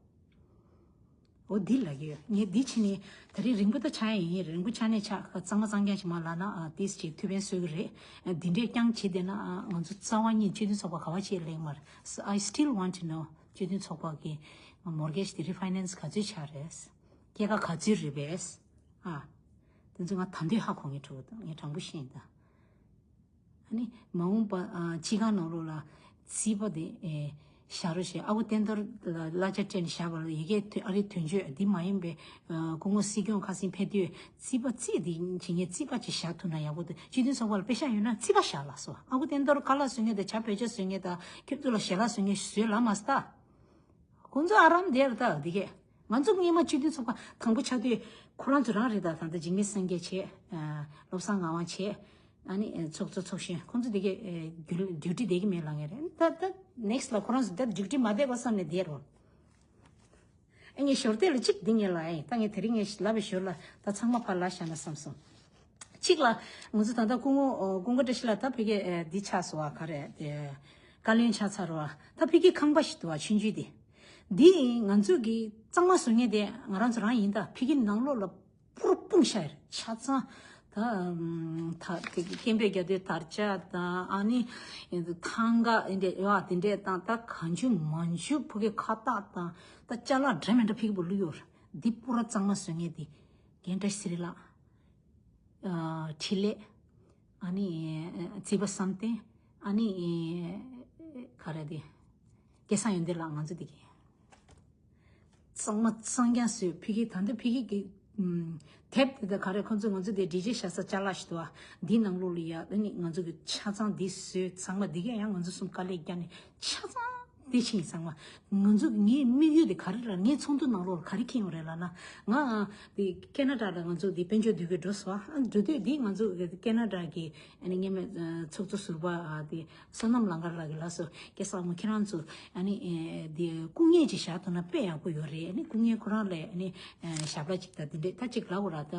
འོ་འདི་ལབ་ཀྱི་ཡོད། ངས་འདི་བྱས་ནས་ད་རེས་རིང་པོ་ད་ཆགས་ཡ་ཡིན། རིང་པོ་ཆགས་ནས་ཆགས་གཙང་མ་གཙང་རྐྱང་ཞིག་མ་ལབ་ན་ཨ་ཏིས་ཅིག་ཐུགས་ཕན་གསོས་ཀྱི་རེད། འདི་འདྲས་རྐྱང་བྱེད་བསྡད་ན་ཨ་ང་ཚོ་རྩ་བ་ཉིད་སྤྱི་མཐུན་ཚོགས་པ་ག་བ་བྱེད་ལེགས་མ་རེད། I still want to know སྤྱི་མཐུན་ཚོགས་པ་གི་མོར་གེཇ་དེ་རི་ཕའི་ནན་སི་ག་ཚོད་ཆགས་རེད། སྐྱེད་ཀ་ག་ཚོད་རེད་པས། ཨ་དེ་ཚོ་ང་ད་འདོད་ཧ་གོ་ངེས་འགྲོ་གི་འདུག་ངས་དྲང་པོ་བཤད་ཡིན་ད། ཨ་ནི་མ་འོངས་པ་ཨ་སྤྱི་ཁང་ནང་ལོགས་ལ་རྩིས་པ་དེ་ཨེ་བཞག་རོགས་བྱས། ཨ་ཁུ་བསྟན་རྡོར་ལ་གླ་ཆ་སྤྲད་ནས་བཞག་པ་ལ་ཡི་གེ་ཐོན་ཨ་རི་དོན་གཅོད་འདི་མ་ཡིན་པའི་ཨ་སྐུ་ངོ་སྲིད་སྐྱོང་ཁ་སང་ཕེབས་དུས་རྩིས་པ་རྩིས་འདི་བྱེད་མཁན་རྩིས་པ་ཅིག་བཞག་ཐུབ་ན་ཡག་པོ་འདུག་སྤྱི་མཐུན་ཚོགས་པ་ལ་པེ་ཤག་ཡོད་ན་རྩིས་པ་བཞག་ལགས་སོ། ཨ་ཁུ་བསྟན་རྡོར་ཁ་ལག་བཟོ་མཁན་དང་ཇ་བོད་ཇ་བཟོ་མཁན་དང་ཁྱོད་ཚོ་ལ་ཞལ་ལག་བཟོ་མཁན་བཟོས་ལབ་མ་ཟེར་ད། ཁོང་ཚོ་ཨ་རམ་དེར་ད་འདི་གས། ང་ཚོ་སྔོན་མ་སྤྱི་མཐུན་ཚོགས་པ་དང་པོ་ཆགས་དུས་ཁོ་རང་ཚོ་རང་རེད་ད། ད་ལྟ་འཇིགས་མེད་སངས་རྒྱས་བྱས། ཨ་བློ་བཟང་ངག་དབང་བྱས། ཨ་ནི་ཚོགས་གཙོ་ཚོགས་གཞོན་ཁོང་ཚོ་འདི་གས་ཨེ་རྒྱུན་ཌིའུ་ཊི་བསྡད་ཀྱི་མེད་ལབ་མཁན་རེད། ད་ད་ནེག་སི་ལ་ཁོ་རང་ཚོ་ད་ཌིའུ་ཊི་མ་བསྡད་པ་བསམ་ནས་བསྡད་རོགས། ཨ་ངས་ཞོར་དེ་ལ་གཅིག་འདི་ངས་ལབ་ཡིན། ད་ངས་དེ་རིང་ངས་ལབ་པའི་ཞོར་ལ་ད་ཚང་མ་ཕར་ལ་བཞག་ན་བསམ་སོང་། གཅིག་ལ་ང་ཚོ་ད་ལྟ་སྐུ་ངོ་ཨོ་ཀུན་དགའ་བཀྲ་ཤིས་ལགས་ད་ཕ་གི་ཨེ་འདི་ཆགས་སོང་བ། ག་རེ་དེ་བཀའ་བློན་ཆགས་ཚར་བ། ད་ཕ་གི་ཁང་པ་ཞིག་འདུག་བ། ཆུང་ཆུང་དེ་འདི་ང་ཚོ་གི་གཙང་མ་བཟོ་མཁན་དེ་ང་རང་ཚོ་རང་ཡིན། ད་ཕ་གི་ནང་ལོགས་ལ་པུར་སྤུངས་ཤ་ཡར་ཆ་ཚང་ད་ད་དེ་གི་སྐད་འབོད་རྒྱག་དུས་དར་ལྕག་དང་ཨ་ནི་ཐང་ག་འདི་འདྲས་ཡོད་དེ་འདྲས་དང་ད་གང་བྱུང་མང་བྱུང་ཕ་གི་ཁ་བཏགས་དང་ད་ཅ་ལག་འདྲ་མི་འདྲ་ཕ་གི་པུ་བླུགས་ཡོད་རེད། འདི་པུ་ར་གཙང་མ་བཟོ་མཁན་དེ་རྒན་བཀྲ་ཤིས་ཚེ་རིང་ལགས། ཨ་འཕྲིན་ལས། ཨ་ནི་ཨ་བརྩེ་བ་བསམ་གཏན། ཨ་ནི་ཨ་ག་རེ་དེ། སྐལ་བཟང་ཡོན་ཏན་ལགས། ང་ཚོ་དེ་གི་གཙང་མ་གཙང་རྐྱང་བཟོས། ཕ་གི་ད་ལྟ་ཕ་གི་གི་ཨམ་དེབ་དེ་དག་ག་རེ། ཁོང་ཚོས་ང་ཚོ་དེ་འབྲི་བྱེད་བཞག་ས་ཅ་ལག་ཞིག་འདུག་ཨ། འདི་ནང་ལོགས་ལ་ཡ་ཨ་ནི་ང་ཚོ་གི་ཆ་ཚང་འདི་བཟོས་ཚང་མ་འདི་གས་ཡང་ང་ཚོ་གསུམ་དཀའ་ལས་བརྒྱབ་ནས་ཆ་ཚང་དེ་ཕྱིན་ཚང་མ། ང་ཚོ་ངའི་དམིགས་ཡུལ་དེ་ག་རེ་ལ། ངའི་ཚོགས་འདུ་ནང་ལོགས་ལ་ག་རེ་འཁྱེར་ཡོང་རེད་ལབ་ན། ང་ཨ་དེ་ཁེ་ན་ཌ་ལ་ང་ཚོ་དེ་དཔལ་འབྱོར་འདུས་པའི་འགྲོ་སོང་ཨ། འགྲོ་དུས་དེ་ང་ཚོ་ཁེ་ན་ཌ་གི་ཨ་ནི་སྔོན་མའི་ཚོགས་གཙོ་ཟུར་པ་ཨ་དེ་བསོད་ནམས་ལང་དཀར་ལགས་ཀྱིས་ལབ་སོང་། སྐལ་བཟང་མོ་ཁྱེད་རང་ཚོ་ཨ་ནི་ཨེ་དེ་སྐུ་ངལ་ཅིག་བཞག་ཐུབ་ན་དཔེ་ཡག་པོ་ཡོད་རེད། ཨ་ནི་སྐུ་ངལ་ཁོ་རང་ལ་ཨ་ནི་ཨེ་ཞབས་ལ་ཅིག་དང་དེ་འདྲས་ད་ཅིག་ལབ་དགོས་ར། ད་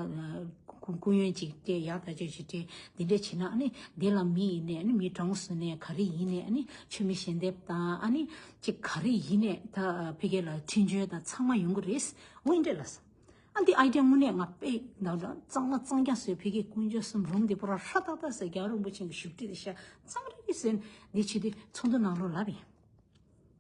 སྐུ་སྐུ་ཡོན་ཅིག་སྤྲད་ཡག་ད་ཅིག་ཅིག་སྤྲད་དེ་འདྲས་བྱེད་ན། ཨ་ནི་དེ་ལ་མི་ཡིན་ནའི་ཨ་ནི་མི་གྲོངས་སོང་ནའི་ག་རེ་ཡིན་ནའི་ཨ་ནི་མཆོད་མེ་ཞལ་འདེབས་དང་ཨ་ནི་ཅིག་ག་རེ་ཡིན་ནའི་ད་ཕ་གི་ལ་འཕྲིན་བཅོལ་དང་ཚང་མ་ཡོང་གི་རེད། འོ་འདི་འདྲས་ལབ་སོང་། ཨ་འདི་ཨའི་ཌི་ཡ་དངོས་གནས་ང་དཔེ་འདྲ་འདྲ་གཙང་མ་གཙང་རྐྱང་བཟོས། ཕ་གིའི་དཀོན་མཆོག་གསུམ་རུམ་འདི་པུ་ར་ཧྲ་ཏག་ཏག་བཟོས། རྒྱལ་བ་རིན་པོ་ཆེ་གི་བཞུགས་ཁྲི་དེ་ཤ་གཙང་རིག་རིག་བཟོས། འདི་བྱེད་དུས་ཚོགས་འདུ་ནང་ལོགས་ལབ་ཡིན།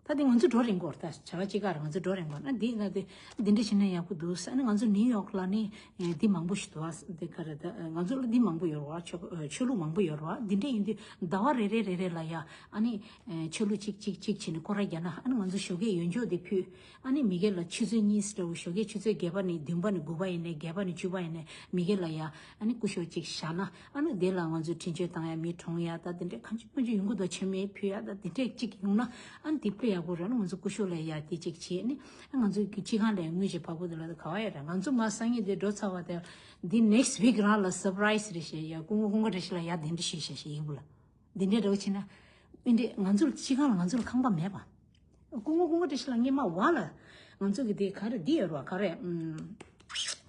ད་འདི་ང་ཚོ་འགྲོ་རན་གོ་ར། ད་བྱ་བ་གཅིག་ག་ར་ང་ཚོ་འགྲོ་རན་གོ་ན་འདི་ན་འདི་འདི་འདྲ་བྱས་ན་ཡག་པོ་འདུག་ཟེར། ཨ་ནི་ང་ཚོ་ནིའུ་ཡོག་ལ་ནི་འདི་མང་པོ་ཞིག་འདུག་ཨ། འདི་ག་རེ་ད་ང་ཚོ་ལ་འདི་མང་པོ་ཡོད་རེད་བ། ཆོས་ཆོས་ལུགས་མང་པོ་ཡོད་རེད་བ། འདི་འདྲ་ཡིན་དུས་ཟླ་བ་རེ་རེ་རེ་རེ་ལ་ཡ་ཨ་ནི་ཆོས་ལུགས་གཅིག་གཅིག་གཅིག་བྱས་ནས་སྐོར་ར་རྒྱག་ན། ཨ་ནི་ང་ཚོ་ཞོགས་ཀས་ཡོན་ཆབ་འདི་ཕུལ། ཨ་ནི་མི་སྒེར་ལ་ཆུ་ཚོད་གཉིས་འདྲ་བོ། ཞོགས་ཀས་ཆུ་ཚོད་བརྒྱད་པ་ནས་བདུན་པ་ནས་དགུ་པ་ཡིན་ནའི་བརྒྱད་པ་ནས་བཅུ་པ་ཡིན་ནའི་མི་སྒེར་ལ་ཡ་ཨ་ནི་སྐུ་ཞབས་གཅིག་བཞག་ན། ཨ་ནི་དེ་ལ་ང་ཚོས་འཕྲིན་བཅོལ་བཏང་ཡ། མི་གྲོངས་ཡ་ད་དེ་འདྲས་གང་ཅི་མང་ཅི་ཡོང་གི་འདུག་མཆོད་མེ་ཕུལ་ཡ་ད་དེ་འདྲས་གཅིག་ཡོང་ན། ཨ་ནི་དེ་དཔེ་ཡག་པོ་རེད། ཨ་ནི་ང་ཚོ་སྐུ་ཞབས་ལ་ཡ་དེ་གཅིག་བྱས་ནས་ཨ་ང་ཚོ་གི་སྤྱི་ཁང་ལ་དངུལ་ཅིག་ཕར་བུད་དེ་ལ་ད་ག་བ་ཡ་རེད། ང་ཚོ་མ་སང་ཉིན་དེ་འགྲོ་ཚར་བ་དེ་འདི་ནེག་སི་ཝིག་རང་ལ་སར་པ་རའི་སི་རེད་ཞེས་ཡ། སྐུ་ངོ་ཀུན་དགའ་བཀྲ་ཤིས་ལ་ཡ་དེ་འདྲ་ཞུས་ཤག་ཞེས་ཡིག་བུ་ལ། འདི་འདྲའི་འདྲ་བོ་བྱས་ན། ཨིན་འདྲའི་ང་ཚོ་ལ་སྤྱི་ཁང་ལ་ང་ཚོ་ལ་ཁང་པ་མེད་པ། སྐུ་ངོ་ཀུན་དགའ་བཀྲ་ཤིས་ལགས་སྔོན་མ་བ་ལ་ང་ཚོ་གི་དེ་ག་རེ་འདི་ཡོད་རེད་བ། ག་རེ་ཨམ་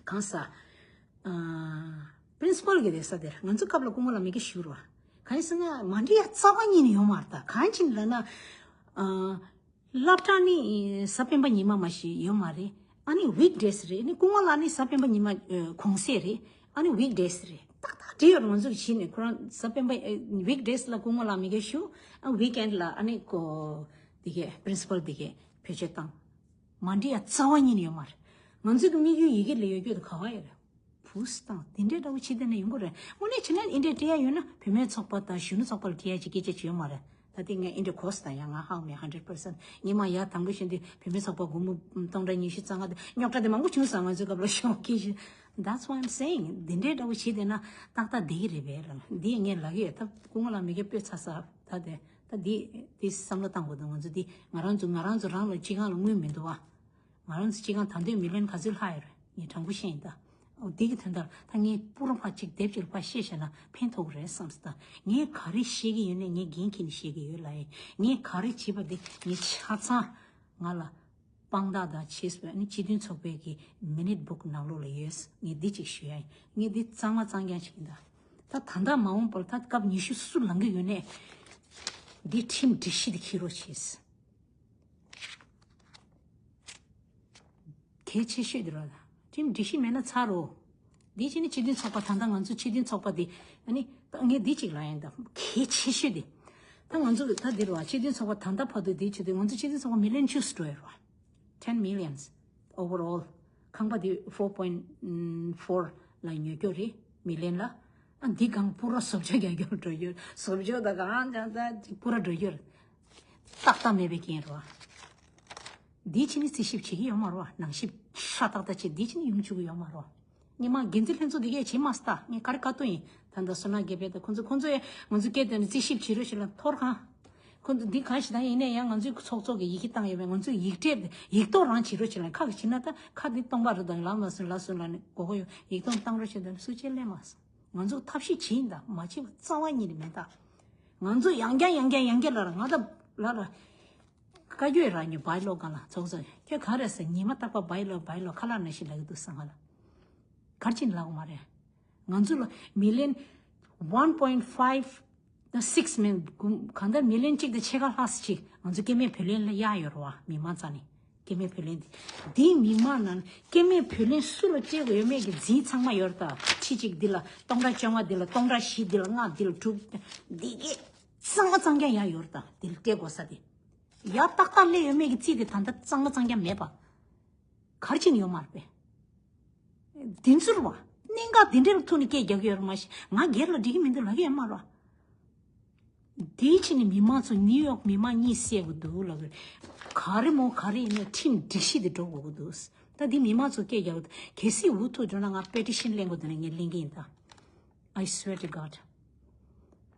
གང་ཟེར། ཨ་པི་རིན་སི་པལ་གི་རེད་ས་དེར། ང་ཚོ་སྐབས་ལ་སྐུ་ངོ་ལ་མི་གི་ཞུ་རེད་བ། གང་ཡིན་ཟེར་ན་མ་འགྲིག་ཡ་རྩ་བ་ཉིད་ནས་ཡོད་མ་རེད། ད་གང་ཅི་ལབ་ན། ཨ་སློབ་གྲྭ་ནི་གཟའ་སྤེན་པ་ཉི་མ་མ་ཞིག་ཡོད་མ་རེད། ཨ་ནི་ཝིག་ཌེ་སི་རེད། ཨ་ནི་སྐུ་ངོ་ལགས་ནི་གཟའ་སྤེན་པ་ཉི་མ་ཨ་གུང་སེང་རེད། ཨ་ནི་ཝིག་ཌེ་སི་རེད། ཏག་ཏག་བྲིས་ཡོད་རེད། ང་ཚོ་གིས་ཕྱིན་ནས་ཁོ་རང་གཟའ་སྤེན་པ་ཨ་ཝིག་ཌེ་སི་ལ་སྐུ་ངོ་ལགས་མི་གེ་ཞུ། ཨ་ཝིག་ཨེན་ཌི་ལ་ཨ་ནི་ཁོ་འདི་གས་པི་རིན་སི་པལ་འདི་གས་བེད་སྤྱོད་བཏང་། མ་འགྲིག་ཡ་རྩ་བ་ཉིད་ནས་ཡོད་མ་རེད། ང་ཚོ་གི་དམིགས་ཡུལ་ཡི་གེ་ལ་ཡོད་རྒྱུ་དེ་ག་བ་ཡོད་རེད། བུ་སི་དང་དེ་འདྲའི་འདྲ་བོ་བྱེད་དེ་ནས་ཡོང་གི་རེད། དངོས་གནས་བྱས་ན་ཨིན་འདྲའི་བྲིས་ཡ་ཡོད་ན་བུད་མེད་ཚོགས་པ་དང་གཞོན་ནུ་ཚོགས་པ་ལ་བྲིས་ཡ་ཅིག་སྐད་ཆ་ཅིག་ཡོད་མ་རེད། ད་ལྟ་ངས་ཨིན་འདྲའི་གོ་སོང་། ད་ཡང་ང་ཧ་གོ་མེད། ཧན་ཌེ་རེད་པར་སེན་ཊི། ཉི་མ་ཡར་དང་པོ་བཞིན་དུ་བུད་མེད་ཚོགས་པ་སྒོར་མོ་སྟོང་ཕྲག་ཉི་ཤུ་རྩ་ལྔ་དེ་རྙོག་དྲ་དེ་མང་པོ་བྱུང་སོང་། ང་ཚོའི་སྐབས་ལ་ཤོག་གི་ཞིག That's why I'm saying འདི་འདྲའི་འདྲ་བོ་བྱེད་བསྡད་ན་ཏག་ཏག་བསྡད་ཀྱི་རེད་པས་ལ། འདི་ངས་ལབ་ཀྱི་ཡོད། ད་སྐུ་ངོ་ལགས་མི་གེ་སྤོས་ཚར་ཚར། ད་དེ་ད་འདི་འདི་བསམ་བློ་བཏང་དགོས་འདུག་ང་ཚོ་འདི་ང་རང་ཚོ་ང་རང་ཚོ་རང་ལ་སྤྱི་ཁང་ལ་དངུལ་མི་འདུག་བ། ང་རང་ཚོ་སྤྱི་ཁང་ད་ལྟའི་མི་ལོན་ག་ཚོད་ལྷག་ཡོད་རེད། ངས་དྲང་པོ་བཤད་ཡིན་ད། འོ་འདི་གི་དོན་དག་ད་ངས་པུ་ར་ཕར་གཅིག་དེབ་ཅིག་ལ་ཕར་བཤད་བཞག་ན་ཕན་ཐོགས་ཀྱི་རེད་བསམ་སོང་། ད་ངས་ག་རེ་བཤད་ཀྱི་ཡོད་ནས་ངས་འགན་འཁྱེར་ནས་བཤད་ཀྱི་ཡོད་ལ། ངས་ག་རེ་བྱས་པ་འདི་ངས་ཆ་ཚང་ང་ལ་དཔང་རྟགས་དང་བྱས་པ་ནི་སྤྱི་མཐུན་ཚོགས་པའི་གི་མི་ནིཊ་བུག་ནང་ལོགས་ལ་ཡོད། ངས་འདི་གཅིག་ཞུ་ཡ་ཡིན། ངས་འདི་གཙང་མ་གཙང་རྐྱང་ཞིག་ཡིན་ད། ད་ད་ལྟ་མ་འོངས་པར་ད་སྐབས་ཉི་ཤུ་སུ་ལང་གི་ཡོད་ནས་འདི་ཁྲིམས་སྒྲིག་གཞི་དེ་འཁྱེར་རོགས་བྱས། གལ་ཆེ་ཤོས་དེ་རོ། ཁྲིམས་སྒྲིག་གཞི་མེད་ན་ཚར་རོ། འདི་ཕྱི་ནི་སྤྱི་མཐུན་ཚོགས་པ་ད་ལྟ་ང་ཚོ་སྤྱི་མཐུན་ཚོགས་པ་འདི་ཨ་ནི་ད་ངས་འདི་གཅིག་ལབ་ཡིན་ད། གལ་ཆེ་ཤོས་དེ་ད་ང་ཚོ་གི་ད་འདི་རོ། སྤྱི་མཐུན་ཚོགས་པ་ད་ལྟ་བར་དུ་འདི་བྱེད་དུས་ང་ཚོ་སྤྱི་མཐུན་ཚོགས་པ་མི་ལན་བཅུ་འགྲོ་ཡོད་རོ། Ten millions overall. ཁང་པ་འདི་four point four ལ་ཉོ་རྒྱུ་རེད་མི་ལན་ལ། ཨ་འདི་གང་པུ་ར་བཟོ་བཅོས་རྒྱག་རྒྱུར་འགྲོ་རྒྱུ། བཟོ་བཅོས་དང་གང་ཅང་ད་པུ་ར་འགྲོ་རྒྱུར་ཏག་ཏག་མེད་པའི་རྐྱེན་རོ། འདི་ཕྱི་ནི་རྩིས་ཞིབ་བྱེད་ཀྱི་ཡོད་མ་རོ། ནང་ཞིབ་ཧྲ་ཏག་ཏག་བྱེད། འདི་ཕྱི་ནི་ཡོང་བཅུག་གི་ཡོད་མ་རོ། ཉི་མ་འགན་འཛིན་ལྷན་ཚོགས་འདི་གས་བྱེད་མ་སྟ། ངས་ག་རེ་བཀའ་བཏོན་ཡིན། ད་ལྟ་བསོད་ནམས་དགེ་འཕེལ་དང་ཁོང་ཚོ་ཁོང་ཚོ་ཡང་ང་ཚོའི་སྐད་དོན་རྩིས་ཞིབ་བྱེད་རོགས་བྱེད་ལ་ཐོར་གང་། ཁོང་ཚོ་འདི་གང་ཞིག་ད་ཡིན་ནས་ཡང་ང་ཚོའི་ཚོགས་གཙོ་གི་ཡི་གེ་བཏང་ཡོད་པས་ང་ཚོས་ཡིག་ཕྲད་ཡིག་ཐོག་རང་བྱེད་རོགས་བྱེད་ལ། ཁ་གི་བྱེད་ན་ད་ཁ་འདི་སྟོང་པ་རེད་ད། ལམ་ལ་སོན་ལ་སོན་ལ་ནི་གོ་གོ་ཡོད། ཡིག་ཐོག་བཏང་རོགས་བྱེད་ད་སུ་ཆེ་ལས་མ་སོང་། ང་ཚོ་ཐབས་ཤེས་བྱེད་ཡིན་ད། མ་བྱེད་པ་རྩ་བ་ཉིད་ནས་མེད་ད། ང་ཚོ་ཡང་བསྐྱར་ཡང་བསྐྱར་ཡང་བསྐྱར་ལ་ར་ང་ད་ལ་ར་བཀའ་བརྒྱུད་ར་ཉོ་བའི་ལོ་གང་ལ་ཚོགས་གཙོ་ཁྱོད་ག་རེ་ཟེར། ཉི་མ་རྟག་པ་བའི་ལོ་བའི་ལོ་ཁ་ལག་ན་ཞིག་ལ་གི་འདུག་ས་ང་ལ་གར་ཕྱིན་ལ་གོ་མ་རེད། ང་ཚོ་ལ་མི་ལན་one point five six མིན་གང་ལྟར་མི་ལན་གཅིག་དང་ཕྱེད་ཀ་ལྷག་ཅིག་ང་ཚོ་སྐྱེ་དམན་བུ་ལོན་ལ་གཡར་ཡོད་རེད་བ། མི་མང་རྩ་ནས་སྐྱེ་དམན་བུ་ལོན་འདི་འདིའི་མི་མང་ནང་སྐྱེ་དམན་བུ་ལོན་སུ་ལ་སྤྲད་དགོས་ཡོད་མེད་ཀྱི་རྫིང་ཚང་མ་ཡོད་རེད་ད། ཁྲི་གཅིག་འདི་ལ་སྟོང་ཕྲག་བཅོ་ལྔ། འདི་ལ་སྟོང་ཕྲག་བཞི། འདི་ལ་ལྔ། འདི་ལ་དྲུག་འདི་གས་གཙང་མ་གཙང་རྐྱང་ཡར་ཡོད་རེད་ད། འདི་ལ་སྤྲད་དགོས་ས་དེ་ཡར་ཏག་ཏག་སླེབས་ཡོད་མེད་ཀྱི་རྩིས་དེ་ད་ལྟ་གཙང་མ་གཙང་རྐྱང་མེད་པ། གར་ཕྱིན་ཡོད་མ་རེད་པས། འདི་ཚོར་བ། གཏན་འགག་དེ་འདྲ་ལ་ཐུག་ནས་སྐད་རྒྱག་གི་ཡོད་རེད་མ་གཞི། ང་སྒེར་ལ་འགྲིག་གི་མི་འདུག་ལབ་ཀྱི་ཡོད་མ་རེད། དེའི་ཕྱི་ནས་མི་མང་ཚོ་ནིའུ་ཡོག་མི་མང་གཉིད་སད་དགོས་འདུག་ལབ་གི་རེད། ག་རེ་མོ་ག་རེ་ཡིན་ནའི་ཁྲིམས་སྒྲིག་གཞི་དེ་འགྲོ་དགོས་ཀྱི་འདུག་ད་འདི་མི་མང་ཚོ་སྐད་རྒྱག་གི་འདུག་གལ་སྲིད་འུ་ཐུག་འགྲོ་ན་ང་པེ་ཊི་ཤན་ལེན་དགོས་འདུག་ན་ངས་ལེན་གྱི་ཡིན་ད། I swear to God.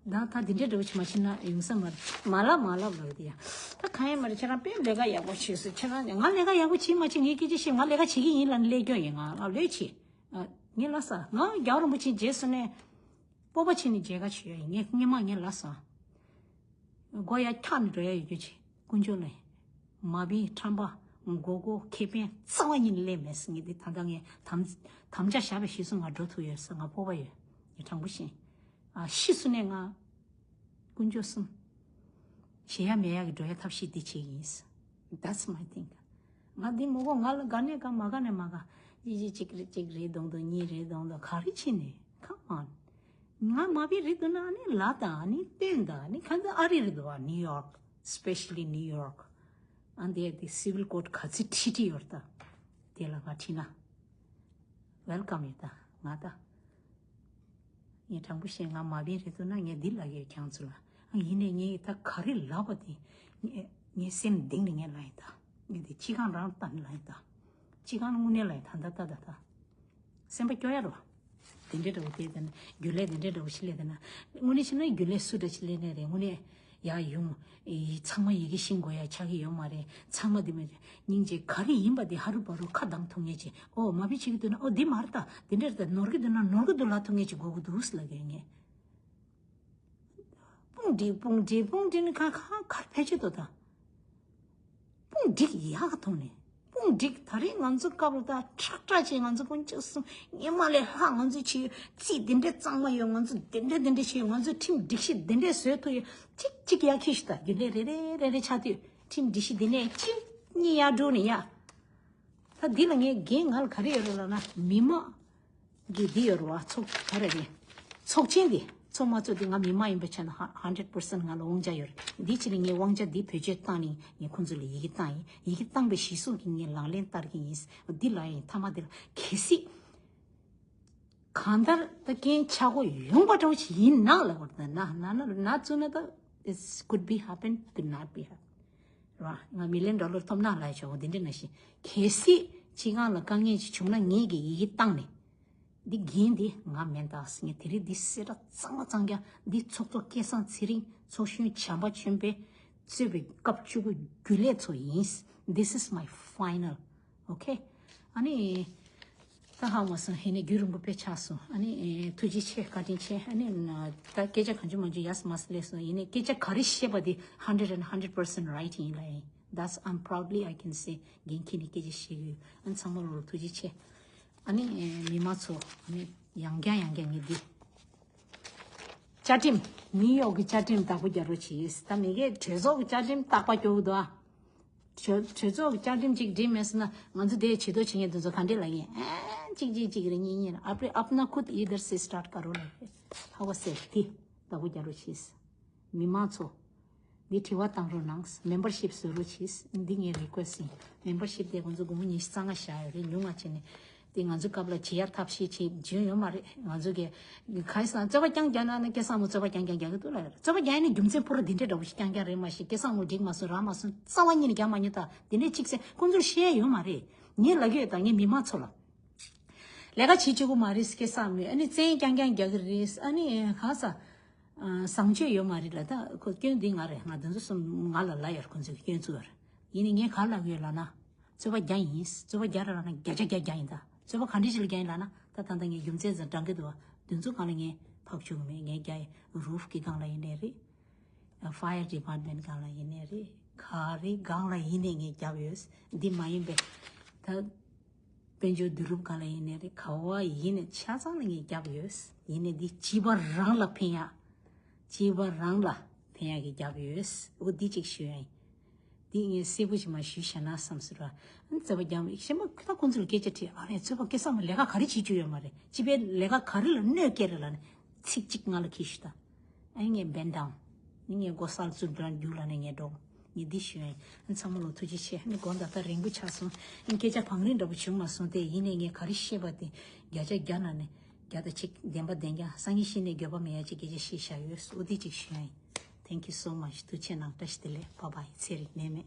ད་ད་འདི་འདྲའི་འདྲ་བོ་ཞིག་མ་བྱེད་ན་ཡོང་ས་མ་རེད། མ་ལབ་མ་ལབ་ལབ་དེ་ཡ། ད་གང་ཡང་མ་རེད། ཁྱེད་རང་དཔེ་ལས་ཀ་ཡག་པོ་བྱས་སོང་། ཁྱེད་རང་ང་ལས་ཀ་ཡག་པོ་བྱེད་མ་བྱེད་ངས་སྐད་ཆ་བཤད། ང་ལས་ཀ་བྱེད་ཀྱི་ཡིན་ལབ་ནས་ལས་སྐྱོན་ཡིན། ང་ང་ལས་བྱེད། ཨ། ངས་ལབ་ས། ང་རྒྱལ་བ་རིན་པོ་ཆེ་མཇལ་སོང་ནས་སྤོབས་པ་བྱས་ནས་མཇལ་ཁ་བྱེད་ཡ་ཡིན། ངས་སྔོན་མ་ངས་ལབ་ས། མགོ་ཡར་འཁྱག་ནས་འགྲོ་ཡ་ཡོད་རྒྱུ་བྱེད། དཀོན་མཆོག་ལ་ཡིན། མ་བིན་ཁྲམ་པ་མགོ་སྐོར་ཁེ་ཕན་རྩ་བ་ཉིད་ནས་ལེན་མེད་ཟེར། ངས་འདི་ད་ལྟ་ངས་དམ་དམ་བཅའ་བཞག་པའི་གཞི་བཟུང་ང་འགྲོ་ཐུབ་ཡོད་ཟེར། ང་སྤོབས་པ་ཡོད། ངས་དྲང་པོ་བཤད། ཨ། ཤི་སོང་ནས་ང་དཀོན་མཆོག་གསུམ་བྱེད་ཡ་མེད་ཡ་གི་འགྲོ་ཡ་ཐབས་ཤེས་འདི་བྱེད་ཀྱི་ཡིན་ཟེར། That's my thing. ང་འདི་མོ་གོ་ང་ལ་དགའ་ནས་དགའ་མ་དགའ་ནས་མ་དགའ། ཡི་ཡི་གཅིག་རེ་གཅིག་རེ་གདོང་དུ་གཉིས་རེ་གདོང་དུ་ག་རེ་བྱེད་ནས། Come on. ང་མ་བི་རེད་འདུག་ན་ཨ་ནི་ལ་དང་ཨ་ནི་སྟོན་དང་ཨ་ནི་གང་ཚ་ཨ་རི་རེད་འདུག་བ། New York, especially New York. ཨ་འདི་དེ་སི་ཝིལ་ཀོཌ་ག་ཚོད་ཁྲིད་ཁྲིད་ཡོད་ད། དེ་ལ་ང་ཁྲིད་ན་ཝེལ་ཀམ་ཡོད་ད་ང་ད། ངས་དྲང་པོ་བཤད། ང་མ་བི་རེད་འདུག་ན་ངས་འདི་ལ་ཡོད་ཁྱང་ཚུལ་ལ། ཨ་ཡིན་ནས་ངས་ད་ག་རེ་ལབ་པ་དེ་ངས་ངས་སེམས་གཏིང་ནས་ངས་ལབ་ཡིན་ད། ངས་དེ་སྤྱི་ཁང་རང་བཏང་ནས་ལབ་ཡིན་ད། སྤྱི་ཁང་དངོས་གནས་ལབ་ཡིན་ད་ད་ད་ད་ད། སེམས་པ་སྐྱོ་ཡ་རོ། དེ་འདྲའི་འདྲ་བོ་དེ་དེ་ན་རྒྱུན་ལས་དེ་འདྲའི་འདྲ་བོ་ཞིག་ལས་དེ་ན། དངོས་གནས་བྱས་ན་རྒྱུན་ལས་སུ་འདྲ་ཞིག་ལས་ནས་རེད། དངོས་གནས་ཡ་ཡོང་ཡི་ཚང་མ་ཡི་གེ་ཤེས་དགོས་ཡ་ཆགས་ཀྱི་ཡོད་མ་རེད། ཚང་མ་དེ་མ་སྙིང་རྗེ་ག་རེ་ཡིན་པ་དེ་ཧ་རུ་བ་རུ་ཁ་གདངས་ཐུབ་མཁན་ཅིག་ཨོ་མ་བི་བྱེད་ཀྱི་འདུག་ན་ཨོ་འདི་མ་རེད་ད། དེ་འདྲ་རེད་ད། ནོར་གྱི་འདུག་ན་ནོར་གྱི་འདུག་ལབ་ཐུབ་མཁན་ཅིག་དགོས་ཀྱི་འདུག་ལབ་མཁན་ངས། དཔུང་སྒྲིག་དཔུང་སྒྲིག་དཔུང་སྒྲིག་ནི་ག་ག་གར་ཕལ་ཆེར་དོ་ད། དཔུང་སྒྲིག་ཡག་ག་ཐོག་ནས། དཔུང་སྒྲིག་ད་རེས་ང་ཚོ་སྐབས་ལ་ད་ཁྲག་ཁྲག་ཅིག་ང་ཚོ་དཀོན་མཆོག་གསུམ་སྔོན་མ་ལས་ལྷག་ང་ཚོ་ཆེ་རྩིས་དེ་འདྲས་གཙང་མ་ཡོད། ང་ཚོ་དེ་འདྲས་དེ་འདྲས་བྱས་ཡོད། ང་ཚོ་ཁྲིམས་སྒྲིག་གཞི་དེ་འདྲས་བཟོས་ཐུབ་ཡོད། གཅིག་གཅིག་ཡར་འཁྱེར་ཤི་ད་རྒྱུན་ལས་རེ་རེ་རེ་རེ་ཆགས་དུས་ཁྲིམས་སྒྲིག་གཞི་དེ་ནས་གཅིག་གཉིས་ཡར་འགྲོ་ནས་ཡ། ད་འདི་ལ་ངས་འགན་ང་ལ་ག་རེ་ཡོད་རེད་ལབ་ན་མི་མང་གི་འདི་ཡོད་རེད་བ། ཚོགས་ག་རེ་རེད། ཚོགས་ཆེན་འདི་ཚོགས་མ་ཚོགས་འདི་ང་མི་མང་ཡིན་པའི་ཆ་ནས་ཧ་ཧན་ཌེཌ་པར་སེན་ཊི་ང་ལ་དབང་ཆ་ཡོད་རེད། འདི་ཕྱིར་ནས་ངས་དབང་ཆ་འདི་བེད་སྤྱོད་བཏང་ནས་ངས་ཁོང་ཚོ་ལ་ཡི་གེ་བཏང་ཡིན། ཡི་གེ་བཏང་པའི་གཞི་བཟུང་གིས་ངས་ལག་ལེན་བསྟར་གྱི་ཡིན། འདི་ལ་ཡིན་མཐའ་མ་འདི་ལ་གལ་སྲིད་གང་ལྟར་ད་རྐྱེན་ཆག་སྒོ་ཡོང་པ་འདྲ་བོ་ཞིག་ཡིན་ན་ལབ་པར་ན་ན་ན་ན་བཙུགས་ན་ད་it could be happen, could not be happen. ར་ང་མི་ལན་ཌོ་ལར་ཐོབ་ན་ལ་ཆོག་འདི་འདྲ་ན་ཞིག་གལ་སྲིད་སྤྱི་ཁང་ལ་དཀའ་ངལ་ཅིག་བྱུང་ན་ངེད་ཀྱིས་ཡི་གེ་བཏང་ནས། འདི་འགན་འདི་ང་མིན་ད་ཟེར་ངས་དེ་རིང་འདི་གསལ་བསྒྲགས་གཙང་མ་གཙང་རྐྱང་འདི་ཚོགས་གཙོ་སྐལ་བཟང་ཚེ་རིང་ཚོགས་གཞོན་བྱམས་པ་ཆོས་འཕེལ་གཙོས་པའི་སྐབས་བཅུ་དགུ་རྒྱུན་ལས་ཚོ་ཡིན། This is my final. Okay. ཨ་ནི། ད་ཧ་མ་སོང་། ཧེ་ནས་རྒྱུན་རིང་པོ་དཔེ་ཆགས་སོང་། ཨ་ནི་ཐུགས་རྗེ་ཆེ་བཀའ་དྲིན་ཆེ། ཨ་ནི་ད་སྐད་ཆ་གང་བྱུང་མང་བྱུང་ཡས་མས་སླེབས་སོང་། ཡིན་ནའི་སྐད་ཆ་ག་རེ་བཤད་པ་དེ་hundred and hundred percent right ཡིན་ལ་ཡིན། That's I'm proudly I can say འགན་འཁྱེར་ནས་སྐད་ཆ་བཤད་ཀྱི་ཡོད། ཨ་ནི་ཚང་མ་ལོ་ལ་ཐུགས་རྗེ་ཆེ། ཨ་ནི་མི་མང་ཚོ་ཨ་ནི་ཡང་བསྐྱར་ཡང་བསྐྱར་ངས་འདི་བཅའ་ཁྲིམས་ནིའུ་ཡོག་གི་བཅའ་ཁྲིམས་བདག་པོ་རྒྱག་རོགས་གྱིས། ད་མི་གའི་གྲོས་ཚོགས་ཀྱི་བཅའ་ཁྲིམས་རྟག་པ་སྐྱོ་གི་འདུག་ཨ། གྲོས་གྲོས་ཚོགས་ཀྱི་བཅའ་ཁྲིམས་གཅིག་སྒྲིག་མེད་སོང་ན་ང་ཚོ་དེ་བྱེད་དོ་བྱེད་མཁན་དེ་ཚོ་ག་འདྲས་ལབ་ཡིན། ཨ་གཅིག་གཅིག་གཅིག་རེ་གཉིས་གཉིས་རེ་ཨབ་རེ་ཨབ་ན་ཁུད་ཡི་དར་སི་སི་ཊར་ཊི་ཀ་རོ་ལབ་རེད། ཧ་བ་སེ་དེ་བདག་པོ་རྒྱག་རོགས་གྱིས། མི་མང་ཚོ་འདི་དྲི་བ་བཏང་རོགས་གནང་། མེམ་བར་ཤིབ་བཟོ་རོགས་གྱིས། འདི་ངའི་རི་ཀུ་ཨེ་སི་ཊི་ཡིན། མེམ་བར་ཤིབ་དེ་ང་ཚོ་སྒོར་མོ་ཉི་ཤུ་རྩ་ལྔ་བཞག་ཡོད་རེད། ཉུང་བ་བྱས་ནས་དེ་ང་ཚོའི་སྐབས་ལ་བྱེད་ཡ་ཐབས་ཤེས་བྱེད་བྱུང་ཡོད་མ་རེད། ང་ཚོ་གི་ག་ས་རྩོད་པ་རྐྱང་རྒྱག་ན་ནི་སྐལ་བཟང་མོ་རྩོད་པ་རྐྱང་རྐྱང་རྒྱག་གི་འདུག་ལ། རྩོད་པ་རྒྱག་ཡ་ནི་རྒྱུ་མཚན་པོ་ར་འདི་འདྲས་འདྲ་བོ་ཞིག་རྐྱང་རྐྱང་རེད་མ་གཞི། སྐལ་བཟང་མོ་འགྲིག་མ་སོང་རག་མ་སོང་རྩ་བ་ཉིད་ནས་རྒྱག་མ་མྱོང་། ད་འདི་འདྲས་གཅིག་ཟེར་ཁོང་ཚོར་བཤད་ཡ་ཡོད་མ་རེད། ངས་ལབ་ཀྱི་ཡོད། ད་ངས་མི་མང་ཚོ་ལ་ལས་ཀ་བྱེད་བཅུག་གི་མ་རེད། སྐལ་བཟང་མོས་ཨ་ནི་བཙན་རྐྱང་རྐྱང་རྒྱག་གི་རེད། ཨ་ནི་ག་ས་བཟང་སྤྱོད་ཡོད་མ་རེད་ལ། ད་ཁོ་སྐྱོན་འདི་ང་རེད། ང་དེ་ཚོ་གསུམ་ང་ལ་ལབ་ཡོད། ཁོང་ཚོས་སྐྱོན་བཙུགས་ཡོད་རེད། ཡིན་ནའི་ངས་ག་ལབ་ཡོད་ལབ་ན། རྩོད་པ་རྒྱག་ཡིན། རྩོད་པ་རྒྱག་ར་ལབ་ན་བརྒྱ་ཆ་བརྒྱ་རྒྱག་ཡིན། ད་རྩོད་པ་ག་འདྲ་ཞིག་ལ་རྒྱག་ཡིན་ལབ་ན། ད་ད་ལྟ་ངས་རྒྱུ་མཚན་ཙམ་བགྲང་གི་འདུག་བ། དེ་ཚོ་སྒང་ལ་ངས་ཕག་བཅུག་གི་མེད། ངས་རྒྱག་ཡིན། རུ་ཕི་གི་སྒང་ལ་ཡིན་ནའི་རེད། ཕ་ཡར་ཌི་པཱར་ཊི་མེན་ཊི་སྒང་ལ་ཡིན་ནའི་རེད། ག་རེ་སྒང་ལ་ཡིན་ནའི་ངས་བརྒྱབ་ཡོད། འདི་མ་ཡིན་པའི་ད་དཔལ་འབྱོར་བསྡུ་རུབ་སྒང་ལ་ཡིན་ནའི་རེད། ག་བ་ཡིན་ནའི་ཆ་ཚང་ལ་ངས་བརྒྱབ་ཡོད། ཡིན་ནའི་འདི་སྤྱི་པ་རང་ལ་ཕན་ཡ། སྤྱི་པ་རང་ལ་ཕན་ཡ་གི་བརྒྱབ་ཡོད། འོ་འདི་གཅིག་ཞུ་ཡ་ཡིན། འདི་ངས་གསལ་པོ་ཞིག་མ་ཞུས་བཞག་ན་བསམ་སོང་ར། རྩོད་པ་རྒྱག་མི་ཤེས་མ་ཁྱོད་ཁོང་ཚོ་ལ་སྐད་ཆ་དྲིས། ཨ་རེ་རྩོད་པ་སྐལ་བཟང་མོ་ལས་ཀ་ག་རེ་བྱེད་རྒྱུ་ཡོད་མ་རེད། སྤྱི་པའི་ལས་ཀ་ག་རེ་ལ་གནོད་སྐྱེལ་རེད་ལབ་ནས་ཚིག་གཅིག་ང་ལ་ཁྱེར་ཞུ་ད། ཨ་ངས་བེན་ཌའུན། ངས་མགོ་སར་ཚུར་འགྲོ་རྒྱུག་ལབ་ནས་ངས་འགྲོ། ངས་འདི་ཞུ་ཡ་ཡིན། ཚང་མ་ལ་ཐུགས་རྗེ་ཆེ། ཨ་ནི་དགོང་དག་ད་རིང་པོ་ཆགས་སོང་། ཨ་ནི་སྐད་ཆ་བང་རིམ་འདྲ་པོ་བྱུང་མ་སོང་སྟེ། ཡིན་ནའི་ངས་ག་རེ་བཤད་པ་དེ་བརྒྱ་ཆ་བརྒྱ་ནང་ནས་ བརྒྱ་དང་གཅིག་བདེན་པ་བདེན་རྐྱང་སང་ཉིན་ཤི་ནས་འགྱོད་པ་མེད་ཡ་ཅིག་སྐད་ཆ་བཤད་བཞག་ཡོད། འོ་དེ་ཅིག་ཞུ་ཡ་ཡིན། Thank you so much. ཐུགས་རྗེ་གནང་། བཀྲ་ཤིས་བདེ་ལེགས། Bye bye. ཚེ་རིང་ནད་མེད།